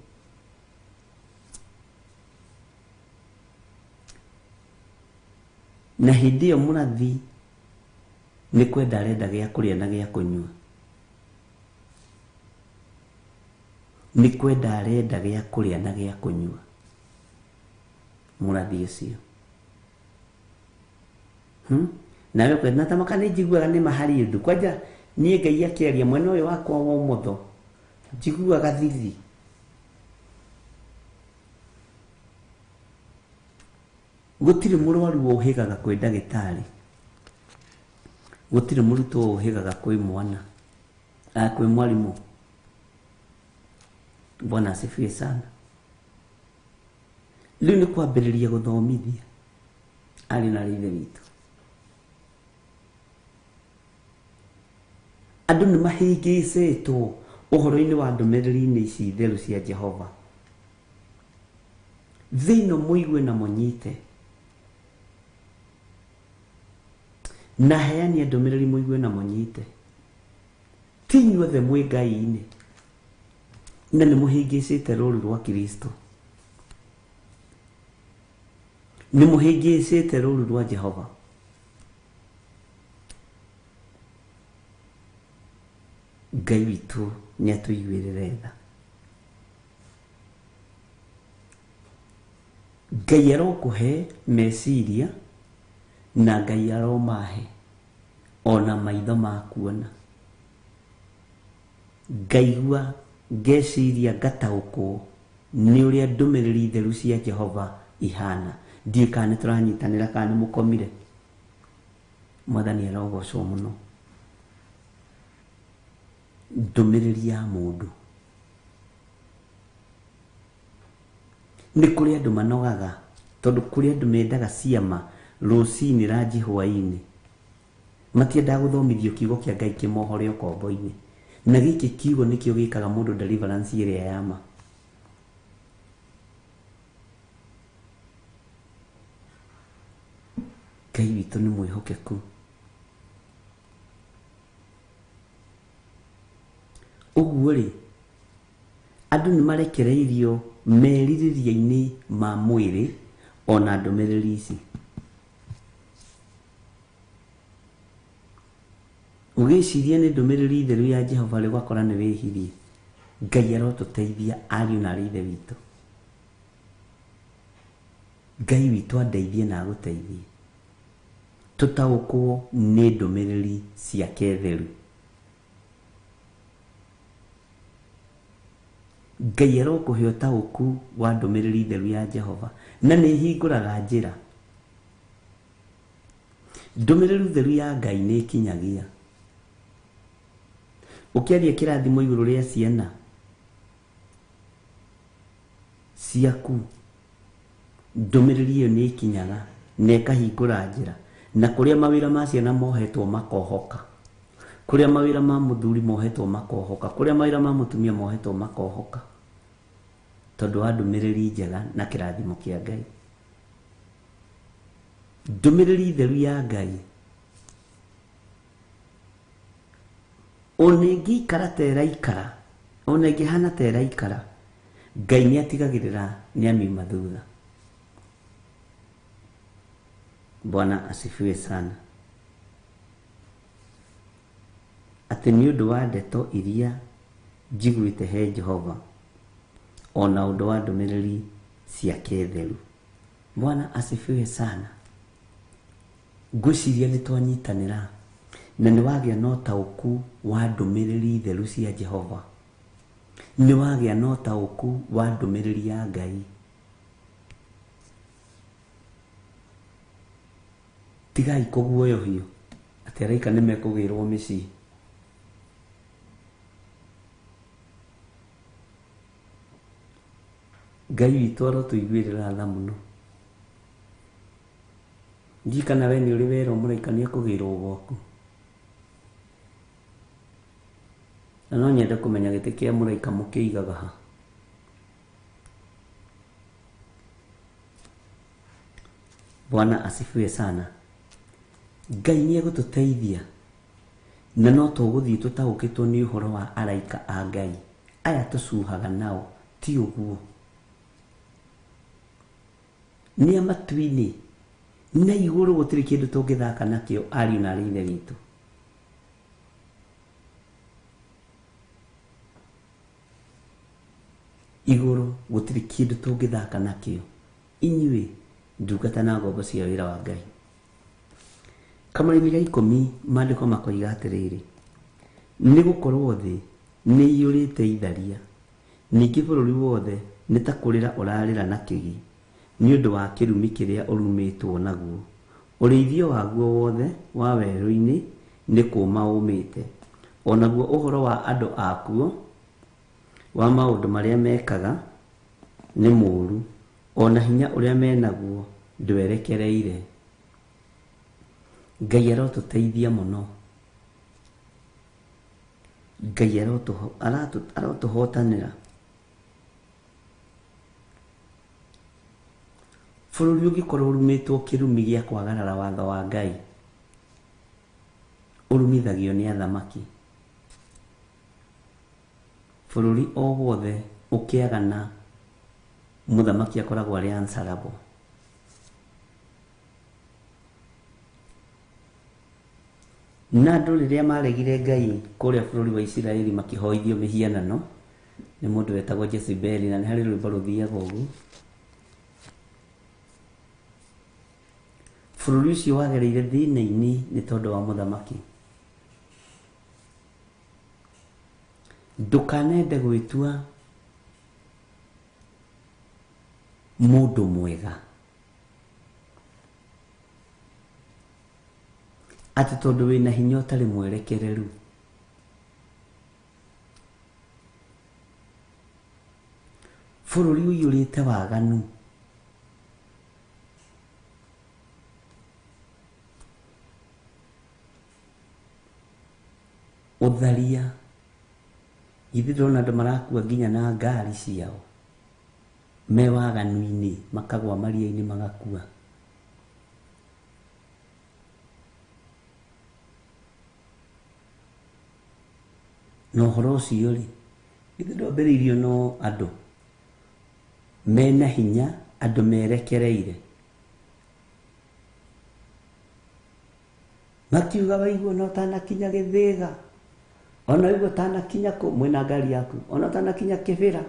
Speaker 5: Na hĩndĩ ĩyo mũrathi nĩ kwenda arenda gĩa kũrĩa na gĩa kũnyua, nĩ kwenda arenda gĩa kũrĩa na gĩa kũnyua mũrathi ũcio. Nawe kwenda na tamaka nĩ njiguaga nĩ ma harĩ ũndũ. Kwanja niĩ Ngai akĩaria mwena ũyũ wakwa wa ũmotho Njiguaga thithi. Gũtirĩ mũrwaru ũhĩgaga kwĩ ndagĩtarĩ. Gũtirĩ mũrutwo ũhĩgaga kwĩ mwana, kwĩ mwarimũ. Bwana asifiwe sana. Rĩu nĩ kwambĩrĩria gũthomithia arĩ na ithe witũ. Andũ nĩ mahĩngĩcĩtwo ũhoro-inĩ wa ndũmĩrĩri-inĩ ici theru cia Jehova. Thĩ ĩno mũigue na mũnyite. Na heanie ndũmĩrĩri mũigue na mũnyite. Ti inyuothe mwĩ Ngai-inĩ. Na nĩ mũhĩngĩcĩte rũũru rwa Kristo. Nĩ mũhĩngĩcĩte rũũru rwa Jehova. Ngai witũ nĩ atũiguĩrĩre tha. Ngai arokũhe meciria na Ngai aromahe ona maitho ma kuona. Ngaigua ngeciria ngataũkwo nĩ ũrĩa ndũmĩrĩri theru cia Jehova ihana. Ndiũĩ kana nĩ tũranyitanĩra kana nĩ mũkomire. Mwathani arogocwo mũno. Ndũmĩrĩri ya mũndũ. Nĩ kũrĩ andũ manogaga tondũ kũrĩ andũ mendaga ciama rũcinĩ ranji hwaĩ-inĩ. Matiendaga gũthomithio kiugo kĩa Ngai kĩmohore ũkombo-inĩ. Na gĩkĩ kiugo nĩkĩo gĩkaga mũndũ deliverance ĩrĩa ya ma. Ngai witũ nĩ mwĩhokeku. Ũguo rĩ, andũ nĩ marekereirio merirĩria-inĩ ma mwĩrĩ ona ndũmĩrĩri ici. Ũgĩciria nĩ ndũmĩrĩri theru ya Jehova rĩ, ũgakora nĩ wĩhirie. Ngai arotũteithia ariũ na arĩ ithe witũ. Ngai witũ andeithie na agũteithie. Tũtaũkwo nĩ ndũmĩrĩri ciake theru. Ngai arokũhe ũtaũku wa ndũmĩrĩri theru ya Jehova na nĩ ĩhingũraga njĩra. Ndũmĩrĩri theru ya Ngai nĩ ĩkinyagia. Ũkĩaria kĩrathimo igũrũ rĩa ciana ciaku, ndũmĩrĩri ĩyo nĩ ĩkinyaga na ĩkahingũra njĩra. Na kũrĩa mawĩra ma ciana mohetwo makohoka, kũrĩa mawĩra ma mũthuri mohetwo makohoka, kũrĩa mawĩra ma mũtumia mohetwo makohoka, tondũ wa ndũmĩrĩri njega na kĩrathimo kĩa Ngai. Ndũmĩrĩri theru ya Ngai ona ĩngĩikara ta ĩraikara, ona ĩngĩhana ta ĩraikara, Ngai nĩ atigagĩrĩra nĩ amiuma thutha. Bwana asifiwe sana. Atĩ nĩ ũndũ wa ndeto iria njiguĩte he Jehova ona ũndũ wa ndũmĩrĩri ciake theru. Bwana asifiwe sana. Ngwĩciria nĩ twanyitanĩra na nĩ wagĩa na ũtaũku wa ndũmĩrĩri theru cia Jehova. Nĩ wagĩa na ũtaũku wa ndũmĩrĩri ya Ngai. Tigai kũguoyohio atĩ araika nĩ mekũgĩrwo mĩciĩ. Ngai witũ arotũiguĩrĩra tha mũno. Ndiũĩ kana we nĩ ũrĩ werwo mũraika nĩ ekũgĩrwo gwaku. Na no nyende kũmenya gĩtĩ kĩa mũraika mũkĩigaga ha. Bwana asifiwe sana. Ngai nĩ egũtũteithia na no tũgũthiĩ tũtaũkĩtwo nĩ ũhoro wa araika a Ngai aya tũcuhaga nao, ti ũguo. Nĩ a matu-inĩ na igũrũ gũtirĩ kĩndũ tũngĩthaka nakĩo ariũ na arĩ ithe witũ. Igũrũ gũtirĩ kĩndũ tũngĩthaka nakĩo inyuĩ ndungata na ngombo cia wĩra wa Ngai. Kamũraini ga 10 maandĩko makoiga atĩrĩrĩ, nĩ gũkorwo thĩ nĩ iyũrĩte itharia. Ningĩ bũrũri wothe nĩ ta kũrĩra ũrarĩra na kĩgi nĩ ũndũ wa kĩrumi kĩrĩa ũrumĩtwo naguo. Ũrĩithio waguo wothe wa werũ-inĩ nĩ kũũma ũũmĩte, o naguo ũhoro wa andũ akuo wa maũndũ marĩa mekaga nĩ mũũru, o na hinya ũrĩa menaguo ndwerekereire. Ngai arotũteithia mũno. Ngai arotũhotanĩra. Bũrũri ũngĩkorwo ũrumĩtwo kĩrumi gĩa kwagarara watho wa Ngai, ũrumithagio nĩ athamaki. Bũrũri o wothe ũkĩagana mũthamaki akoragwo arĩ answerable. Na andũ rĩrĩa maregire Ngai kũrĩa bũrũri wa Isiraeli makĩhoithio mĩhianano nĩ mũndũ wetagwo Jezebeli, na nĩ harĩ rwĩmbo rũthiaga ũguo. Bũrũri ũcio wagereire thĩna-inĩ nĩ tondũ wa mũthamaki. Ndũkanende gwĩtua mũndũ mwega atĩ tondũ wĩna hinya ũtarĩ mwerekereru. Bũrũri ũiyũrĩte waganu. Ũtharia. Githĩ ndĩrona andũ marakua nginya na ngari ciao me waganu-inĩ, makagwa maria-inĩ magakua. Na ũhoro ũcio rĩ, githĩ ndwambĩrĩirio no andũ mena hinya, andũ merekereire, makiuga waigua no ũtanakinya Gĩthĩga, ona waigua ũtanakinya kũ, mwĩna ngari yaku, ona ũtanakinya Kĩbĩra,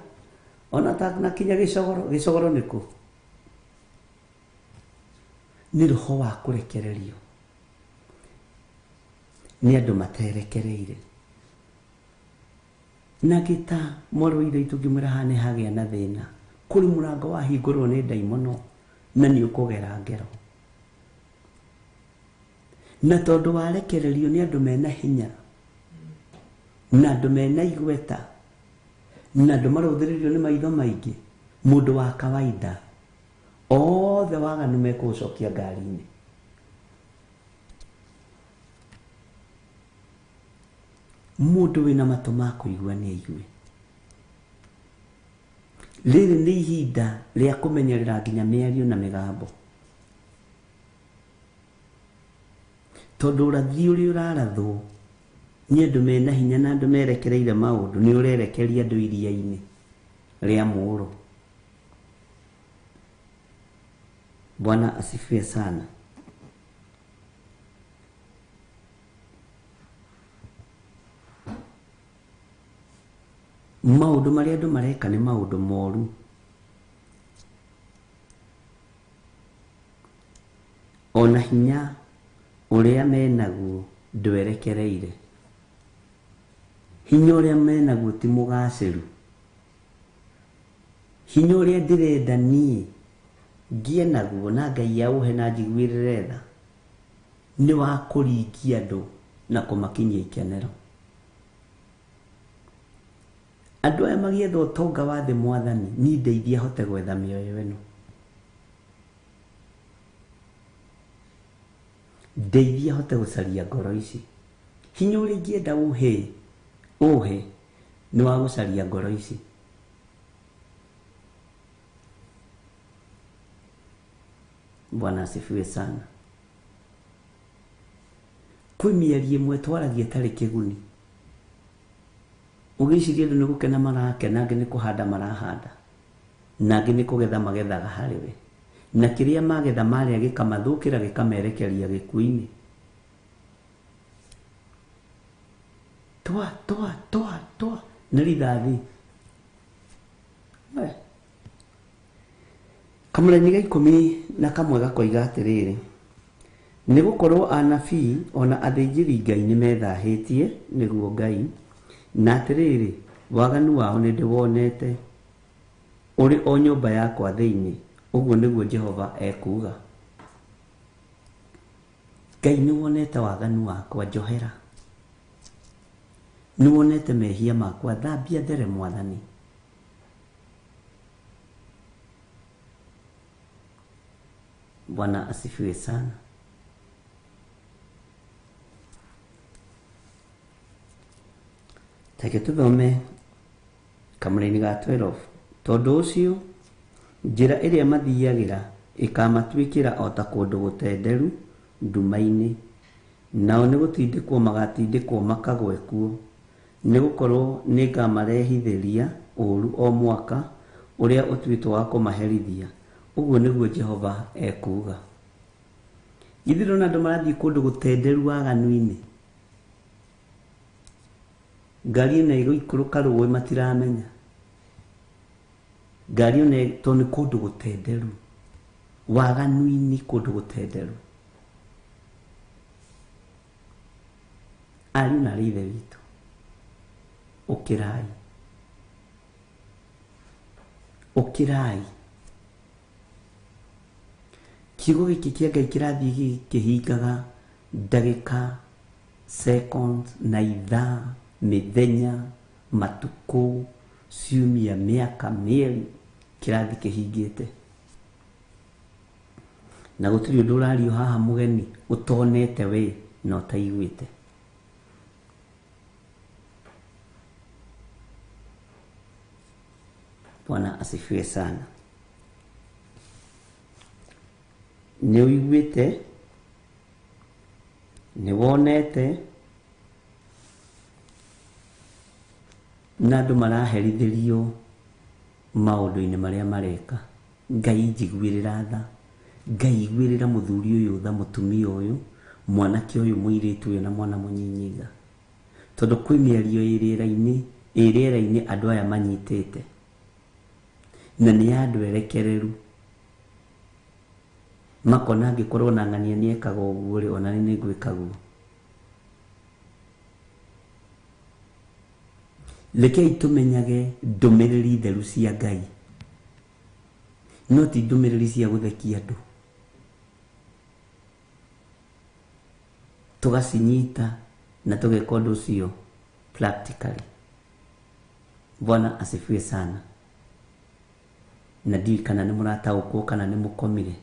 Speaker 5: ona ũtanakinya Gĩcogoro. Gĩcogoro nĩ kũ? Nĩ roho wa kũrekererio nĩ andũ materekereire. Na gĩta mwarĩ wa ithe witũ ngĩmwĩra haha nĩ hagĩa na thĩna, kũrĩ mũrango wahingũrwo nĩ ndaimono na nĩ ũkũgera ngero. Na tondũ warekererio nĩ andũ mena hinya na andũ mena igweta na andũ marũthĩrĩrio nĩ maitho maingĩ, mũndũ wa kawaida othe waganu mekũgũcokia ngari-inĩ. Mũndũ wĩna matũ ma kũigua nĩ aigue. Rĩrĩ nĩ ihinda rĩa kũmenyerera nginya mĩario na mĩgambo, tondũ ũrathi ũrĩa ũrarathwo nĩ andũ mena hinya na andũ merekereire maũndũ nĩ ũrerekeria andũ iria-inĩ rĩa mũũro. Bwana asifiwe sana. Maũndũ marĩa andũ mareka nĩ maũndũ moru. Ona hinya ũrĩa menaguo ndwerekereire. Hinya ũrĩa menaguo ti mũgacĩru. Hinya ũrĩa ndĩrenda niĩ ngĩe naguo na Ngai aũhe na njiguĩrĩre tha nĩ wa kũringia andũ na kũmakinyia ikenero. Andũ aya magĩetha ũtonga wa thĩ, Mwathani niĩ ndeithia hote gwetha mĩoyo ĩno, ndeithia hote gũcaria ngoro ici. Hinya ũrĩa ingĩenda ũhe ũhe nĩ wa gũcaria ngoro ici. Bwana asifiwe sana. Kwĩ mĩario ĩmwe twaragia ĩtarĩ kĩguni, ũgĩciria andũ nĩ gũkena marakena, angĩ nĩ kũhanda marahanda, na angĩ nĩ kũgetha magethaga harĩ we, na kĩrĩa magetha marĩa gĩkamathũkĩra gĩkamerekeria gĩkuũ-inĩ. Twa twa twa twa nĩ rithathi. Kamũraini ga 11 gakoiga atĩrĩrĩ, nĩ gũkorwo anabii ona athĩnjĩri Ngai nĩ methahĩtie nĩguo Ngai, Na atĩrĩrĩ, waganu wao nĩndĩwonete ũrĩ o nyũmba yakwa thĩinĩ, ũguo nĩguo Jehova ekuuga. Ngai nĩwonete waganu wakwa, njohera. Nĩwonete mehia makwa, thambia there Mwathani. Bwana asifiwe sana. Take tuthome kamũraini ga 12. Tondũ ũcio njĩra ĩrĩa mathiagĩra ĩkamatuĩkĩra o ta kũndũ gũtenderu nduma-inĩ, nao nĩ gũtindĩkwo magatindĩkwo makagwe kuo, nĩgũkorwo nĩngamarehithĩria ũũru o mwaka ũrĩa ũtuĩtwo wa kũmaherithia, ũguo nĩguo Jehova ekuuga. Githĩ ndũrona andũ marathiĩ kũndũ gũtenderu waganu-inĩ? Ngari ĩno ĩgũikũrũka rũĩ matiramenya. Ngari ĩno tondũ nĩ kũndũ gũtenderu. Waganu-inĩ kũndũ gũtenderu. Ariũ na aarĩ a Ithe witũ, ũkĩrai. Ũkĩrai. Kiugo gĩkĩ kĩa Ngai kĩrathiĩ gĩkĩhingaga ndagĩka, seconds, na ithaa, mĩthenya, matukũ, ciumia, mĩaka, mĩeri, kĩrathiĩ kĩhingĩte. Na gũtirĩ ũndũ ũrario haha mũgeni ũtonete we na ũtaiguĩte. Bwana asifiwe sana. Nĩ ũiguĩte, nĩ wonete, na andũ maraherithĩrio maũndũ-inĩ marĩa mareka. Ngai njiguĩrĩra tha, Ngai iguĩrĩra mũthuri ũyũ tha, mũtumia ũyũ, mwanake ũyũ, mũirĩtu ũyũ na mwana mũnyinyi tha. Tondũ kwĩ mĩario ĩ rĩera-inĩ andũ aya manyitĩte, na nĩ ya andũ erekereru. Makona angĩkorwo na ng'ania nĩekaga ũguo rĩ, ona niĩ nĩngwĩka guo. Rekei tũmenyage ndũmĩrĩri theru cia Ngai, no ti ndũmĩrĩri cia gũthekia andũ. Tũgacinyita na tũgeka ũndũ ũcio practically. Bwana asifiwe sana. Na ndiũĩ kana nĩ mũrataũkwo kana nĩ mũkomire.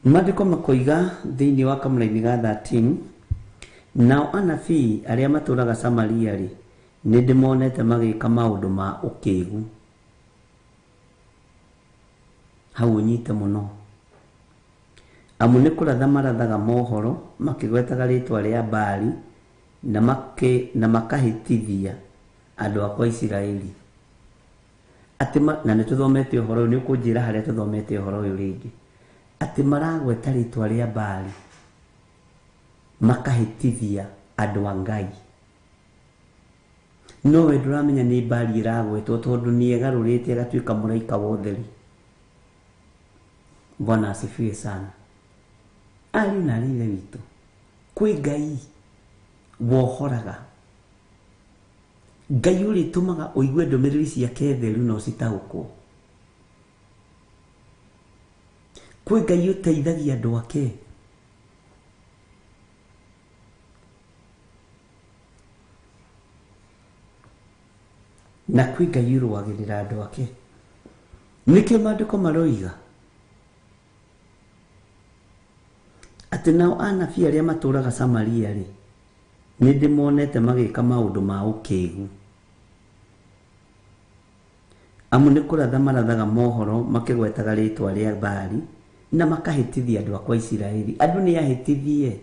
Speaker 5: Maandĩko makoiga thĩinĩ wa kamũraini ga 13, nao anabii arĩa matũũraga Samaria rĩ, nĩ ndĩmonete magĩka maũndũ ma ũkĩgu. Hau ũnyite mũno. Amu nĩ kũratha marathaga mohoro makĩgwetaga rĩtwa rĩa Baali na makahĩtithia andũ akwa Isiraeli. Atĩ na nĩ tũthomete ũhoro ũyũ, nĩ ũkũnjĩra harĩa tũthomete ũhoro ũyũ rĩngĩ. Atĩ maragweta rĩtwa rĩa Baali makahĩtithia andũ a Ngai. No we ndũramenya nĩ Baali ĩragwetwo tondũ nĩ egarũrĩte agatuĩka mũraika wa ũtheri. Bwana asifiwe sana. Ariũ na aarĩ a Ithe witũ, kwĩ Ngai wohoraga, Ngai ũrĩtũmaga ũigue ndũmĩrĩri ciake theru na ũcitaũkwo. Kwĩ Ngai ũteithagia andũ ake. Na kwĩ Ngai ũrũagĩrĩra andũ ake. Nĩkĩo maandĩko maroiga atĩ nao anabii arĩa matũũraga Samaria rĩ, nĩ ndĩmonete magĩka maũndũ ma ũkĩgu. Amu nĩ kũratha marathaga mohoro makĩgwetaga rĩtwa rĩa Baali na makahĩtithia andũ akwa Isiraeli. Andũ nĩ ahĩtithie.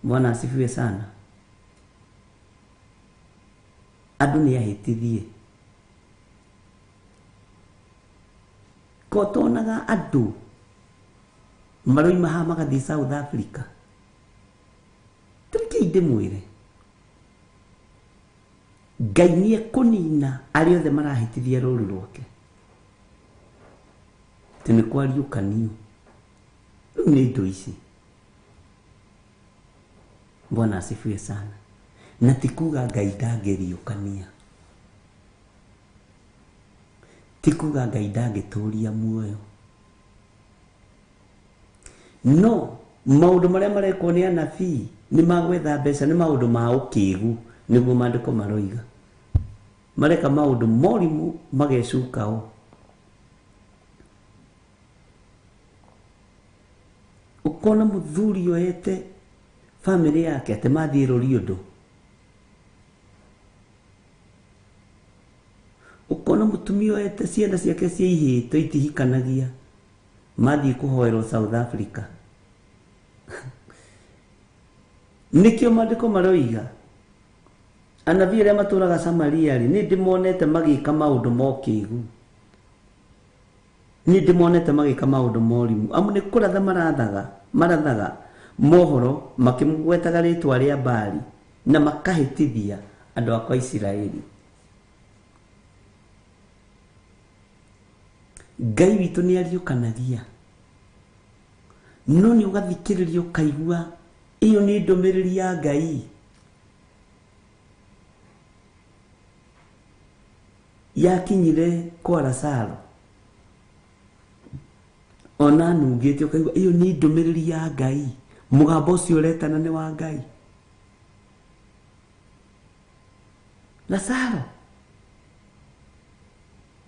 Speaker 5: Bwana asifiwe sana. Andũ nĩ ahĩtithie. Ko tonaga andũ maroima haha magathiĩ South Africa. Tũrĩkei ndĩmwĩre, Ngai nĩ ekũnina arĩa othe marahĩtithia rũũru rwake. Atĩ nĩ kwariũkanio. Rĩu nĩ indo ici. Bwana asifiwe sana. Na ti kuga Ngai ndangĩriũkania. Ti kuga Ngai ndangĩtũria muoyo. No maũndũ marĩa marekwo nĩ anabii nĩ magwetha mbeca, nĩ maũndũ ma ũkĩgu, nĩguo maandĩko maroiga. Mareka maũndũ morimũ magecuka o. Ũkona mũthuri oete bamĩrĩ yake atĩ mathiĩ rũri ũndũ. Ũkona mũtumia oete ciana ciake cia ihĩto itihikanagia, mathiĩ kũhoerwo South Africa. Nĩkĩo maandĩko maroiga anabii arĩa matũraga Samaria rĩ, nĩ ndĩmonete magĩka maũndũ ma ũkĩgu. Nĩ ndĩmonete magĩka maũndũ ma ũrimũ. Amu nĩ kũratha marathaga mohoro makĩmũgwetaga rĩtwa rĩa Baali na makahĩtithia andũ akwa Isiraeli. Ngai witũ nĩ ariũkanagia. No nĩ ũgathikĩrĩria ũkaigua ĩyo nĩ ndũmĩrĩri ya Ngai. Yakinyire kwa Lazaro. Ona nungĩte ũkaigua ĩyo nĩ ndũmĩrĩri ya Ngai. Mũgambo ũcio ũretana nĩ wa Ngai. Lazaro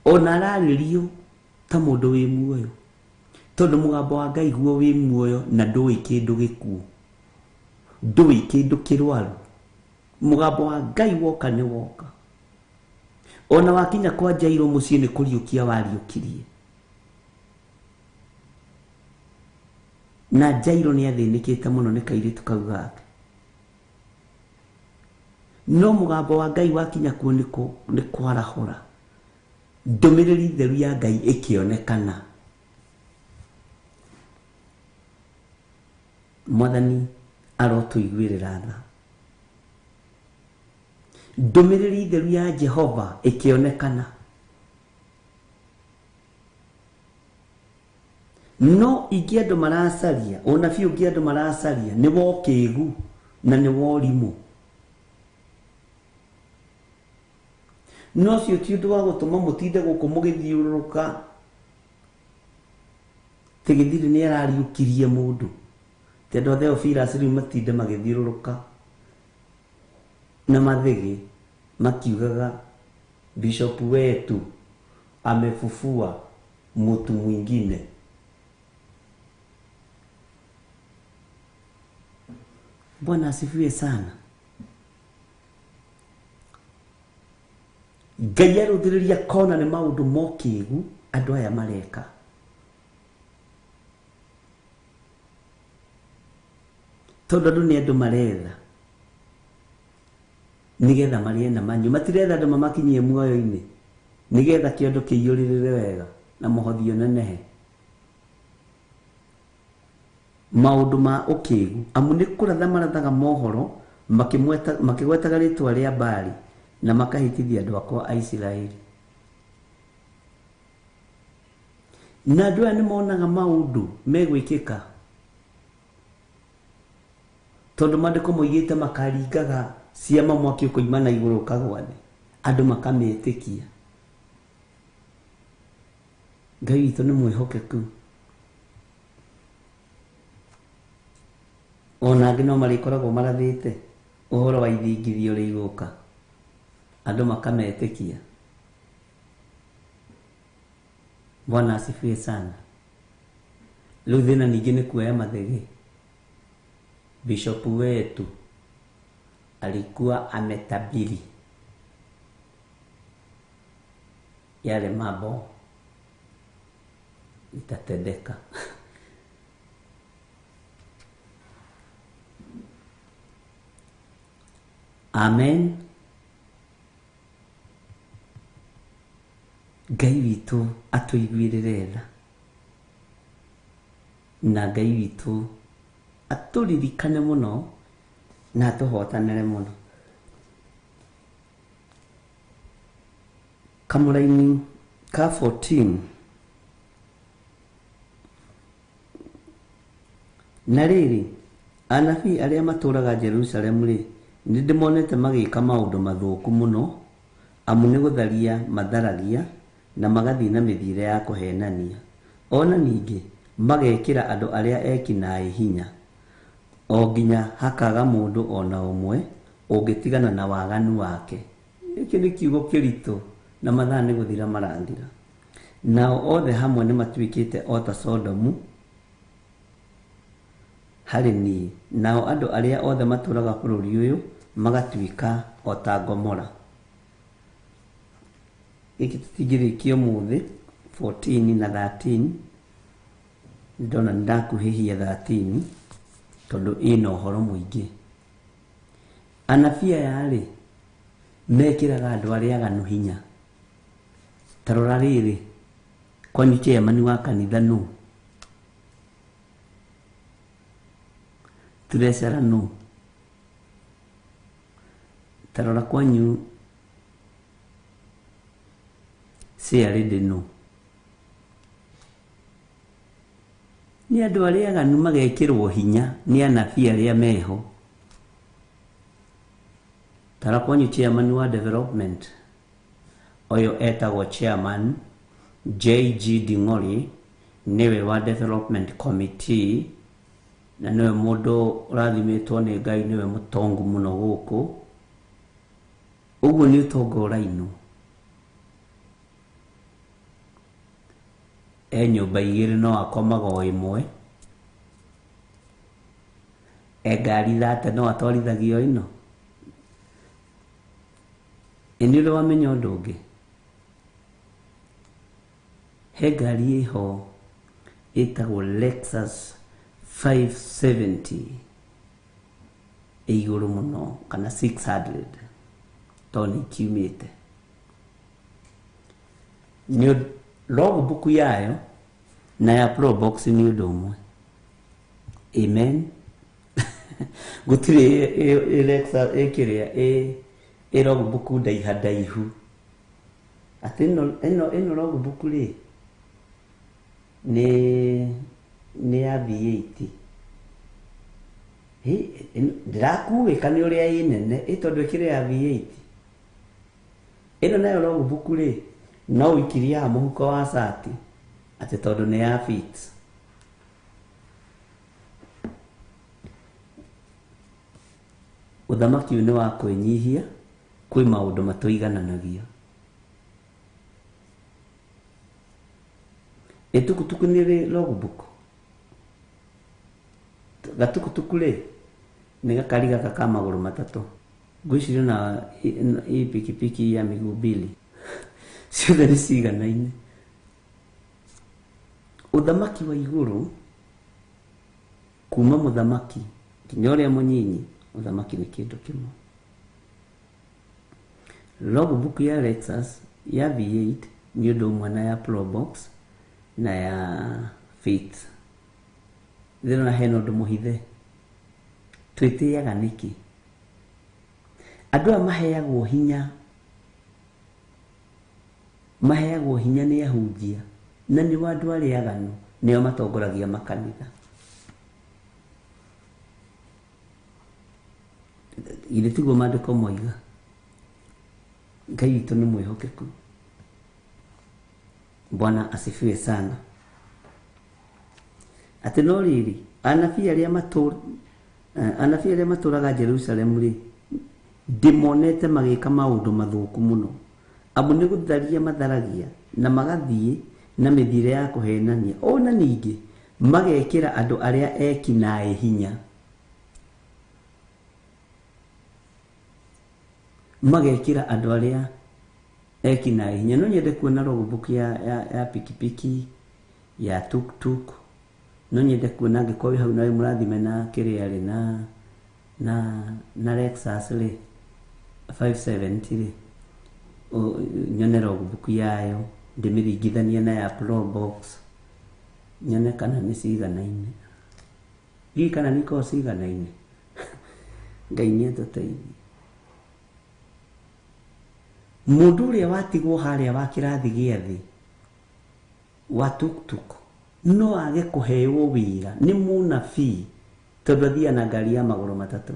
Speaker 5: ona ararĩrio ta mũndũ wĩ muoyo, tondũ mũgambo wa Ngai guo wĩ muoyo na ndũĩ kĩndũ gĩkuũ, ndũĩ kĩndũ kĩrwaru. Mũgambo wa Ngai woka nĩ woka. Ona wakinya kwa Jairo mũciĩ nĩ kũriũkia wariũkirie. Na Jairo nĩ athĩnĩkĩte mũno nĩ kairĩtu kau gake. No mũgambo wa Ngai wakinya kuo nĩ kwarahũra. Ndũmĩrĩri theru ya Ngai ĩkĩonekana. Mwathani arotũiguĩrĩra tha. Ndũmĩrĩri theru ya Jehova ĩkĩonekana. No ingĩ andũ maracaria, ũnabii ũngĩ andũ maracaria nĩ wa ũkĩgu na nĩ wa ũrimũ. No ũcio ti ũndũ wa gũtũma mũtinde gũkũ mũgĩthiũrũrũka. Tĩ gĩthiri nĩ arariũkirie mũndũ. Ti andũ a Theophilus rĩu matinde magĩthiũrũrũka na mathĩgĩ makiugaga bishop wetu amefufua mtu mwingine. Bwana asifiwe sana. Ngai arũthĩrĩria kona nĩ maũndũ mokĩgu andũ aya mareka. Tondũ andũ nĩ andũ maretha nĩgetha marĩe na manyue, matiretha andũ mamakinyie muoyo-inĩ nĩgetha kĩondo kĩiyũrĩrĩre wega na mũhothi ũnenehe. Maũndũ ma ũkĩgu, amu nĩ kũratha marathaga mohoro makĩgwetaga rĩtwa rĩa Baali na makahĩtithia andũ akwa a Isiraeli. Na andũ aya nĩ monaga maũndũ megwĩkĩka, tondũ maandĩko moigĩte makaringaga ciama mwaki ũkoima na igũrũ ũkagwa thĩ, andũ makametĩkia. Ngai witũ nĩ mwĩhokeku. Ona angĩ no marĩkoragwo marathĩte ũhoro wa ithingithia ũrĩa igũka, andũ makametĩkia. Bwana asifiwe sana. Rĩu thĩna ningĩ nĩ kuoya mathĩgĩ. Bishop wetu alikuwa ametabiri yale mambo itatendeka. Amen. Ngai witũ atũiguĩrĩre tha, na Ngai witũ atũririkane mũno na atũhotanĩre mũno. Kamũraini ka 14. Na rĩrĩ, anabii arĩa matũũraga Jerusalemu rĩ, nĩndĩmonete magĩka maũndũ mathũku mũno, amu nĩ gũtharia matharagia na magathiĩ na mĩthiĩre ya kũhenania. Ona ningĩ magekĩra andũ arĩa eki naĩ hinya, o nginya hakaga mũndũ ona ũmwe ũngĩtigana na waganu wake. Gĩkĩ nĩ kiugo kĩritũ na mathaa nĩ gũthira marathira. Nao othe hamwe nĩ matuĩkĩte o ta Sodomu harĩ niĩ, nao andũ arĩa othe matũũraga bũrũri ũyũ magatuĩka o ta Gomora. Gĩkĩ tũtingĩrĩkia ũmũthĩ, 14 na 13, ndona nĩndakuhĩhia 13 tondũ ĩna ũhoro mũingĩ. Anabii aya rĩ, mekĩraga andũ arĩa aganu hinya. Ta rora rĩrĩ, kwanyu chairman wa kanitha nũ? Treasurer nũ? Ta rora kwanyu chairlady nũ? Nĩ andũ arĩa aganu magekĩrwo hinya nĩ anabii arĩa meho. Tara kwanyu chairman wa development ũyũ etagwo chairman JG Ding'ori, nĩwe wa development committee, na nĩwe mũndũ ũrathimĩtwo nĩ Ngai, nĩwe mũtongu mũno gũkũ. Ũguo nĩ ũtonga ũrainwo. E nyũmba igĩrĩ no akomaga o ĩmwe, e ngari thate no atwarithagia o ĩno. Ĩ nĩ ũrĩ wamenya ũndũ ũngĩ? He ngari ĩho ĩtagwo Lexus 570 ĩ igũrũ mũno, kana 600 tondũ nĩ ikiumĩte. Nĩ logbook yayo na ya Probox nĩ ũndũ ũmwe. Amen. Gũtirĩ ĩ Lexus ĩkĩrĩa ĩ logbook ndaiha ndaihu. Atĩ ĩno logbook rĩ nĩ ya V8. Ndĩrakuĩka nĩ ũrĩa ĩ nene, ĩ tondũ ĩkĩrĩ ya V8. Ĩno nayo logbook rĩ no ũikirie haha mũhuko wa cati atĩ tondũ nĩ ya fit. Ũthamaki ũyũ nĩ wa kwĩnyihia, kwĩ maũndũ matũigananagia. Ĩtukutuku nĩ rĩ logbook? Gatukutuku rĩ nĩ gakari gaka ka magũrũ matatũ. Ngwĩciria na hii pikipiki ya miguu mbili ciothe nĩ ciganaine. Ũthamaki wa igũrũ kuma mũthamaki nginya ũrĩa mũnyinyi, ũthamaki nĩ kĩndũ kĩmwe. Logbook ya Lexus ya V8 nĩ ũndũ ũmwe na ya Probox na ya Fit. Ndĩrona hena ũndũ mũhithe. Twĩtĩaga nĩkĩ? Andũ aya maheagwo hinya, maheagwo hinya nĩ ahunjia, na nĩ andũ arĩa aganu nĩo matongoragia makanitha. Githĩ tiguo maandĩko moiga? Ngai witũ nĩ mwĩhokeku. Bwana asifiwe sana. Atĩ no rĩrĩ, anabii arĩa matũũraga Jerusalemu rĩ, ndĩmonete magĩka maũndũ mathũku mũno, amu nĩ gũtharia matharagia na magathiĩ na mĩthiĩre ya kũhenania. Ona ningĩ magekĩra andũ arĩa eki naĩ hinya. Magekĩra andũ arĩa eki naĩ hinya. No nyende kuona logbook ya pikipiki, ya tuk-tuk. No nyende kuona angĩkorwo wĩ hau nawe mũrathime na kĩrĩa rĩ, na Lexus rĩ 570 rĩ, nyone logbook yayo, ndĩmĩringithanie na ya Probox, nyone kana nĩ ciganaine. Ndiũĩ kana nĩ ikoragwo ciganaine. Ngai nĩ atũteithie. Mũndũ ũrĩa watigwo harĩa wa kĩrathi gĩa thĩ wa tuk-tuk no age kũheo wĩra nĩ mũnabii Tondũ athiaga na ngari ya magũrũ matatũ.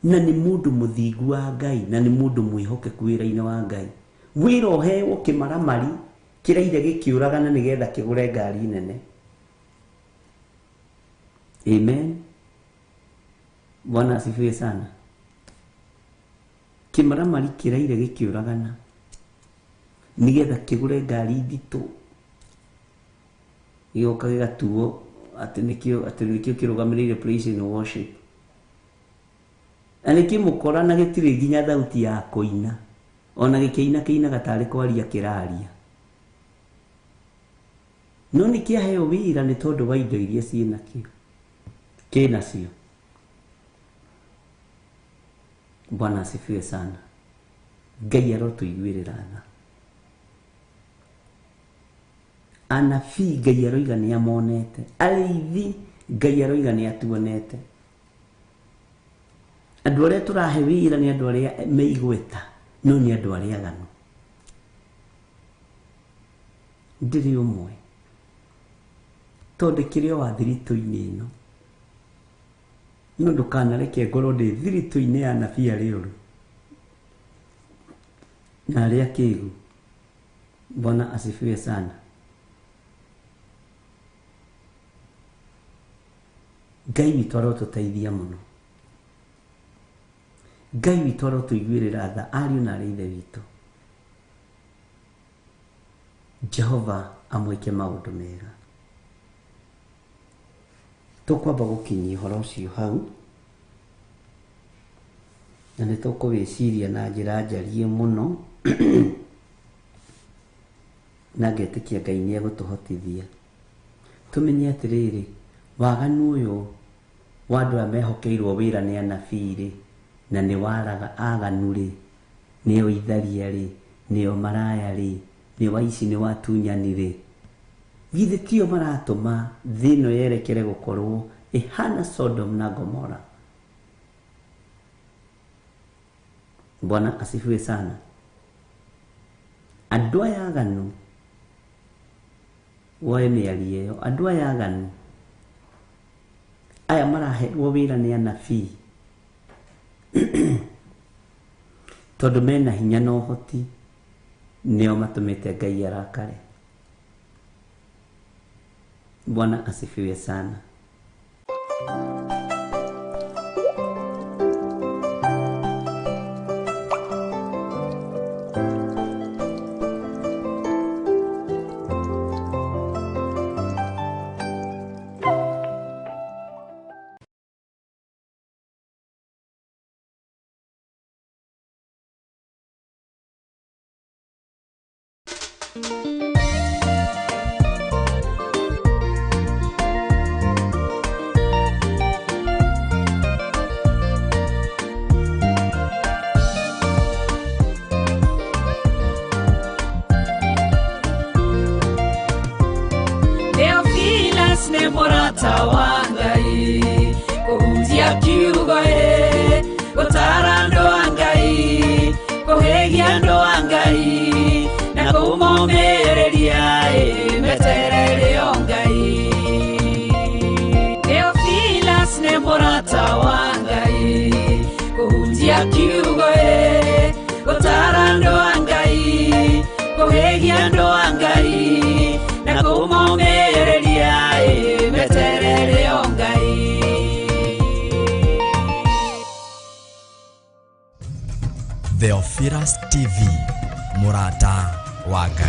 Speaker 5: Na nĩ mũndũ mũthingu wa Ngai, na nĩ mũndũ mwĩhokeku wĩra-inĩ wa Ngai. Wĩra ũheagwo kĩmaramari kĩraire gĩkĩũragana nĩgetha kĩgũre ngari nene. Amen. Bwana asifiwe sana. Kĩmaramari kĩraire gĩkĩũragana nĩgetha kĩgũre ngari nditũ, gĩgoka gĩgatuo atĩ nĩkĩo kĩrũgamĩrĩire praise and worship. Na nĩkĩmũkora na gĩtirĩ nginya thauti ya kũina, ona gĩkĩina kĩinaga tarĩ kwaria kĩraria. No nĩkĩaheo wĩra nĩ tondũ wa indo iria ciĩnakĩo, kĩnacio. Bwana asifiwe sana. Ngai arotũiguĩrĩra tha. Anabii Ngai aroiga nĩ amonete, arĩithi Ngai aroiga nĩ atuonete. Andũ arĩa tũrahe wĩra nĩ andũ arĩa me igweta, no nĩ andũ arĩa aganu. Ndĩrĩ ũmwe, tondũ kĩrĩ o wa thiritũ-inĩ ĩno. No ndũkanareke ngorwo ndĩ thiritũ-inĩ ya anabii arĩa oru na arĩa akĩgu. Bwana asifiwe sana. Ngai witũ arotũteithia mũno. Ngai witũ arotũiguĩrĩra tha, ariũ na arĩ ithe witũ. Jehova amwĩke maũndũ mega. Tũkwamba gũkinyia ũhoro ũcio hau, na nĩ tũkũwĩciria na njĩra njarie mũno, na ngetĩkia Ngai nĩ egũtũhotithia. Tũmenye atĩrĩrĩ, waganu ũyũ wa andũ aya mehokeirwo wĩra nĩ anabii rĩ, na nĩ waraga aganu rĩ, nĩo itharia rĩ, nĩo maraya rĩ, nĩo aici, nĩ watunyani rĩ, githĩ tio maratũma thĩ ĩno yerekere gũkorwo ĩhana Sodom na Gomora. Bwana asifiwe sana. Andũ aya aganu, woe mĩario ĩyo, andũ aya aganu aya maraheirwo wĩra nĩ anabii tondũ mena hinya na ũhoti, nĩo matũmĩte Ngai arakare. Bwana asifiwe sana.
Speaker 2: Theophilus nĩ mũrata wa Ngai, kũhunjia kiugo ĩ, gũtara andũ a Ngai, kũhĩgia andũ a Ngai, na kũmomĩrĩria ĩ, meterere o Ngai. Theophilus nĩ mũrata wa Ngai, kũhunjia kiugo ĩ, gũtara andũ a Ngai, kũhĩgia andũ a Ngai, na kũmomĩrĩria ĩ, meterere o Ngai.
Speaker 1: Theophilus TV, mũrata wa Ngai.